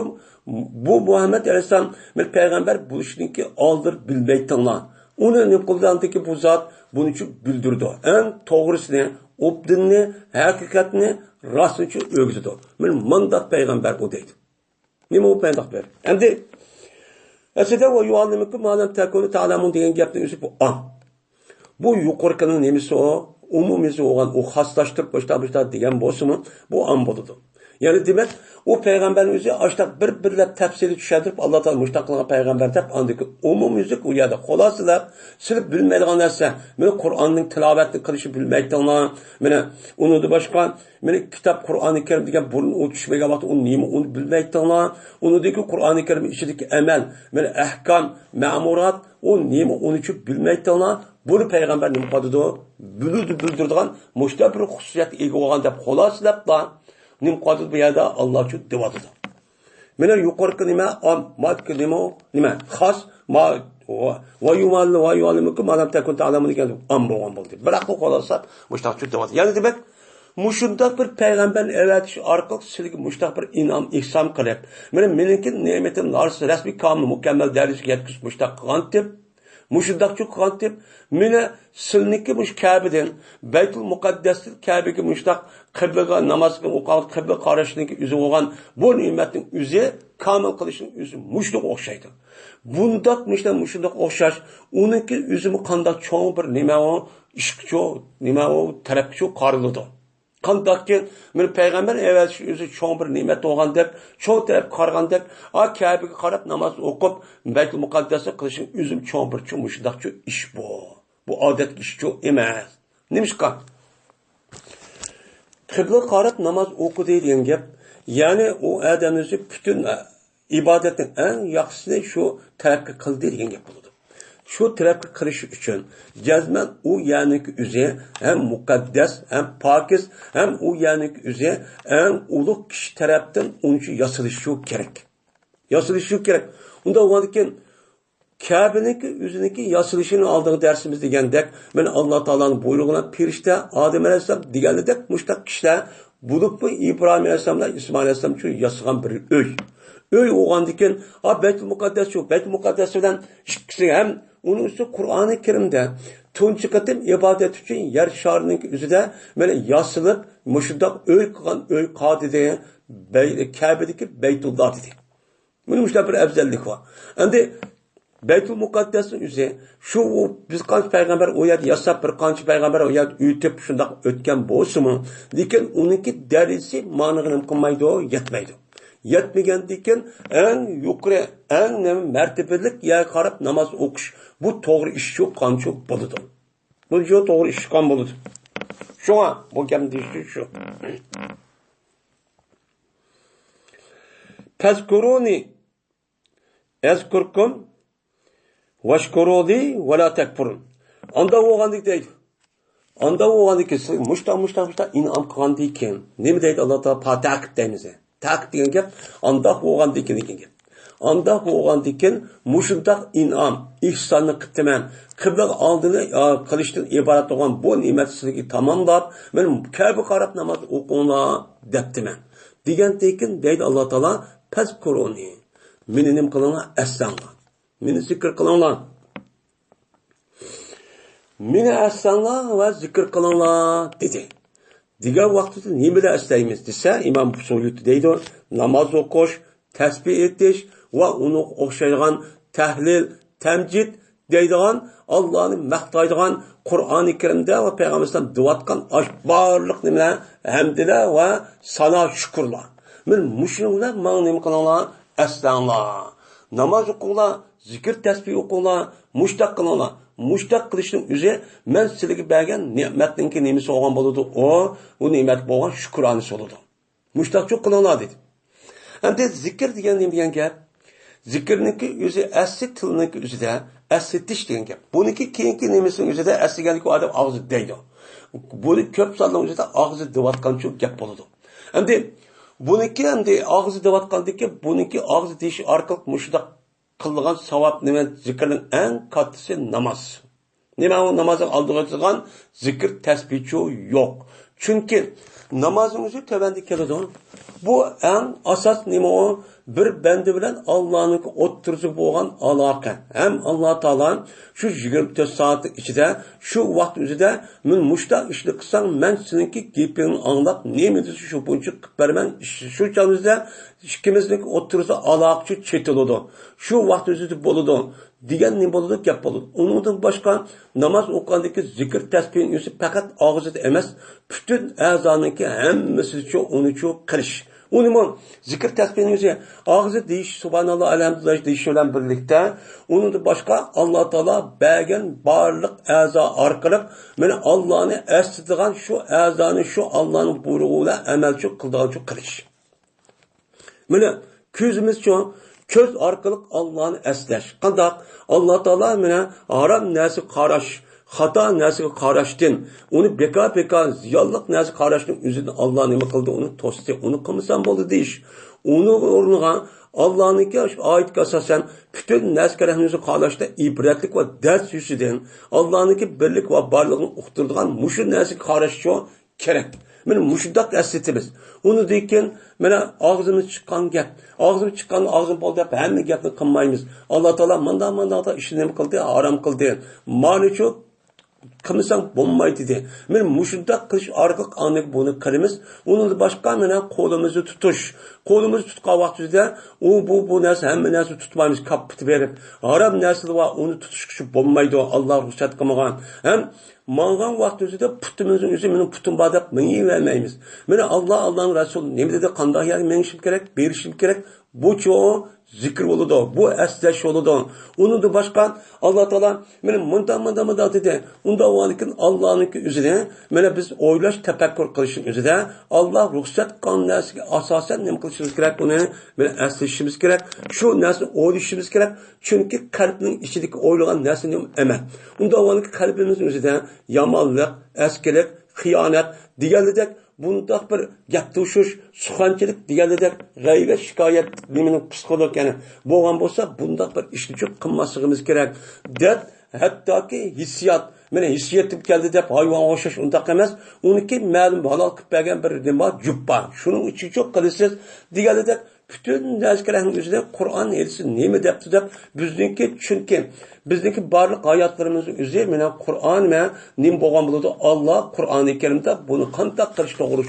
بۇ مۇھەممەد ئەلەيھىسسالام بىر پەيغەمبەر بولۇشىنىڭكى ئالدىدا بىلمەيتتىڭلار. ئۇنى نېمە قىلغاندىكى بۇ زات بۇنىچۇ بىلدۈرىدۇ. ئەڭ توغرىسىنى، ئوبدىننى، ھەقىقەتنى، راستىنىچۇ ئۆگىتىدۇ. مانا مۇنداق پەيغەمبەر ئۇ دەيدۇ. نېمە ئۇ پەيغەمبەر؟ ئەمدى ئەسلىدە ۋە يۇئەللىمۇكۇم ما لەم تەكۇنۇ تەلەمۇن دېگەن گەپنىڭ ئۆزى بۇ ئام. بۇ يۇقىرىقىنىڭ نېمىسى ئۇ؟ ئومۇمىيسى بولغان ئۇ خاسلاشتۇرۇپ مۇشتا مۇشتا دېگەن بولسىمۇ، بۇ ئام بولىدۇ. يەنى دېمەك، ئۇ پەيغەمبەرنىڭ ئۆزى ئاشتاق بىر بىرلەپ تەپسىلىي چۈشەندۈرۈپ، ئاللا تائالا مۇشتاق قىلغان پەيغەمبەر دەپ، ئاندىكى ئومۇميۈزلۈك ئۇ يەردە خۇلاسىلەپ، سىلەر بىلمەيدىغان نەرسە، مانا قۇرئاننىڭ تىلاۋەتنى قىلىشنى بىلمەيتتىڭلار، مانا ئۇنىڭدىن باشقا مانا كىتاب قۇرئانى كەرىم دېگەن بۇرۇن ئۇ چۈشمىگەن ۋاقىتتا ئۇنى نېمە ئۇنى بىلمەيتتىڭلار. ئۇنىڭدىكى قۇرئانى كەرىم ئىچىدىكى ئەمەل، مانا ئەھكام، مەمۇرات، ئۇ نېمە ئۇنىچۇ بىلمەيتتىڭلار. بۇنى پەيغەمبەر نېمە قىلىدۇ؟ بىلىدۇ، بىلدۈرىدىغان مۇشۇنداق بىر خۇسۇسىيەتكە ئىگە بولغان دەپ خۇلاسىلەپلا نېمە قىلىدۇ بۇ يەردە ئاللاچۇ دەۋاتىدۇ. مانا يۇقىرىقى نېمە؟ ئام، ماكى نېمە؟ نېمە؟ خاس، ما، ۋە، ۋە يۇمال-، ۋە يۇئەللىمۇكۇم ما لەم تەكۇنۇ تەلەمۇن دېگەن ئام بولغان بولدى. بىراقلا خۇلاسىلەپ مۇشۇنداق چۈشەندۈرۈۋاتىدۇ. يەنى دېمەك، مۇشۇنداق بىر پەيغەمبەرنى ئەۋەتىش ئارقىلىق سىلىگە مۇشۇنداق بىر ئىنئام، ئېھسان قىلىپ، مانا مېنىڭكى نېمىتىم نارسى رەسمىي، كامىل، مۇكەممەل دەرىجىگە يەتكۈزۈپ مۇشۇنداق قىلغانتىم. مۇشۇنداقچۇ قىلغانتىم، مېنى سىلنىڭكى مۇشۇ كەبىدىن، بەيتۇل مۇقەددەستىن كەبىگە مۇشۇنداق قىبلىغا ناماز ئوقۇغان، قىبلە قاراشنىڭكى ئۆزى بولغان بۇ نېمەتنىڭ ئۆزى، كامىل قىلىشنىڭ ئۆزى مۇشۇنىڭغا ئوخشايدۇ. بۇنداق مۇشۇنداق، مۇشۇنداق ئوخشاش، ئۇنىڭكى ئۆزىمۇ قانداق چوڭ بىر نېمە ئۇ، ئىشقىچۇ، نېمە ئۇ، تەرەپكىچۇ قارىلىدۇ. قانداقكىن، مېنى پەيغەمبەر ئەۋەتىش ئۆزى چوڭ بىر نېمەت بولغاندەك، چوڭ تەرەپكە قارىغاندەك، ئا، كەبىگە قاراپ ناماز ئوقۇپ، بەيتۇل مۇقەددەسنى قىلىشنىڭ ئۆزىمۇ چوڭ بىر چوڭ مۇشۇنداقچۇ ئىش بۇ. بۇ ئادەتتىكى ئىشچۇ ئەمەس. نېمىشقا؟ قىبلىگە قاراپ ناماز ئوقۇدى دېگەن گەپ، يەنى ئۇ ئادەمنىڭ ئۆزى پۈتۈن ئىبادەتنىڭ ئەڭ ياخشىسىنى شۇ تەرەپكە قىلدى دېگەن گەپ بولىدۇ. شۇ تەرەپكە قىلىش ئۈچۈن جەزمەن ئۇ يەرنىڭكى ئۆزى ھەم مۇقەددەس، ھەم پاكىز، ھەم ئۇ يەرنىڭكى ئۆزى ئەڭ ئۇلۇغ كىشى تەرەپتىن ئۇنچە ياسىلىشى كېرەك. ياسىلىشى كېرەك. ئۇنداق بولغاندىكىن، كەبىنىڭكى ئۆزىنىڭكى ياسىلىشىنى ئالدىنقى دەرسىمىزدە دېگەندەك، مانا، ئاللا تائالانىڭ بۇيرۇقى بىلەن پەرىشتە ئادەم ئەلەيھىسسالام دېگەنلىدەك مۇشۇنداق كىشىلەر بولۇپمۇ ئىبراھىم ئەلەيھىسسالام بىلەن ئىسمائىل ئەلەيھىسسالام ئۈچۈن ياسىغان بىر ئۆي. ئۆي بولغاندىكىن، ئا، بەيتۇل مۇقەددەس شۇ، بەيتۇل مۇقەددەس بىلەن ئىككىسى ھەم ئۇنىڭ ئۈستىگە قۇرئانى كەرىمدە تۇنجى قېتىم ئىبادەت ئۈچۈن يەر شارىنىڭكى ئۆزىدە، مانا، ياسىلىپ، مۇشۇنداق ئۆي قىلغان ئۆي قالدى دېگەن بەي-، كەبىدىكى بەيتۇللا دېدى. مانا مۇشۇنداق بىر ئەۋزەللىك بار. ئەمدى بەيتۇل مۇقەددەسنىڭ ئۆزى، شۇ بىز قانچە پەيغەمبەر ئۇ يەردە ياساپ، بىر قانچە پەيغەمبەر ئۇ يەردە ئۆتۈپ، شۇنداق ئۆتكەن بولسىمۇ، لېكىن ئۇنىڭكى دەرىجىسى مانىغا نېمە قىلمايدۇ، يەتمەيدۇ. يەتمىگەندىكىن ئەڭ يۇقىرى، ئەڭ نېمە مەرتىبىلىك يەرگە قاراپ ناماز ئوقۇش، بۇ توغرا ئىشچۇ قانچۇ بولىدۇ. بۇ جۇ توغرا ئىش چىققان بولىدۇ. شۇڭا بۇ گەپنى دېيىشى شۇ. پەزكۇرۇنى ئەزكۇركۇم ۋەشكۇرۇلى ۋەلا تەكپۇرۇن. ئاندا بولغاندىكىن دەيدۇ. ئاندا بولغاندىكىن سىز مۇشتا، مۇشتا، مۇشتا ئىنئام قىلغاندىكىن. نېمە دەيدۇ ئاللا تائالا؟ پا-، تەكىد دەيمىز. تەكىد دېگەن گەپ، ئانداق بولغاندىكىن دېگەن گەپ. ئانداق بولغاندىكىن مۇشۇنداق ئىنئام، ئېھساننى قىپتىمەن. قىبلىغا ئالدىنى، ئا، قىلىشتىن ئىبارەت بولغان بۇ نېمەتنى سىزگە تاماملاپ، مەن كەبە قاراپ ناماز ئوقۇڭلار دەپتىمەن. دېگەندىكىن دەيدۇ ئاللا تائالا، پەزكۇرۇنى. مېنى نېمە قىلىڭلار؟ ئەسلەڭلار. مېنى زىكىر قىلىڭلار. مېنى ئەسلەڭلار ۋە زىكىر قىلىڭلار، دېدى. دېگەن ۋاقتىدا نېمىدە ئەسلەيمىز دېسە، ئىمام سۇيۇتى دەيدۇ، ناماز ئوقۇش، تەسبىھ ئېيتىش ۋە ئۇنىڭغا ئوخشايدىغان تەھلىل، تەمجىد دەيدىغان، ئاللانى مەختايدىغان، قۇرئانى كەرىمدە ۋە پەيغەمبەر ئەلەيھىسسالام دېۋاتقان ئاش بارلىق نېمىلەر، ھەمدىلەر ۋە سانا شۈكۈرلەر. مانا مۇشۇنىڭ بىلەن ماڭا نېمە قىلىڭلار؟ ئەسلەڭلار. ناماز ئوقۇڭلار، زىكىر تەسبىھ ئوقۇڭلار، مۇشتاق قىلىڭلار. مۇشتاق قىلىشنىڭ ئۆزى مەن سىلەرگە بەرگەن نېمەتنىڭكى نېمىسى بولغان بولىدۇ، ئۇ، ئۇ نېمەتكە بولغان شۈكرانىسى بولىدۇ. مۇشتاقچۇ قىلىڭلار دېدى. ئەمدى زىكىر دېگەن نېمە دېگەن گەپ؟ زىكىرنىڭكى ئۆزى ئەسلى تىلنىڭكى ئۆزىدە ئەسلىتىش دېگەن گەپ. بۇنىڭكى كېيىنكى نېمىسىنىڭ ئۆزىدە ئەسلىگەنلىكى ئادەم ئاغزى دەيدۇ. بۇنى كۆپ ساننىڭ ئۆزىدە ئاغزى دەۋاتقانچۇ گەپ بولىدۇ. ئەمدى بۇنىڭكى ئەمدى ئاغزى دەۋاتقاندىكى بۇنىڭكى ئاغزى دېيىش ئارقىلىق مۇشۇنداق قىلىدىغان ساۋاب نېمە؟ زىكىرنىڭ ئەڭ كاتتىسى ناماز. نېمە ئۇ نامازنىڭ ئالدىغا ئېيتىلغان زىكىر تەسبىھچۇ يوق. چۈنكى نامازنىڭ ئۆزى تۆۋەندە كېلىدۇ. بۇ ئەڭ ئاساس نېمە ئۇ؟ بىر بەندە بىلەن ئاللانىڭكى ئوتتۇرىسىدا بولغان ئالاقە. ھەم ئاللا تائالا شۇ يىگىرمە تۆت سائەتنىڭ ئىچىدە، شۇ ۋاقىت ئۆزىدە مەن مۇشتاق ئىشنى قىلساڭ، مەن سېنىڭكى گېپىڭنى ئاڭلاپ، نېمە دېسە شۇ بويىچە قىلىپ بېرىمەن. شۇ چاغ ئىككىمىزنىڭ ئوتتۇرىسىدا ئالاقىچۇ چېتىلىدۇ. شۇ ۋاقىت ئۆزىدە بولىدۇ. دېگەن نېمە بولىدۇ؟ گەپ بولىدۇ. ئۇنىڭدىن باشقا ناماز ئوقۇغاندىكى زىكىر تەسبىھنىڭ ئۆزى پەقەت ئاغزىدا ئەمەس، پۈتۈن ئەزانىڭكى ھەممىسىچۇ ئۇنىچۇ قىلىش. ئۇنىمۇ زىكىر تەسبىھنىڭ ئۆزى ئاغزى دېيىش، سۇبھاناللا، ئەلھەمدۇلىللا دېيىش بىلەن بىرلىكتە، ئۇنىڭدىن باشقا ئاللا تائالا بەرگەن بارلىق ئەزا ئارقىلىق مانا ئاللانى ئەسلىتىدىغان شۇ ئەزانى شۇ ئاللانىڭ بۇيرۇقى بىلەن ئەمەلچۇ قىلىدىغانچۇ قىلىش. مانا كۆزىمىزچۇ، كۆز ئارقىلىق ئاللانى ئەسلەش. قانداق؟ ئاللا تائالا مانا ھارام نەرسىگە قاراش، خاتا نەرسىگە قاراشتىن، ئۇنى بىكار-بىكار زىيانلىق نەرسىگە قاراشتىن ئۆزىدىن ئاللا نېمە قىلدى؟ ئۇنى توستى. ئۇنى قىلمىسام بولدى دېيىش. ئۇنىڭ ئورنىغا ئاللانىڭكى شۇ ئايەتكە ئاساسەن پۈتۈن نەرسىگە رەھمىتىنى قاراشتا ئىبرەتلىك ۋە دەرس يۈزىسىدىن ئاللانىڭكى بىرلىك ۋە بارلىقىنى ئۇقتۇرىدىغان مۇشۇ نەرسىگە قاراشچۇ كېرەك. مانا مۇشۇنداق ئەسلىتىمىز. ئۇنىڭدىن كېيىن مانا ئاغزىمىز چىققان گەپ، ئاغزىمىز چىققان ئاغزىمىز بولدى دەپ ھەممە گەپنى قىلمايمىز. ئاللا تائالا مانداق مانداق ئىشنى نېمە قىلدى، ھارام قىلدى. مانىچۇ قىلمىساڭ بولمايدۇ دېدى. مانا مۇشۇنداق قىلىش ئارقىلىق ئاندىن بۇنى قىلىمىز. ئۇنىڭدىن باشقا مانا قولىمىزنى تۇتۇش. قولىمىزنى تۇتقان ۋاقتىمىزدا ئۇ، بۇ، بۇ نەرسە، ھەممە نەرسە تۇتمايمىز، كاپپىتى بېرىپ. ھارام نەرسىلەر بار، ئۇنى تۇتۇشقا شۇ بولمايدۇ، ئاللا رۇخسەت قىلمىغان. ھەم ماڭغان ۋاقتىمىزدا پۇتىمىزنىڭ ئۆزى مېنىڭ پۇتۇم بار دەپ مېڭىۋەرمەيمىز. مانا ئاللا، ئاللانىڭ رەسۇلى نېمە دېدى، قانداق يەرگە مېڭىشىم كېرەك، بېرىشىم كېرەك، بۇچۇ زىكىر بولىدۇ، بۇ ئەسلەش بولىدۇ. ئۇنىڭدىن باشقا ئاللا تائالا مانا مۇنداق، مۇنداق، مۇنداق دېدى. ئۇنداق بولغاندىكىن ئاللانىڭكى ئۆزىنى مانا بىز ئويلاش، تەپەككۇر قىلىشنىڭ ئۆزىدە ئاللا رۇخسەت قىلغان نەرسىگە ئاساسەن نېمە قىلىشىمىز كېرەك؟ ئۇنى مانا ئەسلىشىمىز كېرەك. شۇ نەرسىنى ئويلىشىمىز كېرەك. چۈنكى قەلبنىڭ ئىچىدىكى ئويلىغان نەرسە ئەمەل. ئۇنداق بولغاندىكىن قەلبىمىزنىڭ ئۆزىدە يامانلىق، ئەسكىلىك، خىيانەت دېگەنلىدەك بۇنداق بىر گەپ توشۇش، سۇخەنچىلىك دېگەنلىدەك غەيۋەت، شىكايەت نېمىنىڭ پسىخولوگ، يەنى بولغان بولسا، بۇنداق بىر ئىشنى قىلماسلىقىمىز كېرەك دەپ، ھەتتاكى ھېسسىيات، مانا ھېسسىيىتىم كەلدى دەپ ھايۋانغا ئوخشاش ئۇنداق ئەمەس، ئۇنىڭكى مەلۇم ھالال قىلىپ بەرگەن بىر نېمە بار، جۈپ بار، شۇنىڭ ئۈچۈن شۇ قىلىسىز دېگەنلىدەك پۈتۈن نەرسىلەرنىڭ ئۆزىدە قۇرئان، ھەدىس نېمە دەپتۇ دەپ، بىزنىڭكى، چۈنكى بىزنىڭكى بارلىق ھاياتلىرىمىزنىڭ ئۆزى مانا قۇرئان ۋە نېمە بولغان بولىدۇ؟ ئاللا قۇرئانى كەرىمدە بۇنى قانداق قىلىش توغرىلىق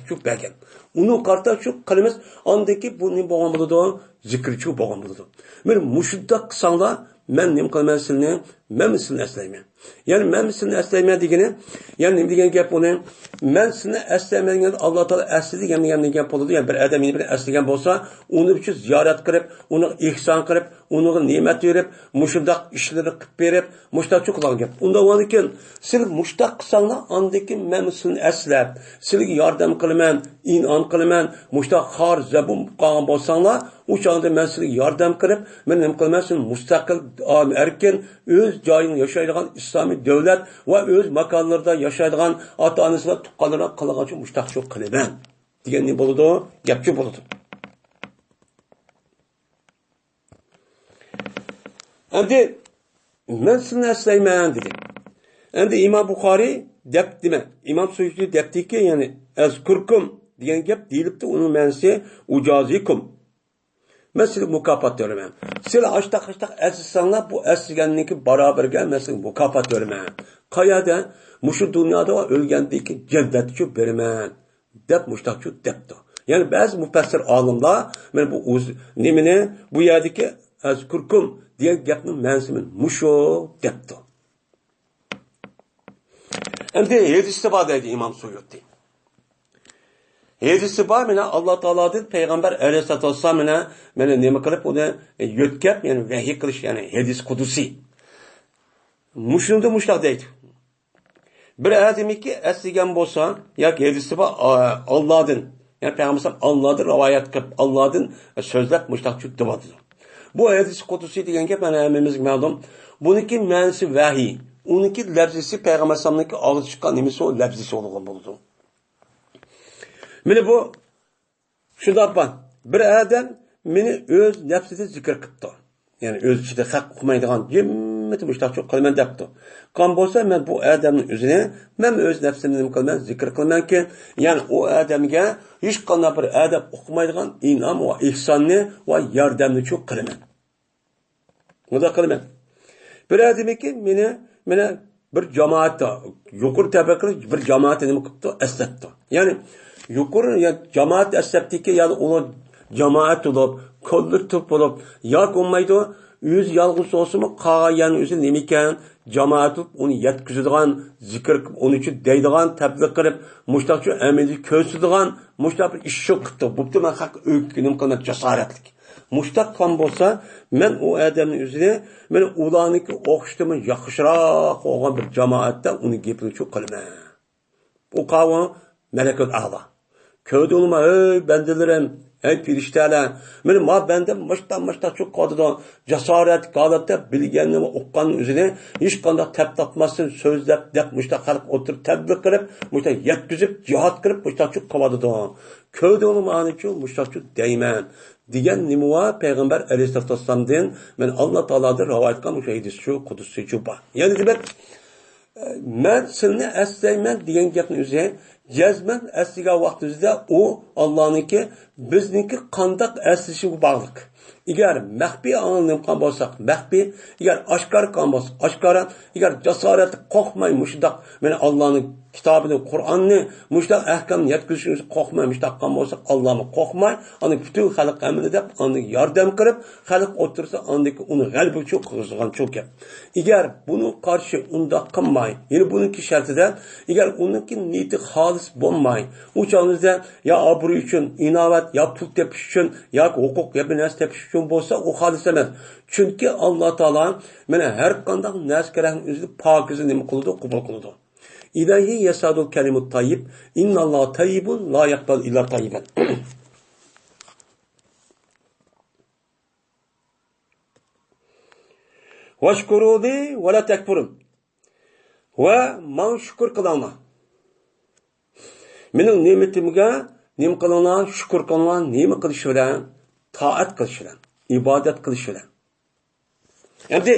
شۇ بەرگەن. ئۇنىڭغا قارىتا شۇ قىلىمىز، ئاندىن كېيىن بۇ نېمە بولغان بولىدۇ؟ زىكىرچۇ بولغان بولىدۇ. مانا مۇشۇنداق قىلساڭلار، مەن نېمە قىلىمەن سىلىنى؟ مەنمۇ سىلىنى ئەسلەيمەن. يەنى مەنمۇ سىلىنى ئەسلەيمەن دېگىنى، يەنى نېمە دېگەن گەپ ئۇنى؟ مەن سىلىنى ئەسلەيمەن دېگەندە ئاللا تائالا ئەسلىدى دېگەن، دېگەن گەپ بولىدۇ. يەنى بىر ئادەم يەنە بىرىنى ئەسلىگەن بولسا، ئۇنى ئۈچۈن زىيارەت قىلىپ، ئۇنىڭغا ئېھسان قىلىپ، ئۇنىڭغا نېمەت بېرىپ، مۇشۇنداق ئىشلىرىنى قىلىپ بېرىپ، مۇشۇنداقچۇ قىلغان گەپ. ئۇنداق بولغاندىكىن، سىلى مۇشۇنداق قىلساڭلار، ئاندىن كېيىن مەنمۇ سىلىنى ئەسلەپ، سىلىگە ياردەم قىلىمەن، ئىنئام قىلىمەن، مۇشۇنداق خار زەبۇن قالغان بولساڭلار، ئۇ چاغدا مەن سىلىگە ياردەم قىلىپ، مەن نېمە قىلىمەن، سىلى مۇستەقىل، ئەركىن، ئۆز جايىڭدا ياشايدىغان ئىسلامىي دۆلەت ۋە ئۆز ماكانلىرىدا ياشايدىغان ئاتا-ئانىسى بىلەن تۇغقانلىرىغا قىلغانچە مۇشۇنداقچۇ قىلىمەن دېگەن نېمە بولىدۇ؟ گەپچۇ بولىدۇ. ئەمدى مەن سىلىنى ئەسلەيمەن دېدى. ئەمدى ئىمام بۇخارىي دەپ دېمە، ئىمام سۇيۇتى دەپتىكى، يەنى ئەزكۇركۇم دېگەن گەپ دېيىلىپتۇ، ئۇنىڭ مەنىسى ئۇجازىكۇم. مەن سىلىگە مۇكاپات بېرىمەن. سىلى ئاشتاق-ئاشتاق ئەسلىسەڭلار، بۇ ئەسلىگەننىڭكى بارابىرىگە مەن سىلىگە مۇكاپات بېرىمەن. قەيەردە؟ مۇشۇ دۇنيادا ئۆلگەندىن كېيىن جەننەتكىچۇ بېرىمەن، دەپ مۇشتاقچۇ دەپتۇ. يەنى بەزى مۇپەسسىر ئالىملار مانا بۇ ئۇز-، نېمىنى، بۇ يەردىكى ئەزكۇركۇم دېگەن گەپنىڭ مەنىسى مانا مۇشۇ دەپتۇ. ئەمدى ھەدىستە بار دەيدۇ ئىمام سۇيۇتى. ھەدىستە بار، مانا ئاللا تائالادىن پەيغەمبەر ئەلەيھىسسالاتۇ ۋەسسالام مانا، مانا نېمە قىلىپ ئۇنى يۆتكەپ، يەنى ۋەھىي قىلىش، يەنى ھەدىس قۇدسىي. مۇشۇنىڭدا مۇشۇنداق دەيدۇ. بىر ئادەمكى ئەسلىگەن بولسا، ياكى ھەدىستە بار، ئا-، ئاللادىن، يەنى پەيغەمبەر ئاللادىن رىۋايەت قىلىپ، ئاللادىن سۆزلەپ مۇشۇنداق دەۋاتىدۇ. بۇ ھەدىس قۇدسىي دېگەن گەپ مانا ھەممىمىزگە مەلۇم. بۇنىڭكى مەنىسى ۋەھىي. ئۇنىڭكى لەپزىسى پەيغەمبەر ئەلەيھىسسالامنىڭكى ئاغزى چىققان نېمىسى ئۇ لەپزىسى بولغان بولىدۇ. مانا بۇ شۇنداق بار. بىر ئادەم مېنى ئۆز نەپسىدە زىكىر قىپتۇ. يەنى ئۆز ئىچىدە خەق ئۇقمايدىغان، جىممىتى مۇشتاقچۇ قىلىمەن دەپتۇ. قان بولسا، مەن بۇ ئادەمنىڭ ئۆزىنى، مەن ئۆز نەپسىمنى نېمە قىلىمەن؟ زىكىر قىلىمەنكى، يەنى ئۇ ئادەمگە ھېچقانداق بىر ئادەم ئۇقمايدىغان ئىنئام ۋە ئېھساننى ۋە ياردەمنىچۇ قىلىمەن. مۇنداق قىلىمەن. بىر ئادەمكى مېنى، مېنى بىر جامائەتتە، يۇقىرى تەبەقىلىك بىر جامائەتتە نېمە قىپتۇ؟ ئەسلەپتۇ. يەنى يۇقىرى يا جامائەت ئەسلەپتىكى، يەنى ئۇلار جامائەت بولۇپ، كوللېكتىپ بولۇپ، ياكى بولمايدۇ، ئۆزى يالغۇز بولسىمۇ، قالغان يەرنىڭ ئۆزى نېمىكەن، جامائەت بولۇپ، ئۇنى يەتكۈزىدىغان، زىكىر قىلىپ، ئۇنى ئۈچۈن دەيدىغان، تەبلىغ قىلىپ، مۇشتاقچۇ ئەمەلىي كۆرسىتىدىغان، مۇشتاق بىر ئىش شۇ قىپتۇ. بوپتۇ، مەن خەق ئۆيگە نېمە قىلىمەن، جاسارەتلىك. مۇشتاق قىلغان بولسا، مەن ئۇ ئادەمنىڭ ئۆزىنى، مەن ئۇلارنىڭكى ئوخشىتىمۇ ياخشىراق بولغان بىر جامائەتتە ئۇنىڭ گېپىنى شۇ قىلىمەن. ئۇ قاۋۇ مەلەكۇل ئەلا. كۆردۈڭلارمۇ، ئەي بەندىلىرىم، ئەي پىرىشتەلەر، مېنى ما بەندەم مۇشتا مۇشتا چۈشۈپ قالدىدۇ. جاسارەتلىك ھالەتتە بىلگەننى ۋە ئۇققاننى ئۆزىنى ھېچقانداق تەپ تاپماستىن سۆزلەپ، دەپ مۇشتا خەلق ئوتتۇرا تەبلىغ قىلىپ، مۇشتا يەتكۈزۈپ، جىھاد قىلىپ، مۇشتا چۈشۈپ قالدىدۇ. كۆردۈڭلارمۇ ئانىچۇ، مۇشتا چۈشۈپ دەيمەن. دېگەن نېمە بار؟ پەيغەمبەر ئەلەيھىسسالاتۇ ۋەسسالامدىن، مەن ئاللا تائالادىن رىۋايەت قىلغان مۇشۇ ھەدىس شۇ قۇدسىيچۇ بار. يەنى دېمەك، مەن سىلىنى ئەسلەيمەن دېگەن گەپنىڭ ئۆزى جەزمەن ئەسلىگەن ۋاقتىمىزدا ئۇ ئاللانىڭكى بىزنىڭكى قانداق ئەسلىشىگە باغلىق. ئەگەر مەخپىي ئاڭلىنىپ قالغان بولساق، مەخپىي، ئەگەر ئاشكارا قىلغان بولسا، ئاشكارا، ئەگەر جاسارەتلىك قورقماي مۇشۇنداق، مانا ئاللانىڭ كىتابىنى، قۇرئاننى مۇشۇنداق ئەھكامنى يەتكۈزۈشىمىزگە قورقماي، مۇشۇنداق قىلغان بولسا، ئاللامۇ قورقماي، ئاندىن پۈتۈن خەلق ئەمىنى دەپ، ئاندىن ياردەم قىلىپ، خەلق ئوتتۇرىسىدا ئاندىكى ئۇنى غەلىبىگە چوققىزغان چوكى. ئەگەر بۇنىڭ قارشى ئۇنداق قىلماي، يەنە بۇنىڭكى شەرتىدە، ئەگەر ئۇنىڭكى نىيىتى خالىس بولماي، ئۇ چاغىمىزدا يا ئابرۇي ئۈچۈن، ئىناۋەت، يا پۇل تېپىش ئۈچۈن، ياكى ھوقۇق، يا بىر نەرسە تېپىش ئۈچۈن بولسا، ئۇ خالىس ئەمەس. چۈنكى ئاللا تائالا مانا ھەر قانداق نەرسە كېرەكنى ئۆزى پاكىزە نېمە قىلىدۇ، قوبۇل قىلىدۇ. ئىلەيھى يەسئەدۇل كەلىمۇت تەييىب، ئىنناللاھە تەييىبۇن لا يەقبەل ئىللا تەييىبەن. ۋەشكۇرۇلى ۋە لا تەكپۇرۇن. ۋە ماڭا شۈكۈر قىلىڭلار. مېنىڭ نېمىتىمگە نېمە قىلىڭلار، شۈكۈر قىلىڭلار، نېمە قىلىش بىلەن؟ تائەت قىلىش بىلەن، ئىبادەت قىلىش بىلەن. ئەمدى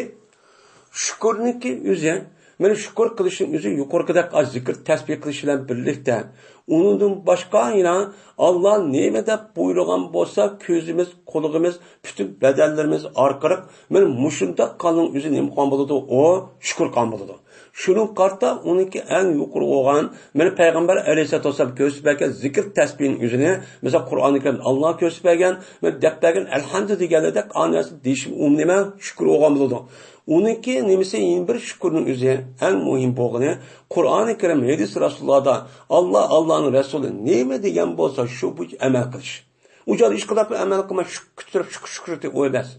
شۈكۈرنىڭكى ئۆزى، مانا شۈكۈر قىلىشنىڭ ئۆزى يۇقىرىقىدەك ئاز زىكىر، تەسبىھ قىلىش بىلەن بىرلىكتە، ئۇنىڭدىن باشقا يەنە ئاللا نېمە دەپ بۇيرۇغان بولسا، كۆزىمىز، قۇلىقىمىز، پۈتۈن بەدەنلىرىمىز ئارقىلىق مانا مۇشۇنداق قىلغاننىڭ ئۆزى نېمە قىلغان بولىدۇ؟ ئۇ شۈكۈر قىلغان بولىدۇ. شۇنىڭغا قارىتا ئۇنىڭكى ئەڭ يۇقىرى بولغان، مانا پەيغەمبەر ئەلەيھىسسالاتۇ ۋەسسالام كۆرسىتىپ بەرگەن زىكىر تەسبىھنىڭ ئۆزىنى، مىسال، قۇرئانى كەرىمدە ئاللا كۆرسىتىپ بەرگەن، مانا دەپ بەرگەن ئەلھەمدۇ دېگەنلەردەك ئا نەرسە دېيىشىم ئۇ نېمە؟ شۈكۈر بولغان بولىدۇ. ئۇنىڭكى نېمىسى يەنە بىر شۈكۈرنىڭ ئۆزى ئەڭ مۇھىم بولغىنى، قۇرئانى كەرىم، ھەدىس رەسۇلۇللادا ئاللا، ئاللانىڭ رەسۇلى نېمە دېگەن بولسا، شۇ بويىچە ئەمەل قىلىش. ئۇ چاغدا ھېچقانداق بىر ئەمەل قىلماي، شۈكۈر كۆتۈرۈپ شۈكۈر، شۈكۈر دەپ ئويلاش.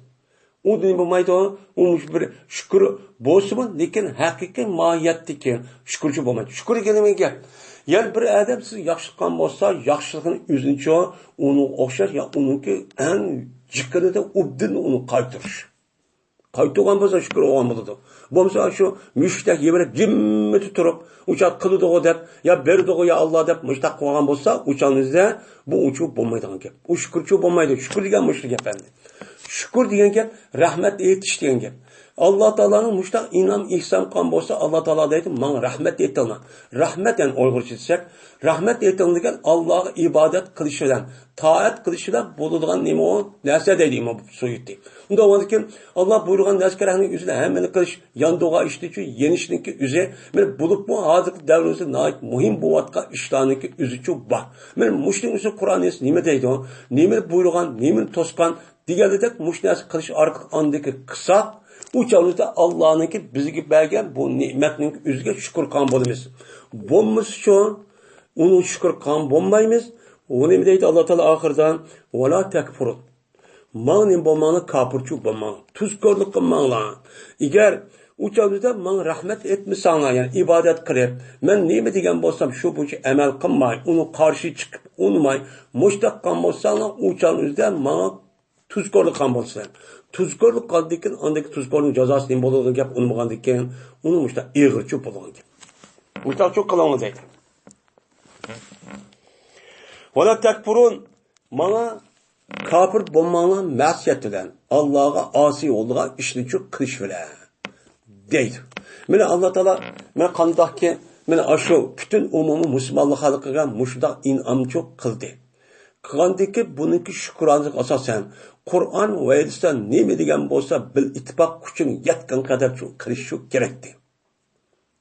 ئۇ نېمە بولمايدۇ؟ ئۇ مۇشۇ بىر شۈكۈر بولسىمۇ، لېكىن ھەقىقىي ماھىيەتتىكى شۈكۈرچى بولمايدۇ. شۈكۈر دېگەن نېمە گەپ؟ يەنە بىر ئادەم سىزگە ياخشى قىلغان بولسا، ياخشىلىقىنى ئۆزىنىچە ئۇنىڭغا ئوخشاش يا ئۇنىڭكى ئەڭ جىقىنىدا ئوبدان ئۇنى قايتۇرۇش. قايتۇرغان بولسا شۈكۈر بولغان بولىدۇ. بولمىسا شۇ مۈشۈكتەك يېمىرىپ جىممىتى تۇرۇپ، ئۇ چاغ قىلىدىغۇ دەپ، يا بېرىدىغۇ يا ئاللا دەپ مۇشۇنداق قىلغان بولسا، ئۇ چاغنىڭىزدا بۇ ئۇچۇ بولمايدىغان گەپ. ئۇ شۈكۈرچۇ بولمايدۇ. شۈكۈر دېگەن مۇشۇ گەپ ئەمدى. شۈكۈر دېگەن گەپ، رەھمەت ئېيتىش دېگەن گەپ. ئاللا تائالانىڭ مۇشۇنداق ئىنئام ئېھسان قىلغان بولسا، ئاللا تائالا دەيدۇ، ماڭا رەھمەت ئېيتىڭلار. رەھمەت، يەنى ئۇيغۇرچە دېسەك، رەھمەت ئېيتىڭ دېگەن ئاللاغا ئىبادەت قىلىش بىلەن، تائەت قىلىش بىلەن بولىدىغان نېمە ئۇ نەرسە دەيدۇ ئىمام سۇيۇتى. ئۇنداق بولغاندىكىن، ئاللا بۇيرۇغان نەرسە كېرەكنى ئۆزىنى ھەممىنى قىلىش، ياندۇغان ئىشتىچۇ يېنىشنىڭكى ئۆزى، مانا بولۇپمۇ ھازىرقى دەۋرىمىزدە ناھايىتى مۇھىم بولۇۋاتقان ئىشلارنىڭكى ئۆزىچۇ بار. مانا مۇشۇنىڭ ئۆزى قۇرئان ھەدىس نېمە دەيدۇ؟ نېمىنى بۇيرۇغان، نېمىنى توسقان دېگەنلىدەك مۇشۇ نەرسە قىلىش ئارقىلىق ئاندىكى قىلساق، ئۇ چاغدا ئاللانىڭكى بىزگە بەرگەن بۇ نېمەتنىڭ ئۆزىگە شۈكۈر قىلغان بولىمىز. بولمىسىچۇ، ئۇنىڭ شۈكۈر قىلغان بولمايمىز. ئۇ نېمە دەيدۇ ئاللا تائالا ئاخىرىدا؟ ۋە لا تەكپۇرۇن. ماڭا نېمە بولماڭلار، كاپىرچۇ بولماڭلار، تۇزكورلۇق قىلماڭلار. ئەگەر ئۇ چاغدا ماڭا رەھمەت ئېيتمىساڭلار، يەنى ئىبادەت قىلىپ، مەن نېمە دېگەن بولسام شۇ بويىچە ئەمەل قىلماي، ئۇنىڭ قارشى چىقىپ ئۇنىماي، مۇشۇنداق قىلغان بولساڭلار، ئۇ چاغدا ماڭا تۇزكورلۇق قىلغان بولسىلەر. تۇزكورلۇق قىلغاندىن كېيىن، ئاندىكى تۇزكورنىڭ جازاسى نېمە بولىدىغان گەپ، ئۇنىمىغاندىن كېيىن، ئۇنى مۇشۇنداق ئېغىرچۇ بولىدىغان گەپ. مۇشۇنداقچۇ قىلىڭلار دەيدۇ. ۋە لا تەكپۇرۇن، ماڭا كاپىر بولماڭلار مەسىيەت بىلەن، ئاللاغا ئاسىي بولىدىغان ئىشنىچۇ قىلىش بىلەن دەيدۇ. مانا ئاللا تائالا، مانا قانداقكى، مانا ئاشۇ پۈتۈن ئومۇمىي مۇسۇلمانلار خەلقىگە مۇشۇنداق ئىنئامچۇ قىلدى. قىلغاندىكى بۇنىڭكى شۈكرانىسىغا ئاساسەن، قۇرئان ۋە ھەدىستە نېمە دېگەن بولسا، بىل ئىتتىپاق كۈچىڭ يەتكەن قەدەر شۇ قىلىش شۇ كېرەكتى.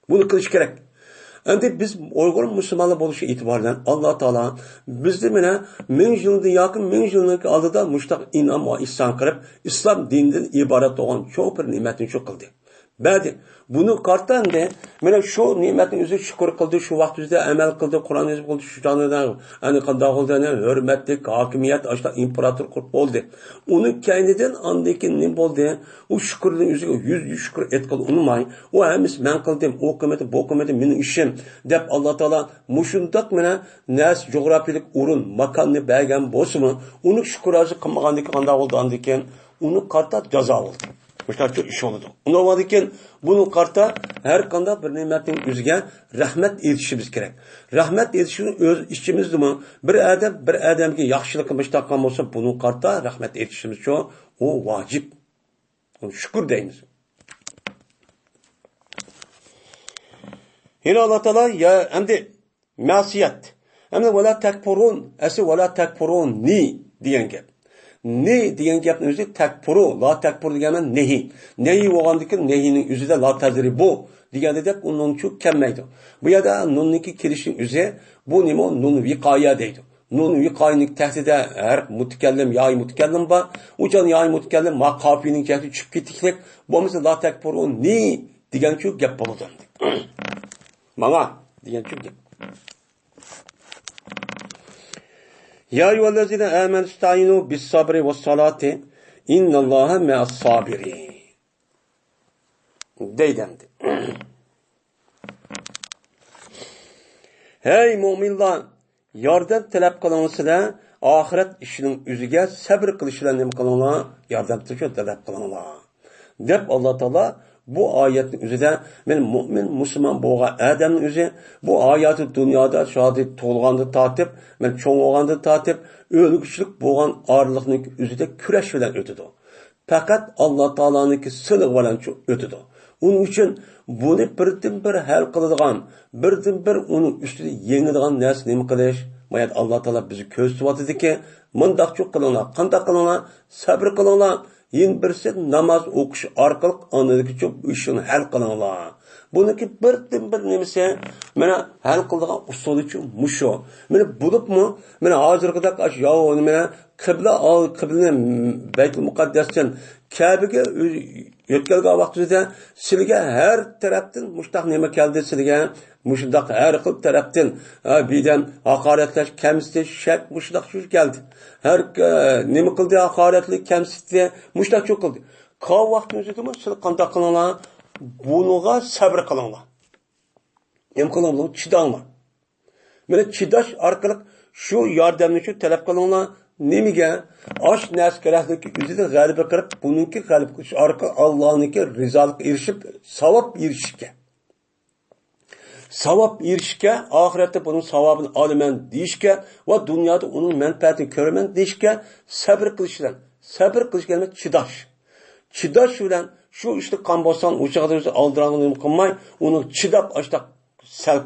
بۇنى قىلىش كېرەك. ئەمدى بىز ئۇيغۇر مۇسۇلمانلار بولۇشى ئېتىبارى بىلەن، ئاللا تائالا بىزنى مانا مىڭ يىلدىن ياكى مىڭ يىلنىڭ ئالدىدا مۇشۇنداق ئىنئام ۋە ئېھسان قىلىپ، ئىسلام دىنىدىن ئىبارەت بولغان چوڭ بىر نېمەتنى شۇ قىلدى. بەردى. بۇنى قارىتا ئەمدى، مانا شۇ نېمەتنى ئۆزى شۈكۈر قىلدى، شۇ ۋاقىت ئۆزىدە ئەمەل قىلدى، قۇرئان يېزىپ قىلدى، شۇ چاغدا ئەنە قانداق بولدى، ئەنە ھۆرمەتلىك ھاكىمىيەت، ئاشۇنداق ئىمپېراتور قۇرۇپ بولدى. ئۇنىڭ كەينىدىن ئاندىن كېيىن نېمە بولدى؟ ئۇ شۈكۈرنى ئۆزىگە يۈز، يۈز شۈكۈر ئېيتقىلى ئۇنىماي، ئۇ ھەممىسى مەن قىلدىم، ئۇ قىلمىدى، بۇ قىلمىدى، مېنىڭ ئىشىم، دەپ ئاللا تائالا مۇشۇنداق مانا نەرسە، جۇغراپىيىلىك ئورۇن، ماكاننى بەرگەن بولسىمۇ، ئۇنى شۈكۈر ھازىر قىلمىغاندىن كېيىن قانداق بولىدۇ ئاندىن كېيىن؟ ئۇنى قارىتا جازا بولدى. مۇشۇنداق ئىش بولىدۇ. ئۇنى بولغاندىن كېيىن بۇنى قارىتا ھەر قانداق بىر نېمەتنىڭ ئۆزىگە رەھمەت ئېيتىشىمىز كېرەك. رەھمەت ئېيتىشنىڭ ئۆز ئىچىمىزدىمۇ بىر ئادەم بىر ئادەمگە ياخشىلىققا مۇشۇنداق قىلغان بولسا، بۇنى قارىتا رەھمەت ئېيتىشىمىزچۇ ئۇ ۋاجىپ. ئۇنى شۈكۈر دەيمىز. يەنە ئاللا تائالا، يا، ئەمدى مەسىيەت. ئەمدى ۋەلا تەكپۇرۇن، ئەسلى ۋەلا تەكپۇرۇنى دېگەن گەپ. نى دېگەن گەپنىڭ ئۆزى تەكپۇرۇ، لا تەكپۇر دېگەن مەن نەھى. نەھى بولغاندىكىن نەھىنىڭ ئۆزىدە لا تەزرىبۇ دېگەندە دەپ ئۇ نۇن چۈ كەلمەيدۇ. بۇ يەردە نۇننىڭكى كېلىشىنىڭ ئۆزى، بۇ نېمە؟ نۇن ۋىقايە دەيدۇ. نۇن ۋىقايىنىڭ تەھتىدە ھەر مۇتەكەللىم، يائى مۇتەكەللىم بار. ئۇچان يائى مۇتەكەللىم ما قاپىيىنىڭ جەھىتى چۈشۈپ كېتىكلىك. بولمىسا لا تەكپۇرۇنى دېگەنچۇ گەپ بولىدۇ. ماڭا دېگەنچۇ گەپ. يا أيها الذين آمنوا استعينوا بالصبر والصلاة إن الله مع الصابرين. دەيدۇ ئەمدى. ھەي مۆمىنلار، ياردەم تەلەپ قىلىڭلار سىلەر، ئاخىرەت ئىشىنىڭ ئۆزىگە سەبرى قىلىش بىلەن نېمە قىلىڭلار؟ ياردەم تەلەپ قىلىڭلار، دەپ ئاللا تائالا بۇ ئايەتنىڭ ئۆزىدە، مەن مۆمىن مۇسۇلمان بولغان ئادەمنىڭ ئۆزى بۇ ھاياتى دۇنيادا شۇ ھازىر تۇغۇلغاندىن تارتىپ، مەن چوڭ بولغاندىن تارتىپ، ئۆلگۈچىلىك بولغان ئارىلىقنىڭ ئۆزىدە كۈرەش بىلەن ئۆتىدۇ. پەقەت ئاللا تائالانىڭكى سىنىقى بىلەن چۇ-، ئۆتىدۇ. ئۇنىڭ ئۈچۈن بۇنى بىردىنبىر ھەل قىلىدىغان، بىردىنبىر ئۇنىڭ ئۈستىدە يېڭىدىغان نەرسە نېمە قىلىش؟ مايا ئاللا تائالا بىزگە كۆرسىتىۋاتىدىكى، مۇنداقچۇ قىلىڭلار، قانداق قىلىڭلار؟ سەبرى قىلىڭلار. يەنە بىرسى ناماز ئوقۇش ئارقىلىق ئاندىكىچۇ بۇ ئىشنى ھەل قىلىڭلار. بۇنىڭكى بىردىنبىر نېمىسى، مانا ھەل قىلىدىغان ئۇسۇلىچۇ مۇشۇ. مانا بولۇپمۇ، مانا ھازىرقىدەك ئاشۇ ياۋ، مانا قىبلە ئال، قىبلىنى بەيتۇل مۇقەددەستىن كەبىگە يۆتكەلگەن ۋاقتىدا سىلىگە ھەر تەرەپتىن مۇشتاق نېمە كەلدى سىلىگە؟ مۇشۇنداق ھەر خىل تەرەپتىن، ھە، بىردەم ھاقارەتلەش، كەمسىتىش، شەك، مۇشۇنداق سۆز كەلدى. ھەر، ئە، نېمە قىلدى؟ ھاقارەتلىك، كەمسىتتى، مۇشۇنداق چوق قىلدى. كاۋ ۋاقىتنى ئۆزىدىمۇ سىلەر قانداق قىلىڭلار؟ بۇنىڭغا سەبرى قىلىڭلار. نېمە قىلىڭلار؟ چىداڭلار. مانا چىداش ئارقىلىق شۇ ياردەمنى شۇ تەلەپ قىلىڭلار. نېمىگە؟ ئاش نەرسە كېرەكلىكى ئۆزىدە غەلىبە قىلىپ، بۇنىڭكى غەلىبە قىلىش ئارقىلىق ئاللانىڭكى رىزالىقىغا ئېرىشىپ، ساۋاب ئېرىشىشكە. ساۋاب ئېرىشىشكە، ئاخىرەتتە بۇنىڭ ساۋابىنى ئالىمەن دېيىشكە ۋە دۇنيادا ئۇنىڭ مەنپەئەتىنى كۆرىمەن دېيىشكە سەبرى قىلىش بىلەن، سەبرى قىلىش بىلەن چىداش. چىداش بىلەن شۇ ئىشنى قىلغان بولساڭ، ئۇ چاغدا ئۆزى ئالدىراڭغا نېمە قىلماي، ئۇنى چىداپ ئاشتاق سەل،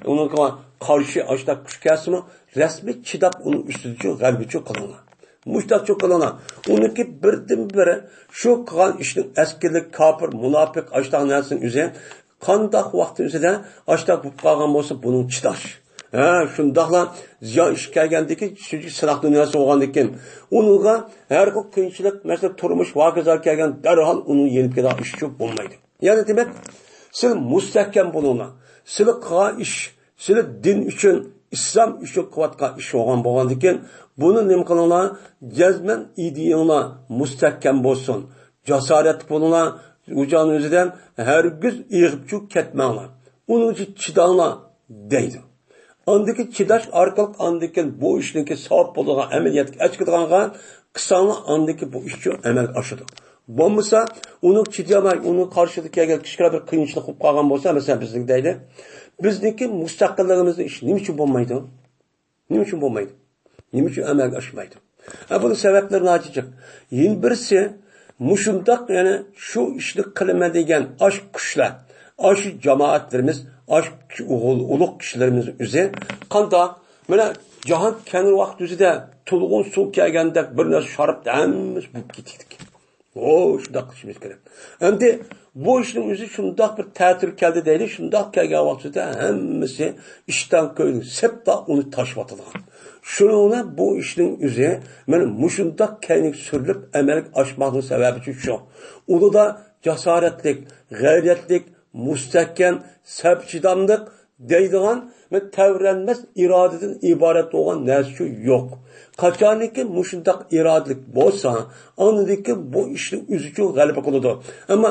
ئۇنىڭغا قارشى ئاشتاق كۈچ كەلسىمۇ، رەسمىي چىداپ ئۇنىڭ ئۈستىدىچۇ غەلىبىچۇ قىلىڭلار. مۇشتاقچۇ قىلىڭلار. ئۇنىڭكى بىردىنبىرى شۇ قىلغان ئىشنىڭ ئەسكىلىك، كاپىر، مۇناپىق، ئاشتاق نەرسىنىڭ ئۆزى قانداق ۋاقىتنىڭ ئۆزىدە ئاشتاق بولۇپ قالغان بولسا، بۇنىڭ چىداش. ھە، شۇنداقلا زىيان ئىش كەلگەندىكىن، شۇنچە سىناق دۇنياسى بولغاندىكىن، ئۇنىڭغا ھەر خىل قىيىنچىلىق، مەسىلەن، تۇرمۇش، ۋاكىزا كەلگەن دەرھال ئۇنىڭ يېنىپ كېتىدىغان ئىش بولمايدۇ. يەنى دېمەك، سىلى مۇستەھكەم بولۇڭلار. سىلى قىلغان ئىش، سىلى دىن ئۈچۈن، ئىسلام ئۈچۈن قىلىۋاتقان ئىش بولغان بولغاندىكىن، بۇنى نېمە قىلىڭلار؟ جەزمەن ئىدىيەڭلار مۇستەھكەم بولسۇن. جاسارەتلىك بولۇڭلار. ئۇ جان ئۆزىدىن ھەرگىز ئېغىپچۇ كەتمەڭلار. ئۇنىڭ ئۈچۈن چىداڭلار، دەيدۇ. ئاندىكى چىداش ئارقىلىق ئاندىكىن بۇ ئىشنىڭكى ساۋاب بولىدىغان ئەمەلىيەتكە ئەچكىدىغانغا قىساڭلار ئاندىكى بۇ ئىشچۇ ئەمەلگە ئاشىدۇ. بولمىسا، ئۇنى چىدىيالماي، ئۇنىڭ قارشىسىدا كەلگەن كىچىككىنە بىر قىيىنچىلىق بولۇپ قالغان بولسا، مەسىلەن، بىزنىڭ دەيلى، بىزنىڭكى مۇستەقىللىقىمىزنىڭ ئىشى نېمە ئۈچۈن بولمايدۇ؟ نېمە ئۈچۈن بولمايدۇ؟ نېمە ئۈچۈن ئەمەلگە ئاشمايدۇ؟ ھە، بۇنىڭ سەۋەبلىرى ناھايىتى جىق. يەنە بىرسى، مۇشۇنداق، يەنى شۇ ئىشنى قىلىمەن دېگەن ئاشۇ كۈچلەر، ئاشۇ جامائەتلىرىمىز، ئاشۇ ئۇلۇغ كىشىلىرىمىز ئۆزى قانداق؟ مانا جاھان كەڭرى ۋاقىت ئۆزىدە تولغان سۇ كەلگەندەك بىر نەرسە شارىپ ھەممىسى بولۇپ كېتىكتىكەن. ھو، شۇنداق قىلىشىمىز كېرەك. ئەمدى بۇ ئىشنىڭ ئۆزى شۇنداق بىر تەتۈر كەلدى دەيلى، شۇنداق كەلگەن ۋاقتىدا ھەممىسى ئىشتان كۆيدى، سەپتا ئۇنى تاشلىۋاتىدىغان. شۇنىڭ بىلەن بۇ ئىشنىڭ ئۆزى مانا مۇشۇنداق كەينىگە سۈرۈلۈپ ئەمەلگە ئاشماقنىڭ سەۋەبى شۇ. ئۇلىدا جاسارەتلىك، غەيرەتلىك، مۇستەھكەم، سەپ چىداملىق، دەيدىغان ۋە تەۋرەنمەس ئىرادىدىن ئىبارەت بولغان نەرسىچۇ يوق. قاچانكى مۇشۇنداق ئىرادىلىك بولسا، ئاندىن كېيىن بۇ ئىشنىڭ ئۆزىچۇ غەلىبە قىلىدۇ. ئەمما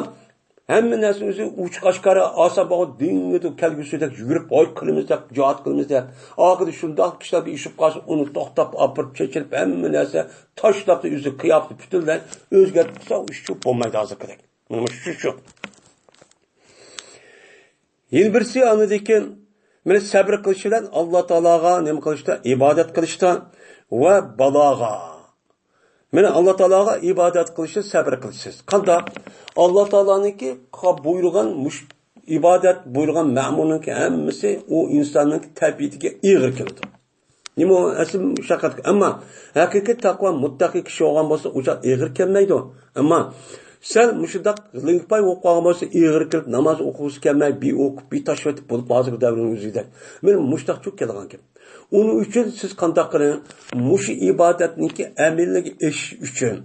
ھەممە نەرسىنىڭ ئۆزى ئوچۇق ئاشكارا ئاسان بولغان دېڭىدۇ، كەلگۈسىدەك يۈگۈرۈپ، ھاي قىلىمىز دەپ، جىھاد قىلىمىز دەپ، ئاخىرى شۇنداق كىشىلەر بىر ئېشىپ قالسا، ئۇنى توختاپ، ئاپىرىپ، چېچىلىپ، ھەممە نەرسە تاشلاپ، ئۆزى قىياپىتى پۈتۈنلەي ئۆزگەرتىپ قىلسا، ئۇ ئىشچۇ بولمايدۇ ھازىرقىدەك. مانا مۇشۇ شۇ. يەنە بىرسى ئاندىن كېيىن، مانا سەبرى قىلىش بىلەن ئاللا تائالاغا نېمە قىلىشتا؟ ئىبادەت قىلىشتا ۋە بالاغا. مانا ئاللا تائالاغا ئىبادەت قىلىشتا سەبرى قىلىشسىز. قانداق؟ ئاللا تائالانىڭكى بۇيرۇغان مۇش-، ئىبادەت بۇيرۇغان مەمۇرنىڭكى ھەممىسى ئۇ ئىنساننىڭ تەبىئىتىگە ئېغىر كېلىدۇ. نېمە ئۇ ئەسلى مۇشەققەت؟ ئەمما ھەقىقىي تەقۋا، مۇتتەقىي كىشى بولغان بولسا، ئۇ چاغ ئېغىر كەلمەيدۇ. ئەمما سەل مۇشۇنداق لىڭپاي بولۇپ قالغان بولسا، ئېغىر كېلىپ، ناماز ئوقۇغۇسى كەلمەي، بىئوقۇپ، بىتاشۋېتىپ بولۇپ، ھازىرقى دەۋرنىڭ ئۆزىدەك. مانا مۇشۇنداق چوق كېلىدىغان گەپ. ئۇنىڭ ئۈچۈن سىز قانداق قىلىڭ؟ مۇشۇ ئىبادەتنىڭكى ئەمەلگە ئېشىش ئۈچۈن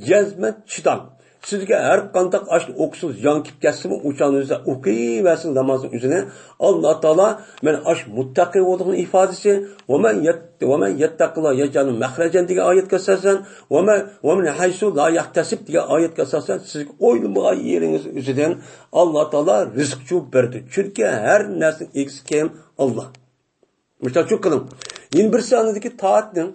جەزمەن چىداڭ. سىزگە ھەر قانداق ئاشنى ئوقۇسىڭىز، يان كېلىپ كەتسىمۇ، ئۇ چاغنىڭىزدا ئوقۇۋەرسىڭىز نامازنىڭ ئۆزىنى. ئاللا تائالا مانا ئاش مۇتتەقى بولغان ئىپادىسى، «ۋەمەن يەت-، ۋەمەن يەتتەقىللاھ يەجئەل لەھۇ مەخرەجەن» دېگەن ئايەتكە ئاساسەن، «ۋەمەن، ۋەمەن ھەيسۇ لا يەھتەسىب» دېگەن ئايەتكە ئاساسەن، سىزگە ئويلىمىغان يېرىڭىز ئۆزىدىن ئاللا تائالا رىزىق چۈشۈرۈپ بەردى. چۈنكى ھەر نەرسىنىڭ ئىگىسى كىم؟ ئاللا. مۇشۇنداق چۈشىنىڭ. يەنە بىرسى ئاندىكى تائەتنىڭ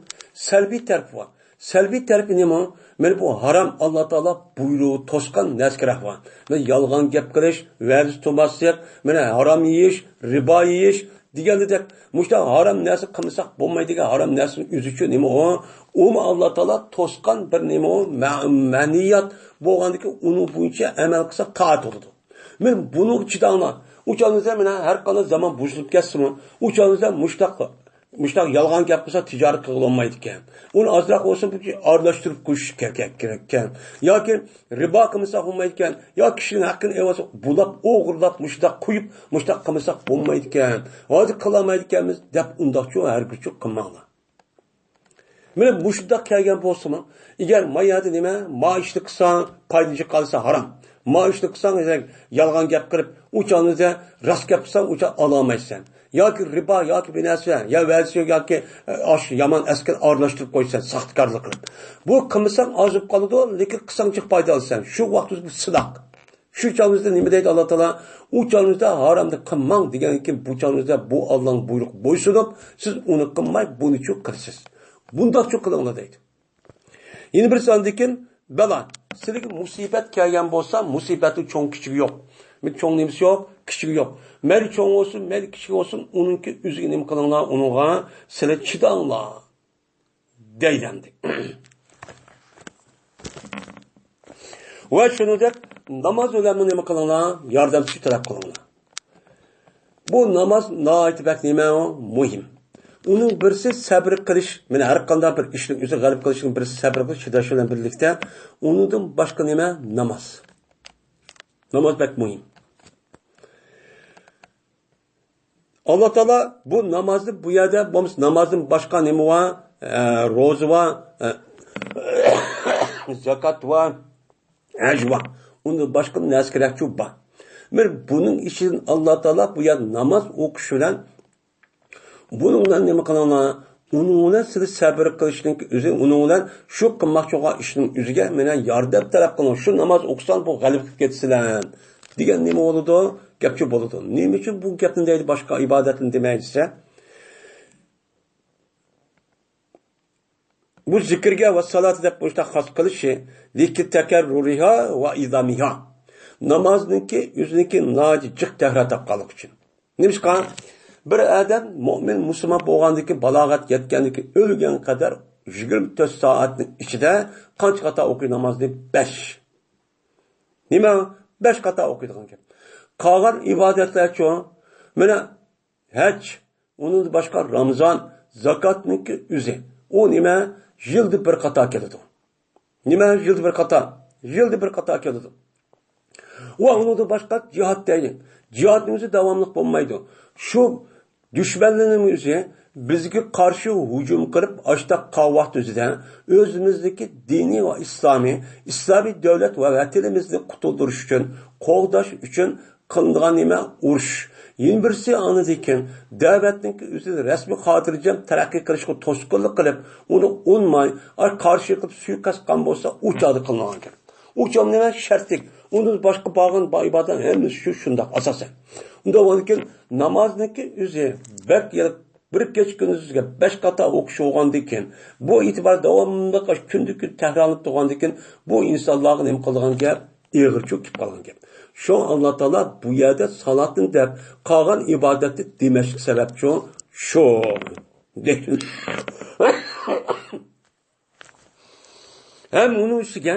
سەلبىي تەرىپى بار. سەلبىي تەرىپى نېمە؟ مانا بۇ ھارام، ئاللا تائالا بۇيرۇقى توسقان نەرسىگە رەھمەت. مانا يالغان گەپ قىلىش، ۋەدىسى تۇماسلىق، مانا ھارام يېيىش، رىبا يېيىش دېگەندەك، مۇشۇنداق ھارام نەرسە قىلمىساق بولمايدىغان ھارام نەرسىنىڭ ئۆزى ئۈچۈن نېمە ئۇ؟ ئۇمۇ ئاللا تائالا توسقان بىر نېمە ئۇ؟ مە-، مەنىيات بولغاندىكىن ئۇنىڭ بويىچە ئەمەل قىلساق تائەت بولىدۇ. مانا بۇنىڭغا چىداڭلار. ئۇ چاغىڭىزدا مانا ھەر قانداق زامان بۇزۇلۇپ كەتسىمۇ، ئۇ چاغىڭىزدا مۇشتاق، مۇشتاق يالغان گەپ قىلسا تىجارەت قىلغىلى بولمايدىكەن. ئۇنى ئازراق بولسۇن بىر ئارىلاشتۇرۇپ قويۇش كېرەك، كېرەككەن. ياكى رىبا قىلمىساق بولمايدىكەن. يا كىشىنىڭ ھەققىنى ئېلىۋالسا، بۇلاپ، ئوغرىلاپ، مۇشتاق قويۇپ، مۇشتاق قىلمىساق بولمايدىكەن. ھازىر قىلالمايدىكەنمىز دەپ ئۇنداقچۇ ھەرگىزچۇ قىلماڭلار. مانا مۇشۇنداق كەلگەن بولسىمۇ، ئەگەر ما يەردە نېمە، ما ئىشنى قىلساڭ پايدىنى چىقارسا ھارام. ما ئىشنى قىلساڭ يالغان گەپ قىلىپ، ئۇ چاغنىڭدا راست گەپ قىلساڭ ئۇ چاغ ئالالمايسەن. ياكى رىبا، ياكى بىر نەرسە، يا ۋەدىسى ياكى ئاش يامان ئەسكىنى ئارىلاشتۇرۇپ قويىسەن، ساختىكارلىق قىلىپ. بۇ قىلمىساڭ ئازىپ قالىدۇ، لېكىن قىلساڭ جىق پايدا ئالىسەن. شۇ ۋاقىت بۇ سىناق. شۇ چاغىمىزدا نېمە دەيدۇ ئاللا تائالا؟ ئۇ چاغىمىزدا ھارامنى قىلماڭ دېگەندىن كېيىن، بۇ چاغىمىزدا بۇ ئاللانىڭ بۇيرۇقىغا بويسۇنۇپ، سىز ئۇنى قىلماي، بۇنىچۇ قىلىسىز. بۇنداقچۇ قىلىڭلار دەيدۇ. يەنە بىرسى ئاندىن كېيىن بالا. سىلىگە مۇسىبەت كەلگەن بولسا، مۇسىبەتنىڭ چوڭ كىچىكى يوق. چوڭ نېمىسى يوق، كىچىكى يوق. مەيلى چوڭ بولسۇن، مەيلى كىچىك بولسۇن، ئۇنىڭكى ئۆزىگە نېمە قىلىڭلار، ئۇنىڭغا سىلى چىداڭلار. دەيدۇ ئەمدى. ۋە شۇنىڭدەك ناماز بىلەنمۇ نېمە قىلىڭلار؟ ياردەمچى تەلەپ قىلىڭلار. بۇ ناماز ناھايىتى بەك نېمە ئۇ؟ مۇھىم. ئۇنىڭ بىرسى سەبرى قىلىش، مانا ھەر قانداق بىر ئىشنىڭ ئۆزىگە غەلىبە قىلىشنىڭ بىرسى سەبرى قىلىش، چىداش بىلەن بىرلىكتە ئۇنىڭدىن باشقا نېمە؟ ناماز. ناماز بەك مۇھىم. ئاللا تائالا بۇ نامازنى بۇ يەردە، بولمىسا نامازدىن باشقا نېمە بار؟ ئە، روزا بار، ئە، زاكات بار، ھەج بار. ئۇندىن باشقا نەرسە كېرەكچۇ بار. مانا بۇنىڭ ئىچىدىن ئاللا تائالا بۇ يەردە ناماز ئوقۇش بىلەن، بۇنىڭ بىلەن نېمە قىلىڭلار؟ ئۇنىڭ بىلەن سىلى سەبرى قىلىشنىڭ ئۆزى، ئۇنىڭ بىلەن شۇ قىلماقچى بولغان ئىشنىڭ ئۆزىگە مانا ياردەم تەلەپ قىلىڭ. شۇ ناماز ئوقۇساڭ بۇ غەلىبە قىلىپ كېتىسىلەر دېگەن نېمە بولىدۇ؟ گەپچۇ بولىدۇ. نېمە ئۈچۈن بۇ گەپنى دەيدۇ، باشقا ئىبادەتنى دېمەي دېسە؟ بۇ زىكىرگە ۋە سالات دەپ مۇشۇنداق خاس قىلىشى، لىكى تەكەررۇرىھا ۋە ئىدامىھا. نامازنىڭكى ئۆزىنىڭكى ناھايىتى جىق تەكرار تاپقانلىقى ئۈچۈن. نېمىشقا؟ بىر ئادەم مۆمىن مۇسۇلمان بولغاندىن كېيىن، بالاغەت يەتكەندىن كېيىن ئۆلگەن قەدەر يىگىرمە تۆت سائەتنىڭ ئىچىدە قانچە قاتا ئوقۇي نامازنى؟ بەش. نېمە؟ بەش قاتا ئوقۇيدىغان گەپ. قالغان ئىبادەتلەرچۇ؟ مانا ھەج، ئۇنىڭدىن باشقا رامىزان، زاكاتنىڭكى ئۆزى. ئۇ نېمە؟ يىلدا بىر قاتا كېلىدۇ. نېمە؟ يىلدا بىر قاتا. يىلدا بىر قاتا كېلىدۇ. ۋە ئۇنىڭدىن باشقا جىھاد دەيلى. جىھادنىڭ ئۆزى داۋاملىق بولمايدۇ. شۇ دۈشمەنلەرنىڭ ئۆزى بىزگە قارشى ھۇجۇم قىلىپ، ئاشتاق قاۋاقتى ئۆزىدە ئۆزىمىزدىكى دىنىي ۋە ئىسلامىي، ئىسلامىي دۆلەت ۋە ۋەتىنىمىزنى قۇتۇلدۇرۇش ئۈچۈن، قوغداش ئۈچۈن قىلىنغان نېمە؟ ئۇرۇش. يەنە بىرسى ئاندىن كېيىن دەۋەتنىڭكى ئۆزىنى رەسمىي خاتىرجەم تەرەققىي قىلىشقا توسقۇنلۇق قىلىپ، ئۇنى ئۇنماي، ئاي قارشى قىلىپ سۇيىقەست قىلغان بولسا، ئۇ چاغدا قىلىنغان گەپ. ئۇ چاغ نېمە؟ شەرتلىك. ئۇندىن باشقا بارغان با-، ئىبادەت ھەممىسى شۇ شۇنداق ئاساسەن. ئۇنداق بولغاندىكىن نامازنىڭكى ئۆزى بەك يەنە بىر كېچە كۈندۈزگە بەش قاتا ئوقۇش بولغاندىكىن، بۇ ئېتىبار داۋاملىق كۈندە كۈن تەكرارلىنىپ تۇرغاندىكىن، بۇ ئىنسانلارغا نېمە قىلىدىغان گەپ؟ ئېغىرچۇ كېلىپ قالغان گەپ. شۇڭا ئاللا تائالا بۇ يەردە سالاتنى دەپ قالغان ئىبادەتنى دېمەسلىك سەۋەبچۇ شۇ. ھەم ئۇنىڭ ئۈستىگە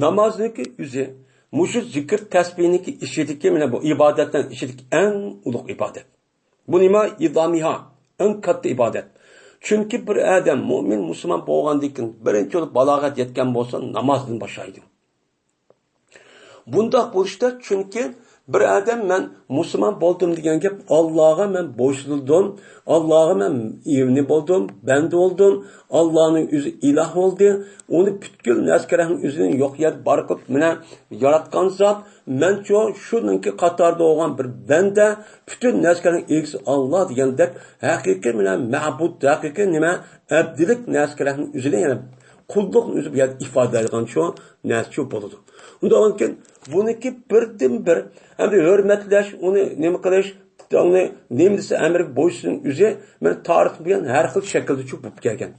نامازنىڭكى ئۆزى مۇشۇ زىكىر تەسبىھنىڭكى ئىچىدىكى، مانا بۇ ئىبادەتنىڭ ئىچىدىكى ئەڭ ئۇلۇغ ئىبادەت. بۇ نېمە؟ ئىزامىھا، ئەڭ كاتتا ئىبادەت. چۈنكى بىر ئادەم مۇئمىن، مۇسۇلمان بولغاندىن كېيىن بىرىنچى بولۇپ بالاغەت يەتكەن بولسا، نامازدىن باشلايدۇ. بۇنداق بولۇشتا، چۈنكى بىر ئادەم «مەن مۇسۇلمان بولدۇم» دېگەن گەپ «ئاللاغا مەن بويسۇندۇم، ئاللاغا مەن ئىمنى بولدۇم، بەندە بولدۇم، ئاللانىڭ ئۆزى ئىلاھ بولدى، ئۇنى پۈتكۈل نەرسە-كەرەكنىڭ ئۆزىنى يوق يەردە بار قىلىپ مېنى ياراتقان زات، مەنچۇ شۇنىڭكى قاتارىدا بولغان بىر بەندە، پۈتۈن نەرسە-كەرەكنىڭ ئىگىسى ئاللا» دېگەندەك ھەقىقىي مانا مەبۇد، ھەقىقىي نېمە؟ ئەبدىلىك نەرسە-كەرەكنىڭ ئۆزىنى، يەنى قۇللۇقنى ئۆزى بۇ يەردە ئىپادىلەيدىغان شۇ نەرسە شۇ بولىدۇ. ئۇنداق بولغاندىكىن بۇنىڭكى بىردىن بىر، ئەمدى ھۆرمەتلەش، ئۇنى نېمە قىلىش، ئۇنى نېمە دېسە ئەمرىگە بويسۇنۇش ئۆزى، مانا تارىختىن بۇيان ھەر خىل شەكىلدە چۇ بولۇپ كەلگەن.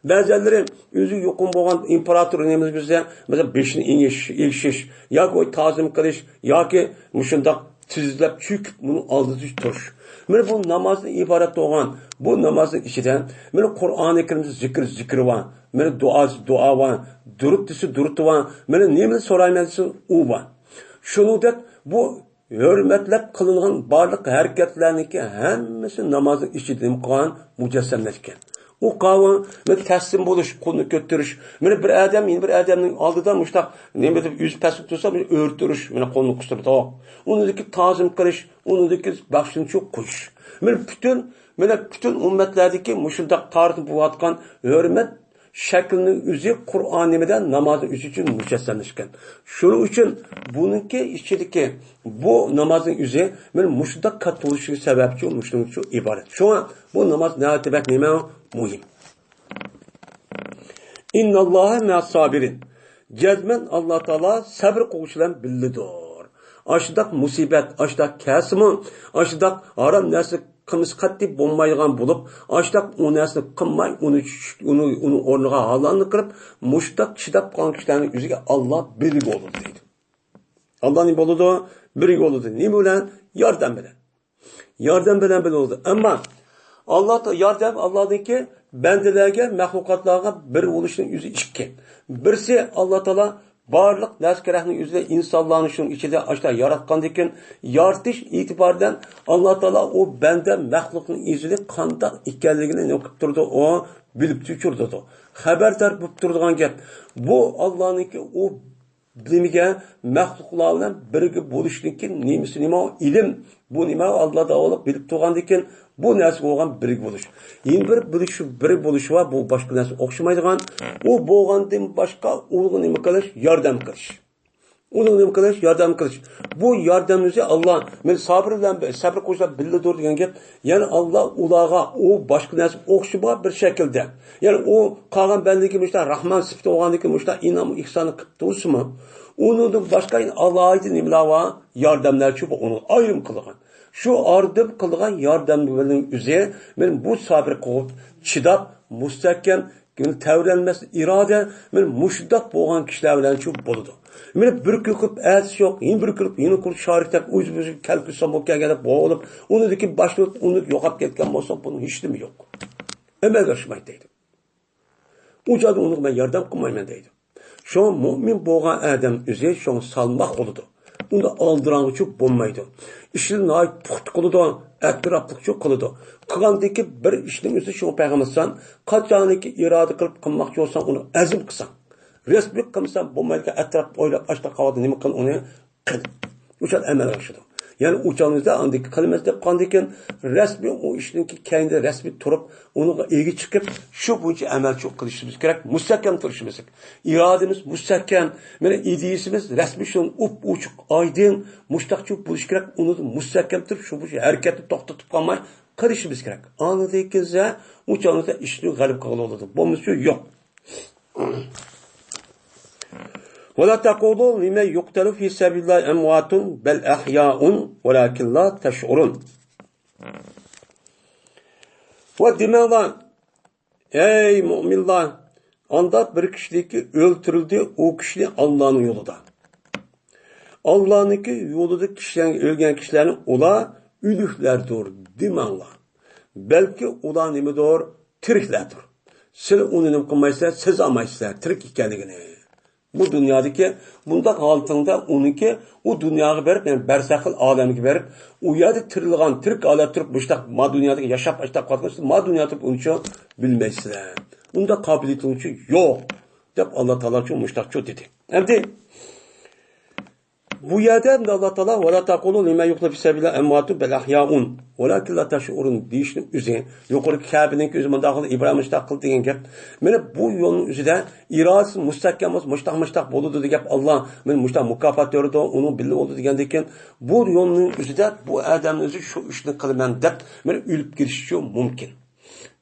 بەزەنلىرى ئۆزىگە يۇقۇم بولغان ئىمپېراتور نېمە دېسە، مەسىلەن، بېشىنى ئېڭىش-، ئېگىشىش ياكى ئۇ تازىم قىلىش ياكى مۇشۇنداق تىزلەپ چۆكۈپ ئۇنىڭ ئالدىدا تۇرۇش. مانا بۇ نامازدىن ئىبارەت بولغان، بۇ نامازنىڭ ئىچىدە مانا قۇرئانى كەرىمدە زىكىر، زىكىر بار، مانا دۇئا، دۇئا بار، دۇرۇت دېسە دۇرۇت بار، مانا نېمىنى سورايمەن دېسە ئۇ بار. شۇنىڭدەك بۇ ھۆرمەتلەپ قىلىنغان بارلىق ھەرىكەتلەرنىڭكى ھەممىسى نامازنىڭ ئىچىدە نېمە قىلغان؟ مۇجەسسەملەشكەن. ئۇ قاۋۇ، مانا تەسلىم بولۇش، قولنى كۆتۈرۈش. مانا بىر ئادەم يەنە بىر ئادەمنىڭ ئالدىدا مۇشتاق نېمە دەپ يۈزى پەسكە تۇرسا، مانا ئۆرە تۇرۇش، مانا قولنى قىستۇرۇپ، توق. ئۇنىڭدىكى تازىم قىلىش، ئۇنىڭدىكى بەخشىنى چۇ قويۇش. مانا پۈتۈن، مانا پۈتۈن ئۈممەتلەردىكى مۇشۇنداق تارىختا بولۇۋاتقان ھۆرمەت شەكلىنىڭ ئۆزى قۇرئان نېمىدە نامازنىڭ ئۆزى ئۈچۈن مۇجەسسەملەشكەن. شۇنىڭ ئۈچۈن بۇنىڭكى ئىچىدىكى بۇ نامازنىڭ ئۆزى مانا مۇشۇنداق كاتتا بولۇشىغا سەۋەبچى، مۇشۇنىڭ ئۈچۈن ئىبارەت. شۇڭا بۇ ناماز ناھايىتى بەك نېمە؟ مۇھىم. ئىنناللاھە مەئەس سابىرىن. جەزمەن ئاللا تائالا سەبر قىلغۇچىلار بىللىدۇر. ئاشۇنداق مۇسىبەت، ئاشۇنداق كەلسىمۇ، ئاشۇنداق ھارام نەرسە قىلمىسا قەتئىي بولمايدىغان بولۇپ، ئاشۇنداق ئۇ نەرسىنى قىلماي، ئۇنى چۈش-، ئۇنى، ئۇنىڭ ئورنىغا ھالالنى قىلىپ، مۇشۇنداق چىداپ قالغان كىشىلەرنىڭ يۈزىگە ئاللا بىرگە بولىدۇ دەيدۇ. ئاللا نېمە بولىدۇ؟ بىرگە بولىدۇ. نېمە بىلەن؟ ياردەم بىلەن. ياردەم بىلەن بىللە بولىدۇ. ئەمما ئاللا تا-، ياردەم ئاللادىنكى، بەندىلەرگە، مەخلۇقاتلارغا بىر بولۇشنىڭ ئۆزى ئىككى. بىرسى ئاللا تائالا بارلىق نەرسە-كەرەكنىڭ ئۆزىدە، ئىنسانلارنى شۇنىڭ ئىچىدە ئاشۇنداق ياراتقاندىكىن، يارىتىش ئېتىبارىدىن ئاللا تائالا ئۇ بەندە مەخلۇقنىڭ ئۆزىنى قانداق ئىكەنلىكىنى نېمە قىلىپ تۇرىدۇ؟ ئۇ بىلىپ تۇرىدۇ. خەۋەردار بولۇپ تۇرىدىغان گەپ. بۇ ئاللانىڭكى ئۇ نېمىگە، مەخلۇقلار بىلەن بىرگە بولۇشنىڭكى نېمىسى نېمە؟ ئىلىم. بۇ نېمە؟ ئاللا داۋالىق بىلىپ تۇرغاندىكىن، بۇ نەرسىگە بولغان بىرگە بولۇش. يەنە بىر بولۇش، بىر بولۇش بار، بۇ باشقا نەرسە ئوخشىمايدىغان. ئۇ بولغاندىن باشقا ئۇنىڭغا نېمە قىلىش؟ ياردەم قىلىش. ئۇنىڭغا نېمە قىلىش؟ ياردەم قىلىش. بۇ ياردەمنى ئاللا، مانا سابىر بىلەن، سەبر قىلغۇچىلار بىللىدۇر دېگەن گەپ. يەنى ئاللا ئۇلارغا ئۇ باشقا نەرسە ئوخشىمىغان بىر شەكىلدە، يەنى ئۇ قالغان بەندىگە مۇشۇنداق راھمان سۈپىتى بولغاندىكىن مۇشۇنداق ئىنئام ئېھساننى قىلىپ تۇرسىمۇ، ئۇنىڭدىن باشقا ئالاھىدە نېمىلەر بار؟ ياردەملەرچۇ بۇ ئۇنى ئايرىم قىلغان. شۇ ئايرىم قىلغان ياردەمنىڭ ئۆزى، مانا بۇ سابىر قىلىپ، چىداپ، مۇستەھكەم، تەۋرەنمەس ئىرادە، مانا مۇشۇنداق بولغان كىشىلەر بىلەنچۇ بولىدۇ. مانا بىر كۈن قىلىپ ئەتىسى يوق، يەنە بىر كۈن قىلىپ يەنە قۇرۇق شارىكتەك ئۆزى-ئۆزىگە كەلكۈن سالماق كەلگەندەك بولۇپ، ئۇنىڭدىن كېيىن باشلىنىپ، ئۇنى يوقاپ كەتكەن بولسا، بۇنىڭ ھېچنېمە يوق. ئەمەلگە ئاشمايدۇ دەيدۇ. ئۇ چاغدا ئۇنىڭغا مەن ياردەم قىلمايمەن دەيدۇ. شۇڭا مۇئمىن بولغان ئادەم ئۆزى شۇڭا سالماق بولىدۇ. ئۇندا ئالدىراڭغۇچە بولمايدۇ. ئىشىنى ناھايىتى پۇختا قىلىدۇ، ئەتراپلىقچە قىلىدۇ. قىلغاندىكى بىر ئىشنىڭ ئۆزى شۇڭا پەيغەمبەر ئەلەيھىسسالام، قاچانكى ئىرادە قىلىپ قىلماقچى بولساڭ، ئۇنى ئەزم قىلساڭ. رەسمىي قىلمىساڭ بولمايدىكەن، ئەتراپقا ئويلاپ، ئاشتا قاۋادا نېمە قىل، ئۇنى قىل. ئۇ چاغ ئەمەلگە ئاشىدۇ. يەنى ئۇ چاغىمىزدا ئاندىن قىلىمىز دەپ قالغاندىكىن، رەسمىي ئۇ ئىشنىڭكى كەينىدە رەسمىي تۇرۇپ، ئۇنىڭغا ئىگە چىقىپ، شۇ بويىچە ئەمەلچىلىك قىلىشىمىز كېرەك، مۇستەھكەم تۇرۇشىمىز كېرەك. ئىرادىمىز مۇستەھكەم، مانا ئىدىيىسىمىز رەسمىي شۇ ئوپئوچۇق، ئايدىڭ، مۇشتاقچە بولۇشى كېرەك، ئۇنىڭدا مۇستەھكەم تۇرۇپ، شۇ بويىچە ھەرىكەتنى توختىتىپ قالماي قىلىشىمىز كېرەك. ئاندىن كېيىن ئۇ چاغىمىزدا ئىشنى غەلىبە قىلغىلى بولىدۇ. بولمىسا يوق. ولا تقولوا لمن يقتل في سبيل الله أموات بل أحياء ولكن لا تشعرون. ۋە دېمەڭلار، ئەي مۇئمىنلار، ئانداق بىر كىشىنىڭكى ئۆلتۈرۈلدى، ئۇ كىشىنى ئاللانىڭ يولىدا. ئاللانىڭكى يولىدا كىشىلەرنى ئۆلگەن كىشىلەرنى ئۇلار ئۆلۈكلەردۇر دېمەڭلار. بەلكى ئۇلار نېمىدۇر؟ تىرىكلەردۇر. سىلەر ئۇنى نېمە قىلمايسىلەر، سېزالمايسىلەر تىرىك ئىكەنلىكىنى. بۇ دۇنيادىكى بۇنداق ھالىتىڭدە ئۇنىڭكى ئۇ دۇنياغا بېرىپ، يەنى بەرزەخىل ئالەمگە بېرىپ، ئۇ يەردە تىرىلغان تىرىك ھالەت تۇرۇپ، مۇشتاق ما دۇنيادا ياشاپ، ئاشتاق قالغان، ما دۇنيادا تۇرۇپ ئۇنچە بىلمەيسىلەر. ئۇنداق قابىلىيىتىڭچۇ يوق، دەپ ئاللا تائالاچۇ مۇشتاقچۇ دېدى. ئەمدى بۇ يەردە ئەمدى ئاللا تائالا، «ۋەلا تەقۇلۇ لىمە يۇقتەلۇ فى سەبىلىللاھ ئەمۋاتۇن بەل ئەھيائۇن ۋەلاكىن لا تەشئۇرۇن» دېيىشنىڭ ئۆزى، يۇقىرىقى كەبىنىڭكى ئۆزى مۇنداق قىلدى، ئىبراھىم مۇشتاق قىلدى دېگەن گەپ. مانا بۇ يولنىڭ ئۆزىدە ئىرادىسى مۇستەھكەم بولسا، مۇشتاق مۇشتاق بولىدۇ دېگەن گەپ، ئاللا مانا مۇشتاق مۇكاپات بېرىدۇ، ئۇنىڭ بىللە بولىدۇ دېگەندىن كېيىن، بۇ يولنىڭ ئۆزىدە بۇ ئادەمنىڭ ئۆزى شۇ ئىشنى قىلىمەن دەپ مانا ئۆلۈپ كېتىشىچۇ مۇمكىن.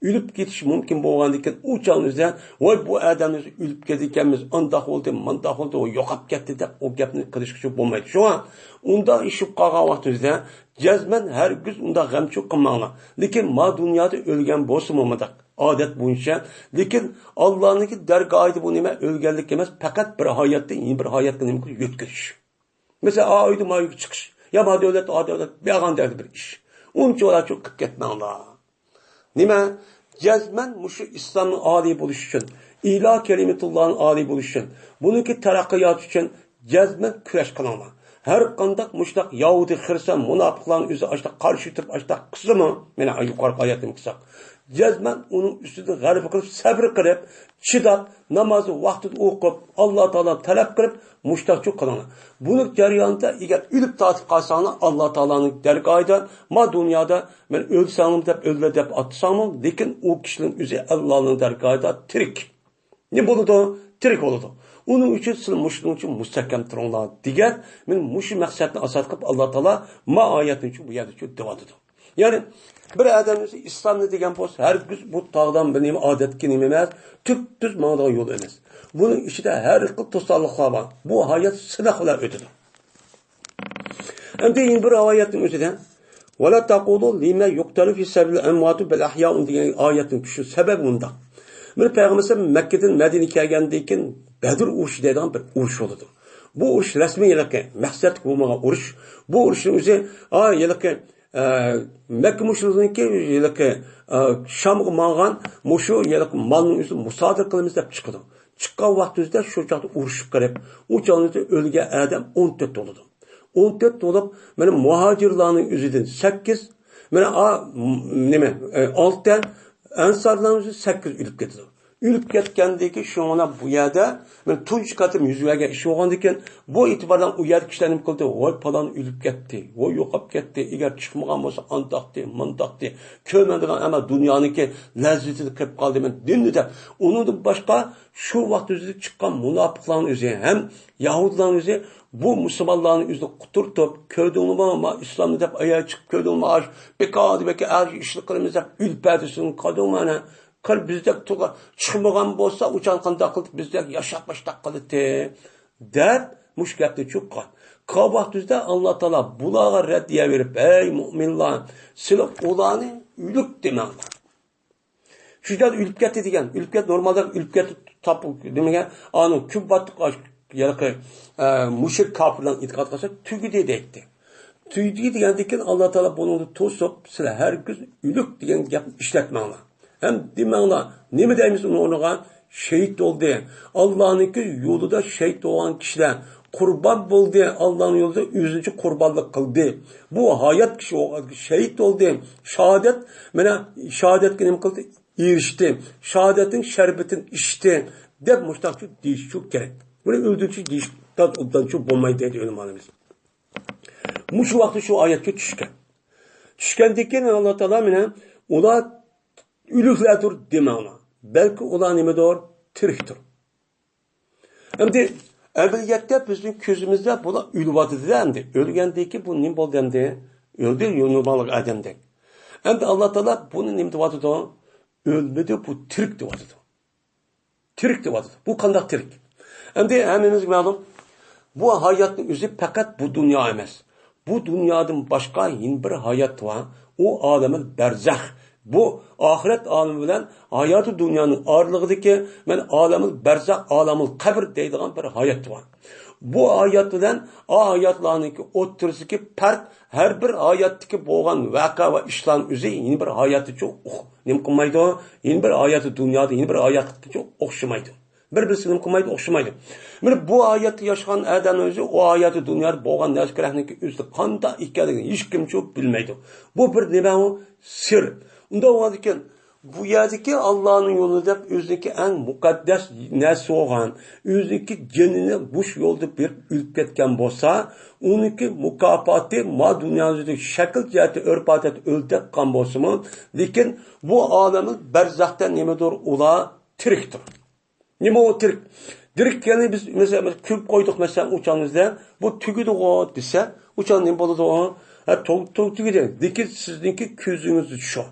ئۆلۈپ كېتىشى مۇمكىن بولغاندىكىن، ئۇ چاغنىڭ ئۆزىدە، «ۋاي، بۇ ئادەمنى ئۆزى ئۆلۈپ كېتىدىكەنمىز، ئانداق بولدى، مانداق بولدى، ئۇ يوقاپ كەتتى» دەپ، ئۇ گەپنى قىلىشقىچە بولمايدۇ. شۇڭا ئۇنداق ئىش بولۇپ قالغان ۋاقتىمىزدا، جەزمەن ھەرگىز ئۇنداق غەمچۇ قىلماڭلار. لېكىن ما دۇنيادا ئۆلگەن بولسىمۇ مۇنداق ئادەت بويىچە، لېكىن ئاللانىڭكى دەرگاھىدا بۇ نېمە ئۆلگەنلىك ئەمەس، پەقەت بىر ھاياتتىن يەنە بىر ھاياتقا نېمە قىلىش، يۆتكىلىش. مەسىلەن، ئا ئۆيدىن ما ئۆيگە چىقىش، يا ما دۆلەت، ئا دۆلەت، بۇياغان دەردە بىر ئىش. ئۇنچە ئۇلارچۇ قىلىپ كەتمەڭلار. نېمە؟ جەزمەن مۇشۇ ئىسلامنىڭ ئالىي بولۇشى ئۈچۈن، ئىلا كەلىمىتۇللانىڭ ئالىي بولۇشى ئۈچۈن، بۇنىڭكى تەرەققىياتى ئۈچۈن جەزمەن كۈرەش قىلىڭلار. ھەر قانداق مۇشۇنداق يەھۇدىي، خىرىستىيان، مۇناپىقلارنىڭ ئۆزى ئاشۇنداق قارشى تۇرۇپ، ئاشۇنداق قىلسىمۇ، مانا يۇقىرىقى ئايەتنى قىلساق، جەزمەن ئۇنىڭ ئۈستىدىن غەلىبە قىلىپ، سەبرى قىلىپ، چىداپ، نامازنى ۋاقتىدا ئوقۇپ، ئاللا تائالادىن تەلەپ قىلىپ، مۇشتاقچۇ قىلىڭلار. بۇنىڭ جەريانىدا ئەگەر ئۆلۈپ تارتىپ قالساڭلار، ئاللا تائالانىڭ دەرگاھىدا، ما دۇنيادا، «مەن ئۆلسەڭلار» دەپ، «ئۆلدى» دەپ ئاتىساڭمۇ، لېكىن ئۇ كىشىنىڭ ئۆزى ئاللانىڭ دەرگاھىدا تىرىك. نېمە بولىدۇ؟ تىرىك بولىدۇ. ئۇنىڭ ئۈچۈن سىلەر مۇشۇنىڭ ئۈچۈن مۇستەھكەم تۇرۇڭلار، دېگەن، مانا مۇشۇ مەقسەتنى ئاساس قىلىپ، ئاللا تائالا ما ئايەتنى شۇ، بۇ يەردە شۇ دەۋاتىدۇ. يەنى بىر ئادەم ئىسلامنى دېگەن بولسا، ھەرگىز بۇ تاغدان بىر نېمە ئادەتتىكى نېمە ئەمەس، تۈپتۈز ماڭىدىغان يول ئەمەس. بۇنىڭ ئىچىدە ھەر خىل توسالغۇلار بار. بۇ ھايات سىناق بىلەن ئۆتىدۇ. ئەمدى يەنە بىر رىۋايەتنىڭ ئۆزىدە، «ۋەلا تەقۇلۇ لىمە يۇقتەلۇ فى سەبىلىللاھ ئەمۋاتۇن بەل ئەھيائۇن» دېگەن ئايەتنىڭ شۇ سەۋەبى مۇنداق. بىر پەيغەمبەر مەككىدىن مەدىنىگە كەلگەندىن كېيىن بەدر ئۇرۇشى دەيدىغان بىر ئۇرۇش بولىدۇ. بۇ ئۇرۇش رەسمىي ھېلىقى مەقسەتلىك بولمىغان ئۇرۇش. بۇ ئۇرۇشنىڭ ئۆزى، ئا، ھېلىقى، ئە، مەككە مۇشرىكلىرىنىڭكى ھېلىقى، ئە، شامغا ماڭغان مۇشۇ ھېلىقى مالنىڭ ئۆزىنى مۇسادىرە قىلىمىز دەپ چىقىدۇ. چىققان ۋاقتىمىزدا شۇ چاغدا ئۇرۇشۇپ قېلىپ، ئۇ چاغدا ئۆلگەن ئادەم ئون تۆت بولىدۇ. ئون تۆت بولۇپ، مانا مۇھاجىرلارنىڭ ئۆزىدىن سەككىز، مانا، ئا، م-، نېمە، ئە، ئالتە، ئەنسارلارنىڭ ئۆزى سەككىز ئۆلۈپ كېتىدۇ. ئۆلۈپ كەتكەندىن كېيىن شۇڭا بۇ يەردە مانا تۇنجى قېتىم يۈز بەرگەن ئىش بولغاندىن كېيىن، بۇ ئېتىباردا ئۇ يەردىكى كىشىلەر نېمە قىلدى؟ «ۋاي، پالان ئۆلۈپ كەتتى، ۋاي، يوقاپ كەتتى، ئەگەر چىقمىغان بولسا ئانداقتى، مانداقتى، كۆرمەيدىغان ئەمەس، دۇنيانىڭكى لەززىتىنى قىلىپ قالدى، مەن دىننى» دەپ. ئۇنىڭدىن باشقا شۇ ۋاقىت ئۆزىدە چىققان مۇناپىقلارنىڭ ئۆزى ھەم يەھۇدىيلارنىڭ ئۆزى بۇ مۇسۇلمانلارنىڭ ئۆزىنى قۇتۇرتۇپ، «كۆردۈڭلارمۇ، ما ئىسلامنى دەپ ئاياغ چىقىپ، كۆردۈڭلارمۇ، ئاش بىكار بەكى ئەر ئىشنى قىلىمىز دەپ ئۆلۈپ بەردى، سىزنى قالدىڭمۇ ئەنە؟ قىل بىزدەك تۇرغان، چىقمىغان بولسا، ئۇچان قانداق قىلدى، بىزدەك ياشاپ باشلاق قىلدى» دەپ، مۇشۇ گەپنى چۇققان. قاۋاق تۈزدە ئاللا تائالا بۇلارغا رەددىيە بېرىپ، «ئەي مۇئمىنلار، سىلەر ئۇلارنى ئۆلۈك دېمەڭلار. شۇ جايدا ئۆلۈپ كەتتى» دېگەن. ئۆلۈپ كەتتى، نورمالدا ئۆلۈپ كەتتى، تاپ، نېمىگە، ئانىڭ كۈن باتتۇق، ھېلىقى، ئە، مۇشرىك كاپىرلارنىڭ ئېتىقاد قىلسا، تۈگىدى دەيتتى. تۈگىدى دېگەندىن كېيىن ئاللا تائالا بۇنىڭدا توسۇپ، سىلەر ھەرگىز ئۆلۈك دېگەن گەپنى ئىشلەتمەڭلار. ھەم دېمەڭلار، نېمە دەيمىز ئۇنىڭ ئورنىغا؟ شېھىت بولدى. ئاللانىڭكى يولىدا شېھىت بولغان كىشىلەر قۇربان بولدى. ئاللانىڭ يولىدا ئۆزىنچە قۇربانلىق قىلدى. بۇ ھايات كىشى شېھىت بولدى. شاھادەت، مانا شاھادەتكە نېمە قىلدى؟ ئېرىشتى. شاھادەتنىڭ شەربىتىنى ئىچتى، دەپ مۇشتاقچۇ دېيىشچۇ كېرەك. بۇنى ئۆلدۈرۈشچە دېيىشتىن ئوبدانچۇ بولمايدۇ دەيدۇ ئۆلىمالىرىمىز. مۇشۇ ۋاقىتتا شۇ ئايەتكە چۈشكەن. چۈشكەندىن كېيىن ئاللا تائالا مانا ئۇلار ئۆلۈكلەردۇر دېمەڭلار. بەلكى ئۇلار نېمىدۇر؟ تىرىكتۇر. ئەمدى ئەمەلىيەتتە بىزنىڭ كۆزىمىزدە بۇلار ئۆلۈۋاتىدۇ-دە ئەمدى. ئۆلگەندىن كېيىن بۇ نېمە بولدى ئەمدى؟ ئۆلدى، نورمال ئادەمدەك. ئەمدى ئاللا تائالا بۇنى نېمە دەۋاتىدۇ؟ ئۆلمىدى، بۇ تىرىك دەۋاتىدۇ. تىرىك دەۋاتىدۇ. بۇ قانداق تىرىك؟ ئەمدى ھەممىمىزگە مەلۇم، بۇ ھاياتنىڭ ئۆزى پەقەت بۇ دۇنيا ئەمەس. بۇ دۇنيادىن باشقا يەنە بىر ھايات بار. ئۇ ئالەمىل بەرزەخ. بۇ ئاخىرەت ئالىمى بىلەن ھاياتى دۇنيانىڭ ئارىلىقىدىكى، مەن ئالەمىل بەرزەخ، ئالەمىل قەبر دەيدىغان بىر ھايات بار. بۇ ھايات بىلەن ئا ھاياتلارنىڭكى ئوتتۇرىسىدىكى پەرق، ھەر بىر ھاياتتىكى بولغان ۋەقە ۋە ئىشلارنىڭ ئۆزى يەنە بىر ھاياتتىچۇ ئوخ-، نېمە قىلمايدۇ؟ يەنە بىر ھاياتى دۇنيادا، يەنە بىر ھاياتقىچۇ ئوخشىمايدۇ. بىر-بىرسىگە نېمە قىلمايدۇ، ئوخشىمايدۇ. مانا بۇ ھاياتتا ياشىغان ئادەمنىڭ ئۆزى، ئۇ ھاياتى دۇنيادا بولغان نەرسە كېرەكنىڭكى ئۆزى قانداق ئىكەنلىكىنى ھېچكىمچۇ بىلمەيدۇ. بۇ بىر نېمە ئۇ؟ سىر. ئۇنداق بولغاندىكىن، بۇ يەردىكى ئاللانىڭ يولى دەپ ئۆزىنىڭكى ئەڭ مۇقەددەس نەرسىسى بولغان، ئۆزىنىڭكى جېنىنى مۇشۇ يولدا بېرىپ ئۆلۈپ كەتكەن بولسا، ئۇنىڭكى مۇكاپاتى ما دۇنيانىڭ يۈزىدە شەكىل جەھەتتە، ئۆرپ-ئادەتتە ئۆلتەتقان بولسىمۇ، لېكىن بۇ ئالەمدە بەرزەختە نېمىدۇر، ئۇلار تىرىكتۇر. نېمە ئۇ تىرىك؟ تىرىك دېگەننى بىز، مەسىلەن، كۆمۈپ قويدۇق، مەسىلەن، ئۇ چاغنىڭىزدا، بۇ تۈگىدىغۇ دېسە، ئۇ چاغ نېمە بولىدۇ؟ ھە، تۇ-، تۇ-، تۈگىدى. لېكىن سىزنىڭكى كۆزىڭىزدە شۇ.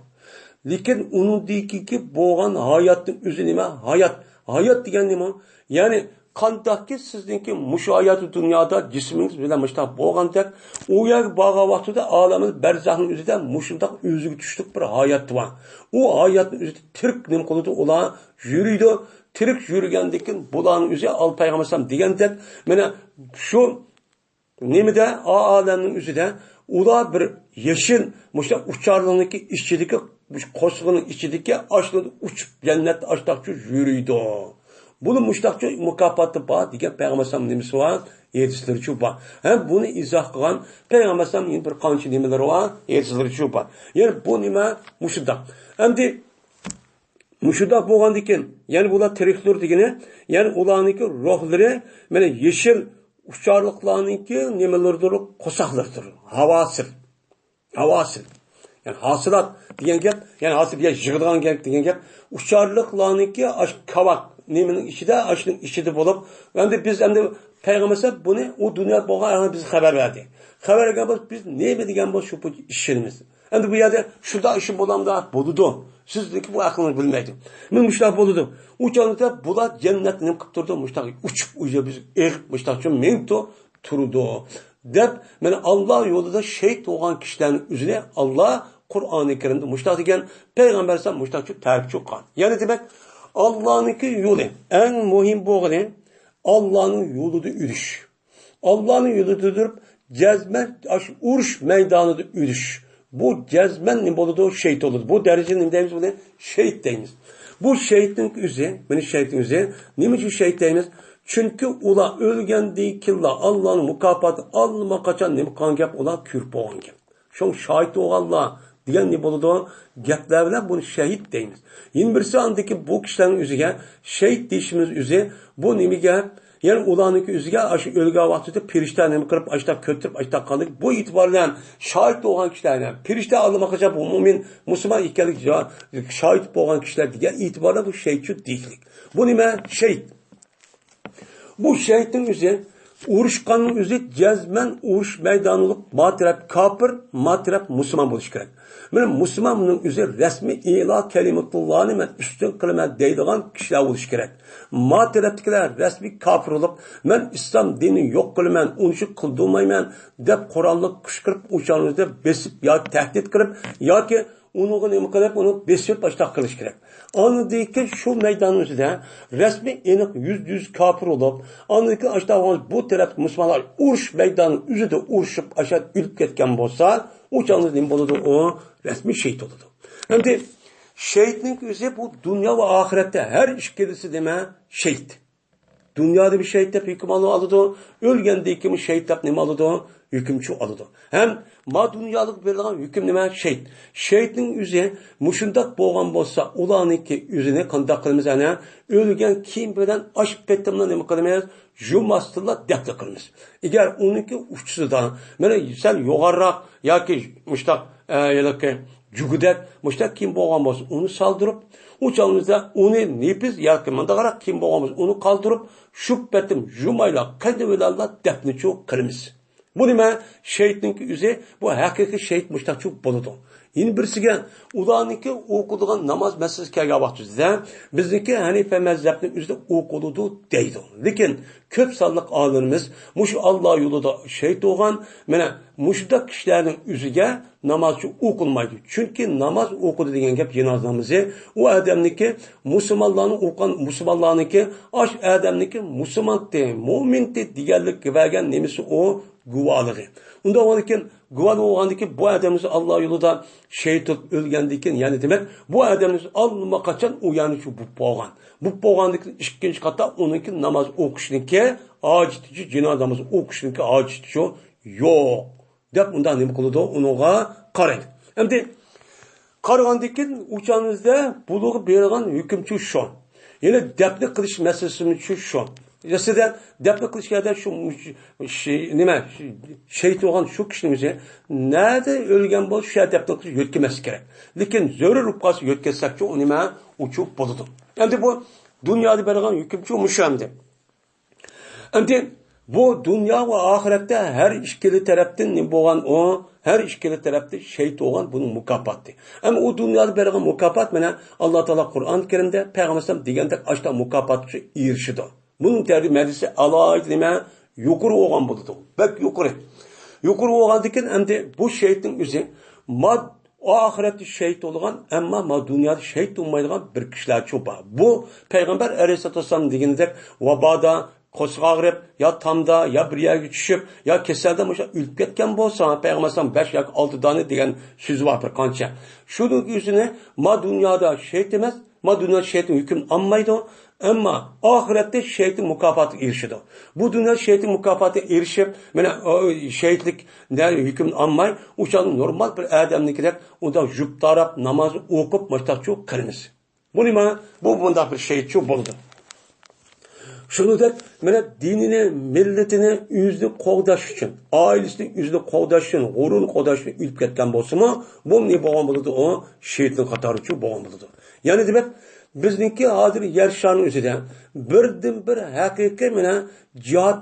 لېكىن ئۇنىڭدىكى بولغان ھاياتنىڭ ئۆزى نېمە؟ ھايات. ھايات دېگەن نېمە؟ يەنى قانداقكى سىزنىڭكى مۇشۇ ھاياتىي دۇنيادا جىسمىڭىز بىلەن مۇشۇنداق بولغاندەك، ئۇ يەرگە بارغان ۋاقتىدا ئالەمدە بەرزەخنىڭ ئۆزىدە مۇشۇنداق ئۆزىگە تۇشلۇق بىر ھايات بار. ئۇ ھاياتنىڭ ئۆزىدە تىرىك نېمە قىلىدۇ؟ ئۇلار يۈرىدۇ. تىرىك يۈرگەندىن كېيىن بۇلارنىڭ ئۆزى ئال پەيغەمبەر ئەلەيھىسسالام دېگەندەك، مانا شۇ نېمىدە، ئا-، ئالەمنىڭ ئۆزىدە ئۇلار بىر يېشىل، مۇشۇ ئۇچارلىقنىڭكى ئىچىدىكى، مۇشۇ قورسىقىنىڭ ئىچىدىكى ئاشۇ ئۇچۇپ جەننەتتە ئاشتاقچۇ يۈرىدۇ. بۇنى مۇشتاقچۇ مۇكاپاتى بار دېگەن پەيغەمبەر ئەلەيھىسسالام نېمىسى بار؟ ھەدىسلىرىچۇ بار. ھەم بۇنى ئىزاھ قىلغان پەيغەمبەر ئەلەيھىسسالام يەنە بىر قانچە نېمىلىرى بار؟ ھەدىسلىرىچۇ بار. يەنى بۇ نېمە؟ مۇشۇنداق. ئەمدى مۇشۇنداق بولغاندىكىن، يەنى بۇلار تىرىكلىر دېگىنى، يەنى ئۇلارنىڭكى روھلىرى، مانا يېشىل ئۇچارلىقلارنىڭكى نېمىلىرىدۇر، قورساقلىرىدۇر، ھاسىل. ھاسىل. يەنى ھاسىلات دېگەن گەپ، يەنى ھاسىل يە يىغىدىغان گەپ دېگەن گەپ. ئۇچارلىقلارنىڭكى ئاش كاۋاك نېمىنىڭ ئىچىدە، ئاشنىڭ ئىچىدە بولۇپ، ئەمدى بىز ئەمدى پەيغەمبەر بۇنى ئۇ دۇنيا بولغان بىزگە خەۋەر بەردى. خەۋەر بەرگەن بولسا، بىز نېمە دېگەن بولسا، شۇ بويىچە ئىشلىنىمىز. ئەمدى بۇ يەردە شۇنداق ئىشىم بولامدا؟ بولىدۇ. سىزنىڭكى بۇ ئەقلىڭىز بىلمەيدۇ. مانا مۇشۇنداق بولىدۇ. ئۇ چاغدا بۇلار جەننەتتە نېمە قىلىپ تۇرىدۇ؟ مۇشۇنداق ئۇچۇپ، ئۇ يەر بىز ئېغىپ، مۇشۇنداق شۇ مېڭىپ تۇ-، تۇرىدۇ. دەپ، مانا ئاللا يولىدا شېھىت بولغان كىشىلەرنىڭ ئۆزىنى ئاللا قۇرئانى كەرىمدە مۇشۇنداق دېگەن، پەيغەمبەر ئەلەيھىسسالام مۇشۇنداق تەرىپچۇ قىلغان. يەنى دېمەك، ئاللانىڭكى يولى، ئەڭ مۇھىم بولغىنى ئاللانىڭ يولىدا ئۆلۈش. ئاللانىڭ يولىدا تۇرۇپ، جەزمەن ئاشۇ ئۇرۇش مەيدانىدا ئۆلۈش. بۇ جەزمەن نېمە بولىدۇ؟ شېھىت بولىدۇ. بۇ دەرىجىنى نېمە دەيمىز؟ بۇنى شېھىت دەيمىز. بۇ شېھىتنىڭ ئۆزى، مانا شېھىتنىڭ ئۆزى نېمە ئۈچۈن شېھىت دەيمىز؟ چۈنكى ئۇلار ئۆلگەندىن كېيىنلا ئاللانىڭ مۇكاپاتى ئاللىماقاچان نېمە قىلغان گەپ؟ ئۇلار كۆرۈپ بولغان گەپ. شۇڭا شاھىت بولغانلار دېگەن نېمە بولىدۇ؟ گەپلەر بىلەن بۇنى شېھىت دەيمىز. يەنە بىرسى ئاندىكى بۇ كىشىلەرنىڭ ئۆزىگە شېھىت دېيىشىمىز ئۆزى بۇ نېمىگە؟ يەنى ئۇلارنىڭكى ئۆزىگە ئاشۇ ئۆلگەن ۋاقتىدا پەرىشتە نېمە قىلىپ، ئاشتاق كۆتۈرۈپ، ئاشتاق قالدى. بۇ ئېتىبار بىلەن شاھىت بولغان كىشىلەرنى، پەرىشتە ئاللىماقاچان بۇ مۇئمىن، مۇسۇلمان ئىكەنلىك شاھىت بولغان كىشىلەر دېگەن ئېتىبار بىلەن بۇ شېھىتچۇ دېيىشلىك. بۇ نېمە؟ شېھىت. بۇ شېھىتنىڭ ئۆزى، ئۇرۇشقاننىڭ ئۆزى جەزمەن ئۇرۇش مەيدانى بولۇپ، ما تەرەپ كاپىر، ما تەرەپ مۇسۇلمان بولۇشى كېرەك. مانا مۇسۇلمان بۇنىڭ ئۆزى رەسمىي ئىلا كەلىمەتۇللانى مەن ئۈستۈن قىلىمەن دەيدىغان كىشىلەر بولۇشى كېرەك. ما تەرەپتىكىلەر رەسمىي كاپىر بولۇپ، مەن ئىسلام دىنىنى يوق قىلىمەن، ئۇنى شۇ قىلدۇرمايمەن دەپ قوراللىق قىچقىرىپ، ئۇ چاغنىڭىزدا بېسىپ ياكى تەھدىت قىلىپ ياكى ئۇنىڭغا نېمە قىلىپ، ئۇنى بېسىپ ئاشتاق قىلىش كېرەك. ئاندىن كېيىن شۇ مەيداننىڭ ئۈستىدە رەسمىي ئېنىق يۈزدە يۈز كاپىر بولۇپ، ئاندىن كېيىن ئاشتاق بۇ تەرەپتىكى مۇسۇلمانلار ئۇرۇش مەيدانىنىڭ ئۆزىدە ئۇرۇشۇپ، ئاشۇ ئۆلۈپ كەتكەن بولسا، ئۇ چاغدا نېمە بولىدۇ؟ ئۇ رەسمىي شېھىت بولىدۇ. ئەمدى شېھىتنىڭ ئۆزى بۇ دۇنيا ۋە ئاخىرەتتە ھەر ئىككىلىسى نېمە؟ شېھىت. دۇنيادا بىر شېھىت دەپ ھۆكۈم ئالىدۇ، ئۆلگەندىن كېيىن شېھىت دەپ نېمە ئالىدۇ؟ ھۆكۈمچۇ ئالىدۇ. ھەم ما دۇنيالىق بېرىدىغان ھۆكۈم نېمە؟ شېھىت. شېھىتنىڭ ئۆزى مۇشۇنداق بولغان بولسا، ئۇلارنىڭكى ئۆزىنى قانداق قىلىمىز ئەنە؟ ئۆلگەن كىيىم بىلەن ئاش پېتىملا نېمە قىلىمىز؟ يۇماستىنلا دەپنە قىلىمىز. ئەگەر ئۇنىڭكى ئۇچىسىدا، مانا سەل يوغانراق ياكى مۇشتاق، ئە، ھېلىقى جۈگىدەك، مۇشتاق كىيىم بولغان بولسا، ئۇنى سالدۇرۇپ، ئۇ چاغىمىزدا ئۇنى نېپىز ياكى مۇنداقراق كىيىم بولغان بولسا، ئۇنى قالدۇرۇپ، شۇ پېتىم يۇمايلا، قېنى بىلەنلا دەپنىچۇ قىلىمىز. بۇ نېمە؟ شېھىتنىڭكى ئۆزى، بۇ ھەقىقىي شېھىت مۇشتاقچۇ بولىدۇ. يەنە بىرسىگە، ئۇلارنىڭكى ئوقۇيدىغان ناماز مەسىلىسى كەلگەن ۋاقتىمىزدا، بىزنىڭكى ھەنىفە مەزھەپنىڭ ئۆزىدە ئوقۇلىدۇ دەيدۇ. لېكىن كۆپ سانلىق ئالىمىمىز مۇشۇ ئاللا يولىدا شېھىت بولغان، مانا مۇشۇنداق كىشىلەرنىڭ ئۆزىگە نامازچۇ ئوقۇلمايدۇ. چۈنكى ناماز ئوقۇدى دېگەن گەپ جىنازا نامىزى، ئۇ ئادەمنىڭكى مۇسۇلمانلارنىڭ ئوقۇغان مۇسۇلمانلارنىڭكى، ئاش ئادەمنىڭكى مۇسۇلمانتى، مۇئمىنتى دېگەنلىككە بەرگەن نېمىسى ئۇ؟ گۇۋاھلىقى. ئۇنداق بولغاندىكىن، گۇۋاھ بولغاندىكىن، بۇ ئادەمنى ئاللا يولىدا شېھىت قىلىپ ئۆلگەندىكىن، يەنى دېمەك، بۇ ئادەمنى ئاللىماقاچان ئۇ يەرنى شۇ بۇپ بولغان. بۇپ بولغاندىكىن، ئىككىنچى قاتا ئۇنىڭكى ناماز ئوقۇشنىڭكى ھاجىتى، جىنازا نامىزى ئوقۇشنىڭكى ھاجىتى يوق، دەپ ئۇنداق نېمە قىلىدۇ، ئۇنىڭغا قارايدۇ. ئەمدى قارىغاندىن كېيىن ئۇ چاغىمىزدا بۇلارغا بېرىلغان ھۆكۈمچۇ شۇ. يەنە دەپنە قىلىش مەسىلىسىمۇ شۇ، شۇ. ئەسلىدە دەپنە قىلىش يەردە شۇ، شۇ، شۇ نېمە، شۇ شېھىت بولغان شۇ كىشىنىڭ ئۆزى نەدە ئۆلگەن بولسا، شۇ يەردە دەپنە قىلىش يۆتكىمەسلىك كېرەك. لېكىن زۆرۈر بولۇپ قالسا يۆتكەتسەكچۇ، ئۇ نېمە، ئۇچۇپ بولىدۇ. ئەمدى بۇ دۇنيادا بېرىلغان ھۆكۈمچۇ مۇشۇ ئەمدى. ئەمدى بۇ دۇنيا ۋە ئاخىرەتتە ھەر ئىككىلا تەرەپتىن نېمە بولغان ئۇ؟ ھەر ئىككىلا تەرەپتە شېھىت بولغان بۇنىڭ مۇكاپاتى. ئەمما ئۇ دۇنيادا بېرىلگەن مۇكاپات مانا ئاللا تائالا قۇرئان كەرىمدە پەيغەمبەر ئەلەيھىسسالام دېگەندەك ئاشتا مۇكاپاتقا ئېرىشىدۇ. بۇنىڭ دەرىجىسى ئالاھىدە نېمە؟ يۇقىرى بولغان بولىدۇ. بەك يۇقىرى. يۇقىرى بولغاندىكىن ئەمدى بۇ شېھىتنىڭ ئۆزى ماد ئاخىرەتتە شېھىت بولىدىغان، ئەمما ما دۇنيادا شېھىت بولمايدىغان بىر كىشىلەرچۇ بار. بۇ پەيغەمبەر ئەلەيھىسسالاتۇ ۋەسسالام دېگىنىدەك ۋابادا، قورسىقى ئاغرىپ، يا تامدا، يا بىر يەرگە چۈشۈپ، يا كېسەلدە مۇشۇ ئۆلۈپ كەتكەن بولسا، پەيغەمبەر ئەلەيھىسسالام بەش ياكى ئالتە دانە دېگەن سۆزى بار بىر قانچە. شۇنىڭ ئۆزىنى ما دۇنيادا شېھىت ئەمەس، ما دۇنيادا شېھىتنىڭ ھۆكمىنى ئالمايدۇ، ئەمما ئاخىرەتتە شېھىتنىڭ مۇكاپاتىغا ئېرىشىدۇ. بۇ دۇنيادا شېھىتنىڭ مۇكاپاتىغا ئېرىشىپ، مانا، ئۇ شېھىتلىك ھۆكمىنى ئالماي، ئۇ چاغدا نورمال بىر ئادەمنىڭكىدەك ئۇنداق جۈپ تاراپ، ناماز ئوقۇپ، ماشتاقچۇ قىلىمىز. بۇ نېمە؟ بۇ بۇنداق بىر شېھىتچۇ بولىدۇ. شۇنىڭدەك، مانا، دىنىنى، مىللىتىنى، ئۆزىنى قوغداش ئۈچۈن، ئائىلىسىنى، ئۆزىنى قوغداش ئۈچۈن، غۇرۇرىنى قوغداش ئۈچۈن ئۆلۈپ كەتكەن بولسىمۇ، بۇ نېمە بولغان بولىدۇ؟ ئۇ شېھىتنىڭ قاتارىچۇ بولغان بولىدۇ. يەنى دېمەك، بىزنىڭكى ھازىر يەر شارىنىڭ ئۆزىدە بىردىنبىر ھەقىقىي، مانا، جىھاد،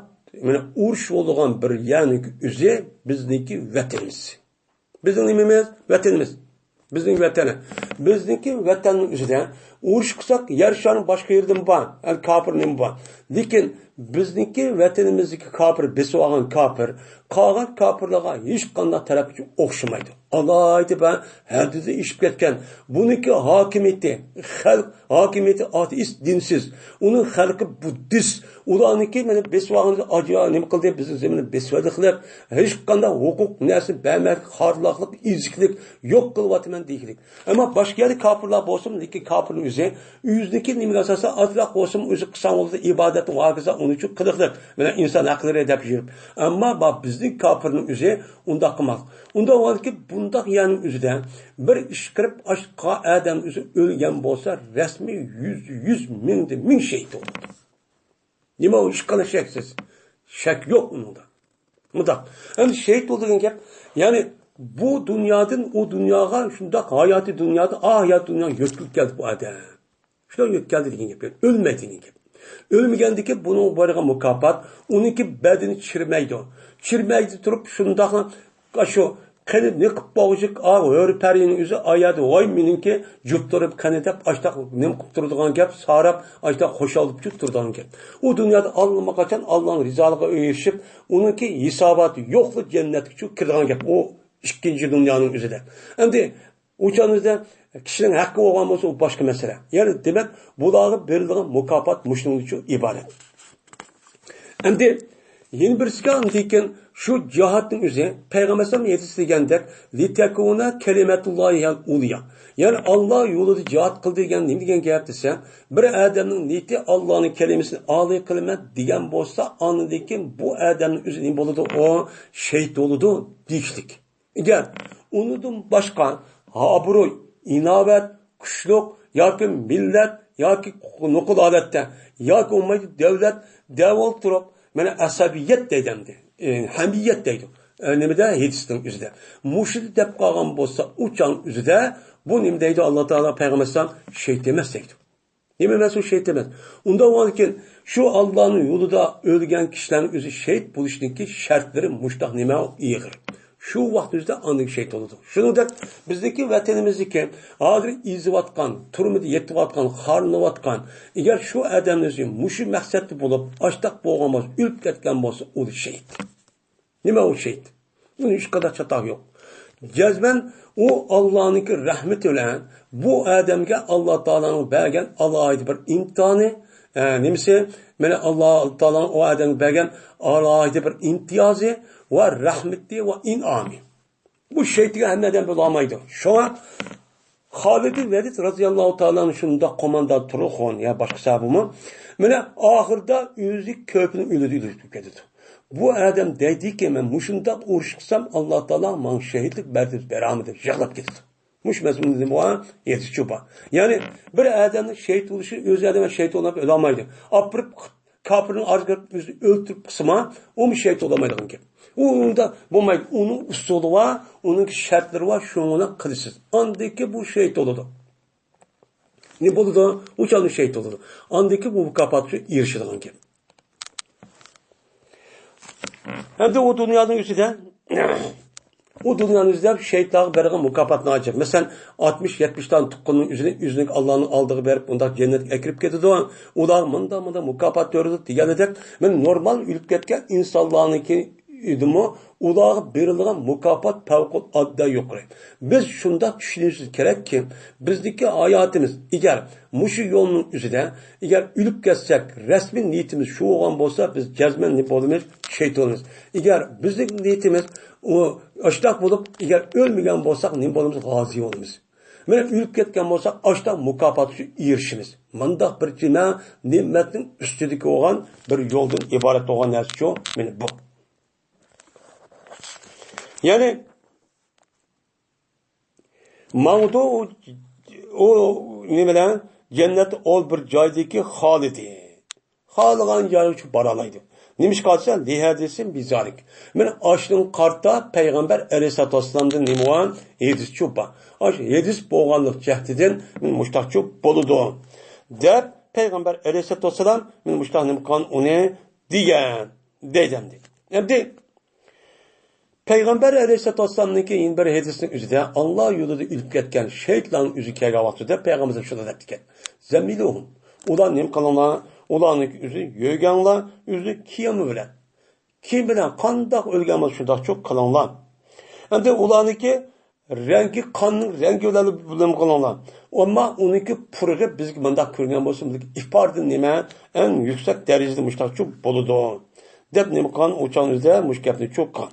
مانا، ئۇرۇش بولىدىغان بىر يەرنىڭكى ئۆزى بىزنىڭكى ۋەتىنىمىز. بىزنىڭ نېمىمىز؟ ۋەتىنىمىز. بىزنىڭ ۋەتىنى. بىزنىڭكى ۋەتەننىڭ ئۆزىدە ئۇرۇش قىلساق، يەر شارىنىڭ باشقا يېرىدىمۇ بار، يەنى كاپىر نېمە بار. لېكىن بىزنىڭكى ۋەتىنىمىزدىكى كاپىر، بېسىۋالغان كاپىر، قالغان كاپىرلارغا ھېچقانداق تەرەپكىچە ئوخشىمايدۇ. ئالاھىدە بىر ھەددىدىن ئېشىپ كەتكەن. بۇنىڭكى ھاكىمىيىتى، خەلق ھاكىمىيىتى ئاتېئىست، دىنسىز. ئۇنىڭ خەلقى بۇددىست. ئۇلارنىڭكى مانا بېسىۋالغىنى ئاجا-، نېمە قىلدى؟ بىزنىڭ زېمىننى بېسىۋالدى قىلىپ، ھېچقانداق ھوقۇق نەرسىنى بەرمەي، خارلاقلىق، ئېزىكلىك، يوق قىلىۋاتىمەن دېگۈدەك. ئەمما باشقا يەردە كاپىرلار بولسىمۇ، لېكىن كاپىرنىڭ ئۆزى ئۆزىنىڭكى نېمىگە ئاساسەن ئازراق بولسىمۇ ئۆزى قىلساڭ بولىدۇ، ئىبادەتنى ۋاكىزا ئۇنىڭ ئۈچۈن قىلىقلىق، مانا ئىنسان ھەقلىرى دەپ يۈرۈپ. ئەمما بۇ بىزنىڭ كاپىرنىڭ ئۆزى ئۇنداق قىلماق. ئۇنداق بولغاندىكىن بۇنداق يەرنىڭ ئۆزىدە بىر ئىش قىلىپ، ئاشقا ئادەم ئۆزى ئۆلگەن بولسا، رەسمىي يۈز، يۈز، مىڭدە مىڭ شېھىت بولىدۇ. نېمە ئۇ ئىشقىلىپ شەكسىز؟ شەك يوق ئۇنىڭدا. مۇنداق. ئەمدى شېھىت بولىدۇ دېگەن گەپ، يەنى بۇ دۇنيادىن ئۇ دۇنياغا شۇنداق ھاياتىي دۇنيادىن ئا ھاياتىي دۇنياغا يۆتكىلىپ كەلدى بۇ ئادەم. شۇنداق يۆتكەلدى دېگەن گەپ، ئۆلمەيدۇ دېگەن گەپ. ئۆلمىگەندىكىن بۇنىڭغا بارغان مۇكاپات، ئۇنىڭكى بەدىنى چىرمەيدۇ. چىرمەيدۇ تۇرۇپ شۇنداقلا شۇ قېنى نېقىپ بولغۇچە، ئا، ھۆر پەرىنىڭ ئۆزى ئا يەردە، ۋاي، مېنىڭكى جۈپ تۇرۇپ قېنى دەپ، ئاشتاق نېمە قىلىپ تۇرىدىغان گەپ، ساراپ، ئاشتاق خۇشال بولۇپ تۇرىدىغان گەپ. ئۇ دۇنيادا ئاللىماقاچان ئاللانىڭ رىزالىقىغا ئېرىشىپ، ئۇنىڭكى ھېساباتى يوقلا جەننەتكە چۈشۈپ كىرىدىغان گەپ. ئۇ ئىككىنچى دۇنيانىڭ ئۆزىدە. ئەمدى ئۇ چاغىمىزدا كىشىنىڭ ھەققى بولغان بولسا، ئۇ باشقا مەسىلە. يەنى دېمەك، بۇلارغا بېرىلىدىغان مۇكاپات مۇشۇنىڭدىنچۇ ئىبارەت. ئەمدى يەنە بىرسىگە ئاندىن كېيىن شۇ جىھادنىڭ ئۆزى، پەيغەمبەر ئەلەيھىسسالام ھەدىسىدە دېگەندەك، لىتەكۇنە كەلىمەتۇللاھىل ئۇليا. يەنى ئاللا يولىدا جىھاد قىل دېگەن نېمە دېگەن گەپ دېسە، بىر ئادەمنىڭ نىيىتى ئاللانىڭ كەلىمىسىنى ئالىي قىلىمەن دېگەن بولسا، ئاندىن كېيىن بۇ ئادەمنىڭ ئۆزى نېمە بولىدۇ؟ ئۇ شېھىت بولىدۇ دېيىشلىك. ئەگەر ئۇنىڭدىن باشقا ئابرۇي، ئىناۋەت، كۈچلۈك ياكى مىللەت ياكى نوقۇل ھالەتتە ياكى بولمايدۇ دۆلەت دەۋ ئولتۇرۇپ، مانا ئەسەبىيەت دەيدۇ ئەمدى، ئى، ھەمىيەت دەيدۇ. ئى، نېمىدە؟ ھەدىسنىڭ ئۆزىدە. مۇشۇنى دەپ قالغان بولسا، ئۇ چاغ ئۆزىدە بۇ نېمە دەيدۇ؟ ئاللا تائالا پەيغەمبەر ئەلەيھىسسالام شېھىت ئەمەس دەيدۇ. نېمە ئەمەس ئۇ شېھىت ئەمەس؟ ئۇنداق بولغاندىكىن، شۇ ئاللانىڭ يولىدا ئۆلگەن كىشىلەرنىڭ ئۆزى شېھىت بولۇشنىڭكى شەرتلىرى مۇشتاق نېمە ئېغىر. شۇ ۋاقىت ئۆزىدە ئاندىن شېھىت بولىدۇ. شۇنىڭدەك بىزنىڭكى ۋەتىنىمىزدىكى ھازىر ئېزىۋاتقان، تۈرمىدە يېتىۋاتقان، خارلىنىۋاتقان، ئەگەر شۇ ئادەمنىڭ ئۆزى مۇشۇ مەقسەتتە بولۇپ، ئاشتاق بولغان بولسا، ئۆلۈپ كەتكەن بولسا، ئۇ شېھىت. نېمە ئۇ شېھىت؟ ئۇنىڭ ھېچقانداق چاتاقى يوق. جەزمەن ئۇ ئاللانىڭكى رەھمىتى بىلەن بۇ ئادەمگە ئاللا تائالانىڭ بەرگەن ئالاھىدە بىر ئىمتىھانى، ئە، نېمىسى؟ مانا، ئاللا تائالانىڭ ئۇ ئادەمگە بەرگەن ئالاھىدە بىر ئىمتىيازى ۋە رەھمىتى ۋە ئىنئامى. بۇ شەيتانغا ھەممە ئادەم بولالمايدۇ. شۇڭا خالىد ۋەلىد رازىياللاھۇ تائالا ئەنھۇ شۇنداق قوماندان تۇرغان يا باشقا ساھابىمۇ، مانا، ئاخىرىدا ئۆزى كۆپىنى ئۆلىدۇ، ئۆلۈپ كېتىدۇ. بۇ ئادەم دەيدىكى، مەن مۇشۇنداق ئۇرۇش قىلسام، ئاللا تائالا ماڭا شەھىدلىك بەردى، بەرەلمىدى، يىغلاپ كېتىدۇ. مۇشۇ مەزمۇندا نېمە بار؟ ھەدىس شۇ بار. يەنى بىر ئادەمنىڭ شەھىت بولۇشى، ئۆزى ئادەم شەھىت بولۇپ ئۆلەلمەيدۇ. ئاپىرىپ كاپىرنىڭ ئارىسىغا كىرىپ ئۆزىنى ئۆلتۈرۈپ قىلسىمۇ، ئۇمۇ شەھىت بولالمايدىغان گەپ. ئۇ ئۇندا بولمايدۇ. ئۇنىڭ ئۇسۇلى بار، ئۇنىڭ شەرتلىرى بار، شۇنى بىلەن قىلىسىز. ئاندىن كېيىن بۇ شەھىت بولىدۇ. نېمە بولىدۇ؟ ئۇ چاغدا شەھىت بولىدۇ. ئاندىن كېيىن بۇ مۇكاپاتقا ئېرىشىدىغان گەپ. ئەمدى ئۇ دۇنيانىڭ ئۆزىدە، ئۇ دۇنيانىڭ ئۆزىدە شەھىتلارغا بېرىدىغان مۇكاپاتنى ئاچىق. مەسىلەن، ئاتمىش، يەتمىش دانە تۇغقاننىڭ ئۆزىنى ئۆزىنىڭ ئاللانىڭ ئالدىغا بېرىپ، ئۇنداق جەننەتكە ئەكىرىپ كېتىدۇ. ئۇلارغا مۇنداق، مۇنداق مۇكاپات بېرىدۇ دېگەندەك، مەن نورمال ئۆلۈپ كەتكەن ئىنسانلارنىڭكى ئىدىمۇ، ئۇلارغا بېرىلىدىغان مۇكاپات پەۋقۇلئاددە يۇقىرى. بىز شۇنداق چۈشىنىشىمىز كېرەككى، بىزدىكى ھاياتىمىز، ئەگەر مۇشۇ يولنىڭ ئۆزىدە، ئەگەر ئۆلۈپ كەتسەك، رەسمىي نىيىتىمىز شۇ بولغان بولسا، بىز جەزمەن نېمە بولىمىز؟ شەھىت بولىمىز. ئەگەر بىزنىڭ نىيىتىمىز ئۇ ئاشتاق بولۇپ، ئەگەر ئۆلمىگەن بولساق، نېمە بولىمىز؟ غازى بولىمىز. مانا ئۆلۈپ كەتكەن بولساق، ئاشتاق مۇكاپاتقا ئېرىشىمىز. مۇنداق بىر جىنە نېمەتنىڭ ئۈستىدىكى بولغان بىر يولدىن ئىبارەت بولغان نەرسىچۇ، مانا بۇ. يەنى ماڭىدۇ ئۇ، ئۇ نېمە بىلەن؟ جەننەت ئول بىر جايدىكى خالىدى. خالىغان جايغا چۈشۈپ بارالايدۇ. نېمىشقا دېسە، لىھەدىسىم بىزالىك. مانا ئاشۇنىڭ قارىتا پەيغەمبەر ئەلەيھىسسالاتۇ ۋەسسالامدىن نېمە بار؟ ھەدىسچۇ بار. ئاشۇ ھەدىس بولغانلىق جەھىتىدىن مانا مۇشتاقچۇ بولىدۇ، دەپ پەيغەمبەر ئەلەيھىسسالاتۇ ۋەسسالام مانا مۇشتاق نېمە قىلغان ئۇنى دېگەن، دەيدۇ ئەمدى. ئەمدى پەيغەمبەر ئەلەيھىسسالاتۇ ۋەسسالامنىڭكى يەنە بىر ھەدىسىنىڭ ئۆزىدە، ئاللا يولىدا ئۆلۈپ كەتكەن شەھىتلەرنىڭ ئۆزى كەلگەن ۋاقتىدا پەيغەمبىرىمىز شۇنداق دەپتىكەن، زەممىلۇھۇم، ئۇلارنى نېمە قىلىڭلار؟ ئۇلارنىڭكى ئۆزى يۆگەڭلار، ئۆزى كىيىمى بىلەن. كىيىم بىلەن قانداق ئۆلگەن بولسا شۇنداقچۇ قىلىڭلار. ئەمدى ئۇلارنىڭكى رەڭگى قاننىڭ رەڭگى بىلەن بىلىم قىلىڭلار. ئەمما ئۇنىڭكى پۇرىقى بىزگە مۇنداق كۆرۈنگەن بولسا، بىزگە ئىپادىدىن نېمە؟ ئەڭ يۈكسەك دەرىجىدە مۇشتاقچۇ بولىدۇ، دەپ نېمە قىلغان؟ ئۇ چاغنىڭ ئۆزىدە مۇشۇ گەپنى چۇققان.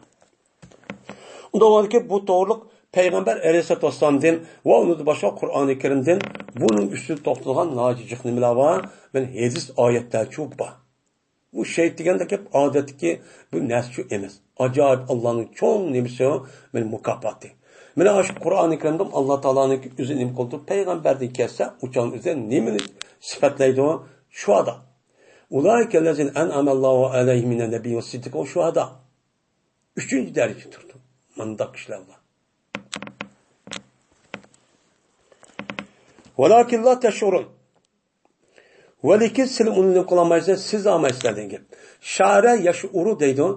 ئۇنداق بولغاندىكىن بۇ توغرىلىق پەيغەمبەر ئەلەيھىسسالاتۇ ۋەسسالامدىن ۋە ئۇنىڭدىن باشقا قۇرئانى كەرىمدىن بۇنىڭ ئۈستىدە توختالغان ناھايىتى جىق نېمىلەر بار؟ مانا ھەدىس ئايەتلەرچۇ بار. بۇ شەھىت دېگەندە گەپ ئادەتتىكى بۇ نەرسىچۇ ئەمەس. ئاجايىپ ئاللانىڭ چوڭ نېمىسى، مانا مۇكاپاتى. مانا ئاشۇ قۇرئانى كەرىمدە ئاللا تائالانىڭ ئۆزى نېمە قىلىدۇ؟ پەيغەمبەردىن كەلسە، ئۇ چاغ ئۆزى نېمىنى سۈپەتلەيدۇ؟ شۇھادا. ئۇلائىكەللەزىنە ئەنئەمەللاھۇ ئەلەيھىم مىنەن نەبىييىنە ۋەسسىددىقىنە ۋەششۇھەدا. ئۈچىنچى دەرىجىدە تۇرىدۇ. مۇنداق كىشىلەر بار. ۋەلاكىن لا تەشئۇرۇن. ۋەلىكىن سىلەر ئۇنى نېمە قىلالمايسىلەر، سېزەلمەيسىلەر دېگەن گەپ. شەئەرە يەشئۇرۇ دەيدۇ.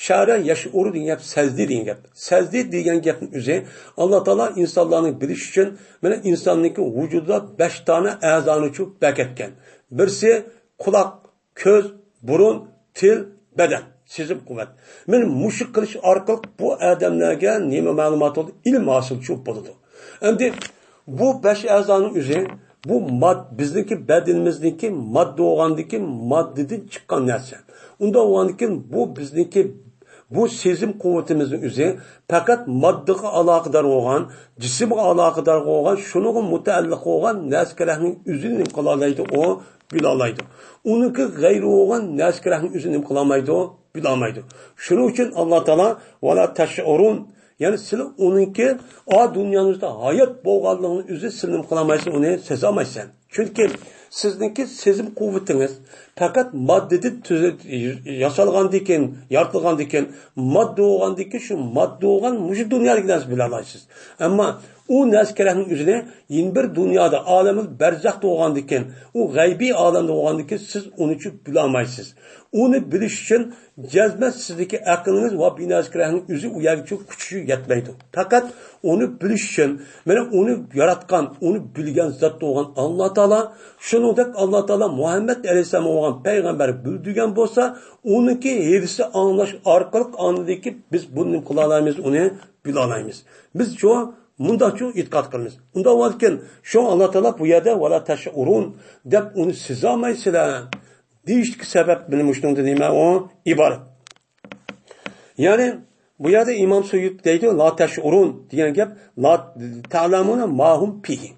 شەئەرە يەشئۇرۇ دېگەن گەپ سەزدى دېگەن گەپ. سەزدى دېگەن گەپنىڭ ئۆزى ئاللا تائالا ئىنسانلارنىڭ بىلىشى ئۈچۈن، مانا ئىنساننىڭكى ۋۇجۇدىدا بەش دانە ئەزانى چۇ بەكەتكەن. بىرسى قۇلاق، كۆز، بۇرۇن، تىل، بەدەن، سېزىم قۇۋۋەت. مانا مۇشۇ قىلىش ئارقىلىق بۇ ئادەملەرگە نېمە مەلۇمات بولىدۇ؟ ئىلىم ھاسىل چۇ بولىدۇ. ئەمدى بۇ بەش ئەزانىڭ ئۆزى، بۇ ماد-، بىزنىڭكى بەدىنىمىزنىڭكى ماددا بولغاندىكىن ماددىدىن چىققان نەرسە. ئۇنداق بولغاندىكىن بۇ بىزنىڭكى بۇ سېزىم قۇۋۋىتىمىزنىڭ ئۆزى پەقەت ماددىغا ئالاقىدار بولغان، جىسىمغا ئالاقىدار بولغان، شۇنىڭغا مۇتەئەللىق بولغان نەرسە-كەرەكنىڭ ئۆزىنى نېمە قىلالايدۇ؟ ئۇ بىلالايدۇ. ئۇنىڭكى غەيرى بولغان نەرسە-كەرەكنىڭ ئۆزىنى نېمە قىلالمايدۇ؟ بىلالمايدۇ. شۇنىڭ ئۈچۈن ئاللا تائالا، ۋەلا تەشئۇرۇن، يەنى سىلەر ئۇنىڭكى ئا دۇنيانىڭىزدا ھايات بولغانلىقىنىڭ ئۆزى سىلەر نېمە قىلالمايسەن، ئۇنى سېزەلمەيسەن. چۈنكى سىزنىڭكى سېزىم قۇۋۋىتىڭىز پەقەت ماددىدىن تۈزۈل-، ياسالغاندىكىن، يارىتىلغاندىكىن، ماددا بولغاندىكىن، شۇ ماددا بولغان مۇشۇ دۇنيادىكى نەرسىنى بىلالايسىز. ئەمما ئۇ نەرسە-كەرەكنىڭ ئۆزىنى يەنە بىر دۇنيادا، ئالەمۇل بەرزەختە بولغاندىكىن، ئۇ غەيبىي ئالەمدە بولغاندىكىن، سىز ئۇنىچۇ بىلالمايسىز. ئۇنى بىلىش ئۈچۈن جەزمەن سىزدىكى ئەقلىڭىز ۋە بىناسى كىرەڭنىڭ ئۆزى ئۇ يەرگىچۇ كۈچى يەتمەيدۇ. پەقەت ئۇنى بىلىش ئۈچۈن، مانا ئۇنى ياراتقان، ئۇنى بىلگەن زات بولغان ئاللا تائالا، شۇنىڭدەك ئاللا تائالا مۇھەممەد ئەلەيھىسسالام بولغان پەيغەمبەر بىلدۈرگەن بولسا، ئۇنىڭكى ھەدىسى ئاڭلاش ئارقىلىق ئاندىكى بىز بۇنى قىلالايمىز، ئۇنى بىلالايمىز. بىز شۇ مۇنداقچۇ ئېتىقاد قىلىمىز. ئۇنداق بولغاندىكىن، شۇڭا ئاللا تائالا بۇ يەردە «ۋەلا تەشئۇرۇن» دەپ، ئۇنى سېزالمايسىلەر دېيىشتىكى سەۋەب مېنىڭ مۇشۇنىڭدىن نېمە ئۇ ئىبارەت. يەنى بۇ يەردە ئىمام سۇيۇت دەيدۇ، «لا تەشئۇرۇن» دېگەن گەپ، «لا تەلەمۇنە ما ھۇم فىھى».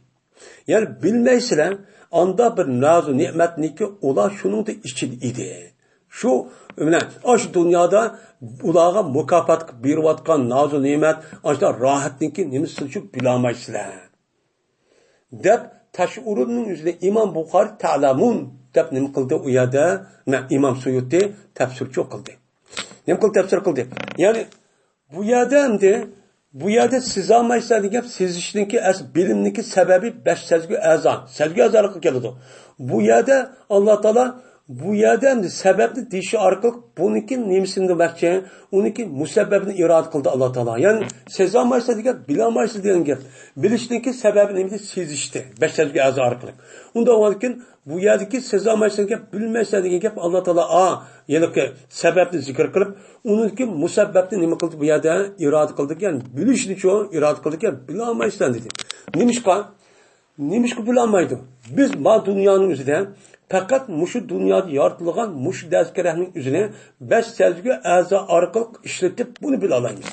يەنى بىلمەيسىلەر، ئاندا بىر نازۇ نېمەتنىكى ئۇلار شۇنىڭدا ئىچىدە ئىدى. شۇ، مانا، ئاشۇ دۇنيادا ئۇلارغا مۇكاپات قىلىپ بېرىۋاتقان نازۇ نېمەت، ئاشۇ راھەتنىڭكى نېمىسىنى شۇ بىلالمايسىلەر. دەپ، تەشئۇرۇننىڭ ئۆزىنى ئىمام بۇخارى «تەلەمۇن» دەپ نېمە قىلدى ئۇ يەردە؟ مانا، ئىمام سۇيۇتى تەپسىرچۇ قىلدى. نېمە قىلدى؟ تەپسىر قىلدى. يەنى، بۇ يەردە ئەمدى، بۇ يەردە سېزالمايسىلەر دېگەن گەپ سېزىشنىڭكى ئەس-، بىلىمنىڭكى سەۋەبى بەش سەزگۈ ئەزا، سەزگۈ ئەزا ئارقىلىق كېلىدۇ. بۇ يەردە ئاللا تائالا، بۇ يەردە ئەمدى سەۋەبنى دېيىشى ئارقىلىق بۇنىڭكى نېمىسىنى دېمەكچى؟ ئۇنىڭكى مۇسەببەبىنى ئىرادە قىلدى ئاللا تائالا. يەنى سېزالمايسىلەر دېگەن، بىلالمايسىلەر دېگەن گەپ. بىلىشنىڭكى سەۋەبى نېمىدى؟ سېزىشتى. بەش سەزگۈ ئەزا ئارقىلىق. ئۇنداق بولغاندىكىن، بۇ يەردىكى سېزالمايسەن گەپ، بىلمەيسەن دېگەن گەپ، ئاللا تائالا، ئا، ھېلىقى سەۋەبنى زىكىر قىلىپ، ئۇنىڭدىكى مۇسەببەپنى نېمە قىلدى بۇ يەردە؟ ئىرادە قىلدىكەن، بىلىشنىچۇ ئىرادە قىلدىكەن، بىلالمايسەن دېدى. نېمىشقا؟ نېمىشقا بىلالمايدۇ؟ بىز ما دۇنيانىڭ ئۆزىدە پەقەت مۇشۇ دۇنيادا يارىتىلغان مۇشۇ دەرسگەرەكنىڭ ئۆزىنى بەش سەزگۈ ئەزا ئارقىلىق ئىشلىتىپ بۇنى بىلالايمىز.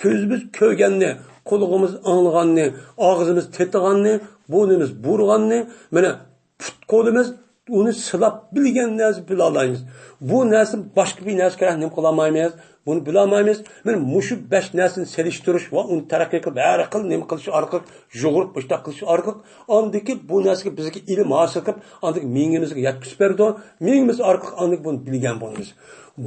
كۆزىمىز كۆرگەننى، قۇلىقىمىز ئاڭلىغاننى، ئاغزىمىز تېتىغاننى، بۇرنىمىز بۇرىغاننى، مانا، پۇت قولىمىز ئۇنى سىلاپ بىلگەن نەرسە بىلالايمىز. بۇ نەرسىنى باشقا بىر نەرسىگە نېمە قىلالمايمىز؟ بۇنى بىلالمايمىز. مانا مۇشۇ بەش نەرسىنى سېلىشتۇرۇش ۋە ئۇنى تەرەققىي قىلىپ، ھەر خىل نېمە قىلىش ئارقىلىق، يۇغۇرۇپ، مۇشۇنداق قىلىش ئارقىلىق، ئاندىكى بۇ نەرسىگە بىزگە ئىلىم ھاسىل قىلىپ، ئاندىكى مېڭىمىزگە يەتكۈزۈپ بېرىدۇ. مېڭىمىز ئارقىلىق ئاندىكى بۇنى بىلگەن بولىمىز.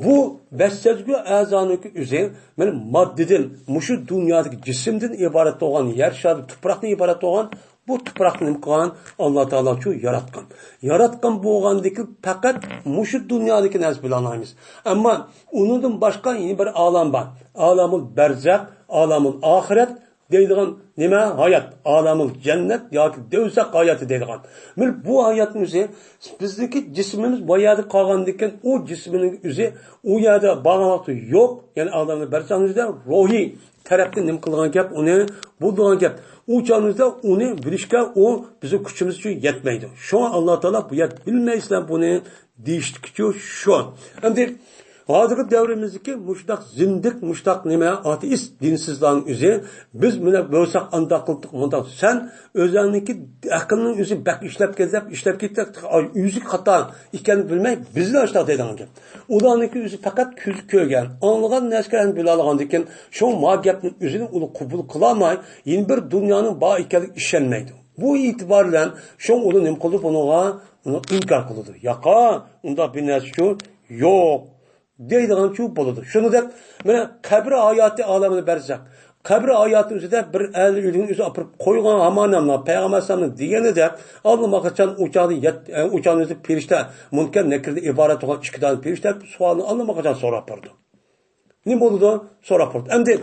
بۇ بەش سەزگۈ ئەزانىڭكى ئۆزى، مانا ماددىدىن، مۇشۇ دۇنيادىكى جىسىمدىن ئىبارەت بولغان، يەر شارى تۇپراقتىن ئىبارەت بولغان، بۇ تۇپراقنى نېمە قىلغان؟ ئاللا تائالا شۇ ياراتقان. ياراتقان بولغاندىكىن پەقەت مۇشۇ دۇنيادىكى نەرسە بىلالايمىز. ئەمما ئۇنىڭدىن باشقا يەنە بىر ئالەم بار. ئالەمۇل بەرزەخ، ئالەمۇل ئاخىرەت دەيدىغان نېمە؟ ھايات. ئالەمۇل جەننەت ياكى دۆزەخ ھاياتى دەيدىغان. مانا بۇ ھاياتنىڭ ئۆزى، بىزنىڭكى جىسمىمىز بۇ يەردە قالغاندىكىن، ئۇ جىسمنىڭ ئۆزى ئۇ يەردە بارغان ۋاقتى يوق. يەنى ئالەمۇل بەرزەخنىڭ ئۆزىدە روھىي تەرەپتىن نېمە قىلغان گەپ، ئۇنى بۇلىدىغان گەپ. ئۇ چاغىمىزدا ئۇنى بىلىشكە ئۇ بىزنىڭ كۈچىمىز ئۈچۈن يەتمەيدۇ. شۇڭا ئاللا تائالا بۇ يەردە بىلمەيسىلەر بۇنى دېيىشتىكىچۇ شۇ. ئەمدى ھازىرقى دەۋرىمىزدىكى مۇشۇنداق زىندىق، مۇشۇنداق نېمە، ئاتېئىست، دىنسىزلارنىڭ ئۆزى، بىز مانا بولساق ئانداق قىلدۇق، مۇنداق. سەن ئۆزۈڭنىڭكى ئەقلىڭنىڭ ئۆزى بەك ئىشلەپ كەت دەپ ئىشلەپ كېتىپ، ئۆزى خاتا ئىكەننى بىلمەي، بىزنى ئاشۇنداق دەيدىغان گەپ. ئۇلارنىڭكى ئۆزى پەقەت كۆزى كۆرگەن، ئاڭلىغان نەرسىلەرنى بىلەلىغاندىكىن، شۇڭا ما گەپنىڭ ئۆزىنى ئۇلار قوبۇل قىلالماي، يەنە بىر دۇنيانىڭ بار ئىكەنلىكىگە ئىشەنمەيدۇ. بۇ ئېتىبار بىلەن شۇڭا ئۇلار نېمە قىلىدۇ بۇنىڭغا؟ ئۇنى ئىنكار قىلىدۇ. ياقا، ئۇنداق بىر نەرسە شۇ يوق دەيدىغانچۇ بولىدۇ. شۇنىڭدەك، مانا، قەبرە ھاياتى ئالەمىنى بەرزەخ. قەبرە ھاياتى ئۆزىدە بىر ئەرنى ئۆلۈكنى ئۆزى ئاپىرىپ قويغان ھامان ئاللا پەيغەمبەر ئەلەيھىسسالامنىڭ دېگىنىدە، ئاللىماقاچان ئۇ چاغدا يەت-، ئۇ چاغدا ئۆزى پەرىشتە، مۇنكەر، نەكىردىن ئىبارەت بولغان ئىككى دانە پەرىشتە سوئالنى ئاللىماقاچان سوراپ بېرىدۇ. نېمە بولىدۇ؟ سوراپ بولىدۇ. ئەمدى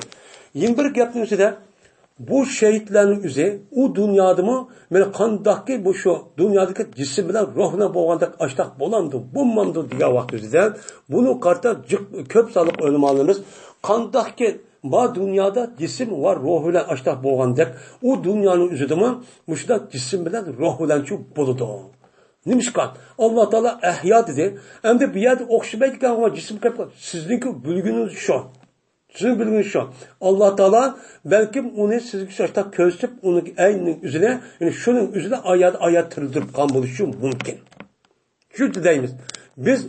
يەنە بىر گەپنىڭ ئۈستىدە، بۇ شېھىتلەرنىڭ ئۆزى ئۇ دۇنيادىمۇ، مانا، قانداقكى بۇ شۇ دۇنيادىكى جىسىم بىلەن روھ بىلەن بولغاندەك ئاشتاق بولامدۇ، بولمامدۇ دېگەن ۋاقىت ئۆزىدە، بۇنىڭغا قارىتا جىق، كۆپ سانلىق ئۆلىمالىرىمىز قانداقكى ما دۇنيادا جىسىم ۋە روھ بىلەن ئاشتاق بولغاندەك، ئۇ دۇنيانىڭ ئۆزىدىمۇ مۇشۇنداق جىسىم بىلەن روھ بىلەنچۇ بولىدۇ. نېمىشقا؟ ئاللا تائالا ئەھيا دېدى. ئەمدى بۇ يەردە ئوخشىمايدىكەن، جىسىم قېلىپ قالدى. سىزنىڭكى بىلگىنىڭىز شۇ. سىزنىڭ بىلگىنىڭىز شۇ. ئاللا تائالا بەلكىم ئۇنى سىزگە شۇنداق كۆرسىتىپ، ئۇنىڭ ئەينىنىڭ ئۆزىنى، يەنى شۇنىڭ ئۆزىنى ئايات، ئايات تىرىلدۈرۈپ قالغان بولۇشى مۇمكىن. شۇ دەيمىز. بىز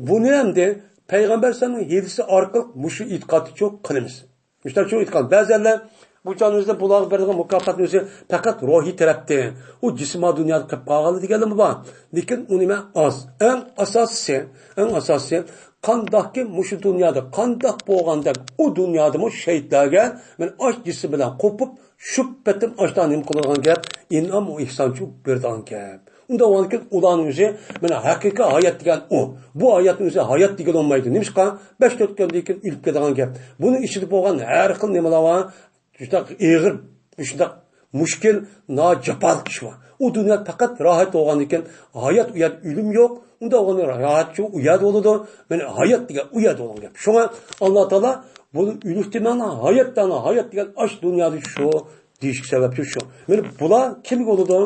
بۇنى ئەمدى پەيغەمبەر ئەلەيھىسسالامنىڭ ھەدىسى ئارقىلىق مۇشۇ ئېتىقادنى قىلىمىز. مۇشۇنداق چوڭ ئېيتقان، بەزەنلەر بۇ چاغنىڭ ئۆزىدە بۇلارغا بېرىلگەن مۇكاپاتنىڭ ئۆزى پەقەت روھىي تەرەپتىن، ئۇ جىسما دۇنيادا قېلىپ قالغانلا دېگەنلىرىمۇ بار. لېكىن ئۇ نېمە ئاز. ئەڭ ئاساسىيسى، ئەڭ ئاساسىيسى، قانداقكى مۇشۇ دۇنيادا قانداق بولغاندەك، ئۇ دۇنيادىمۇ شېھىتلەرگە مەن ئاش جىسىم بىلەن قوپۇپ، شۇ پېتىم ئاشتا نېمە قىلىدىغان گەپ؟ ئىنئام ۋە ئېھسانچۇ بېرىدىغان گەپ. ئۇنداق بولغاندىكىن ئۇلارنىڭ ئۆزى، مانا ھەقىقىي ھايات دېگەن ئۇ. بۇ ھاياتنىڭ ئۆزى ھايات دېگىلى بولمايدۇ. نېمىشقا؟ بەش تۆت كۈندىن كېيىن ئۆلۈپ كېتىدىغان گەپ. بۇنىڭ ئىچىدە بولغان ھەر خىل نېمىلەر بار. شۇنداق ئېغىر، شۇنداق مۈشكۈل، ناجاپالىق ئىش بار. ئۇ دۇنيا پەقەت راھەت بولغاندىكىن، ھايات ئۇ يەردە ئۆلۈم يوق. ئۇنداق بولغاندا راھەت شۇ ئۇ يەردە بولىدۇ. مانا ھايات دېگەن ئۇ يەردە بولغان گەپ. شۇڭا ئاللا تائالا بۇنى ئۆلۈك دېمەڭلار، ھايات دەڭلار، ھايات دېگەن ئاشۇ دۇنيادا شۇ دېيىشكە سەۋەبچى شۇ. مانا بۇلار كىمگە بولىدۇ؟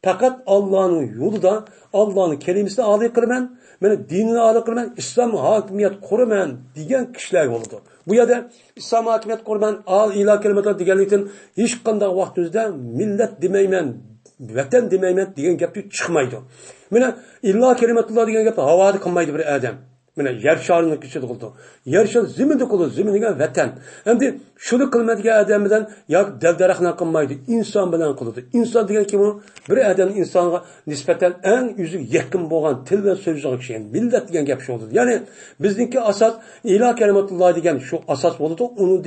پەقەت ئاللانىڭ يولىدا، ئاللانىڭ كەلىمىسىنى ئالىي قىلىمەن، مانا دىنىنى ئالىي قىلىمەن، ئىسلام ھاكىمىيەت قۇرىمەن دېگەن كىشىلەرگە بولىدۇ. بۇ يەردە ئىسلام ھاكىمىيەت قۇرىمەن، ئال ئىلا كەلىمەتۇللا دېگەنلىكتىن ھېچقانداق ۋاقتىمىزدا مىللەت دېمەيمەن، ۋەتەن دېمەيمەن دېگەن گەپ چىقمايدۇ. مانا ئىلا كەلىمەتۇللا دېگەن گەپنى ھاۋادا قىلمايدۇ بىر ئادەم. مانا يەر شارىنىڭ ئىچىدە قىلىدۇ. يەر شارى زېمىندا قىلىدۇ، زېمىن دېگەن ۋەتەن. ئەمدى شۇنى قىلمەن دېگەن ئادەم بىلەن ياكى دەل-دەرەخ بىلەن قىلمايدۇ، ئىنسان بىلەن قىلىدۇ. ئىنسان دېگەن كىم ئۇ؟ بىر ئادەم ئىنسانغا نىسبەتەن ئەڭ ئۆزىگە يېقىن بولغان تىل بىلەن سۆزلىگەن كىشى. يەنى مىللەت دېگەن گەپ شۇ بولىدۇ. يەنى بىزنىڭكى ئاساس ئىلا كەلىمەتۇللا دېگەن شۇ ئاساس بولىدۇ. ئۇنىڭ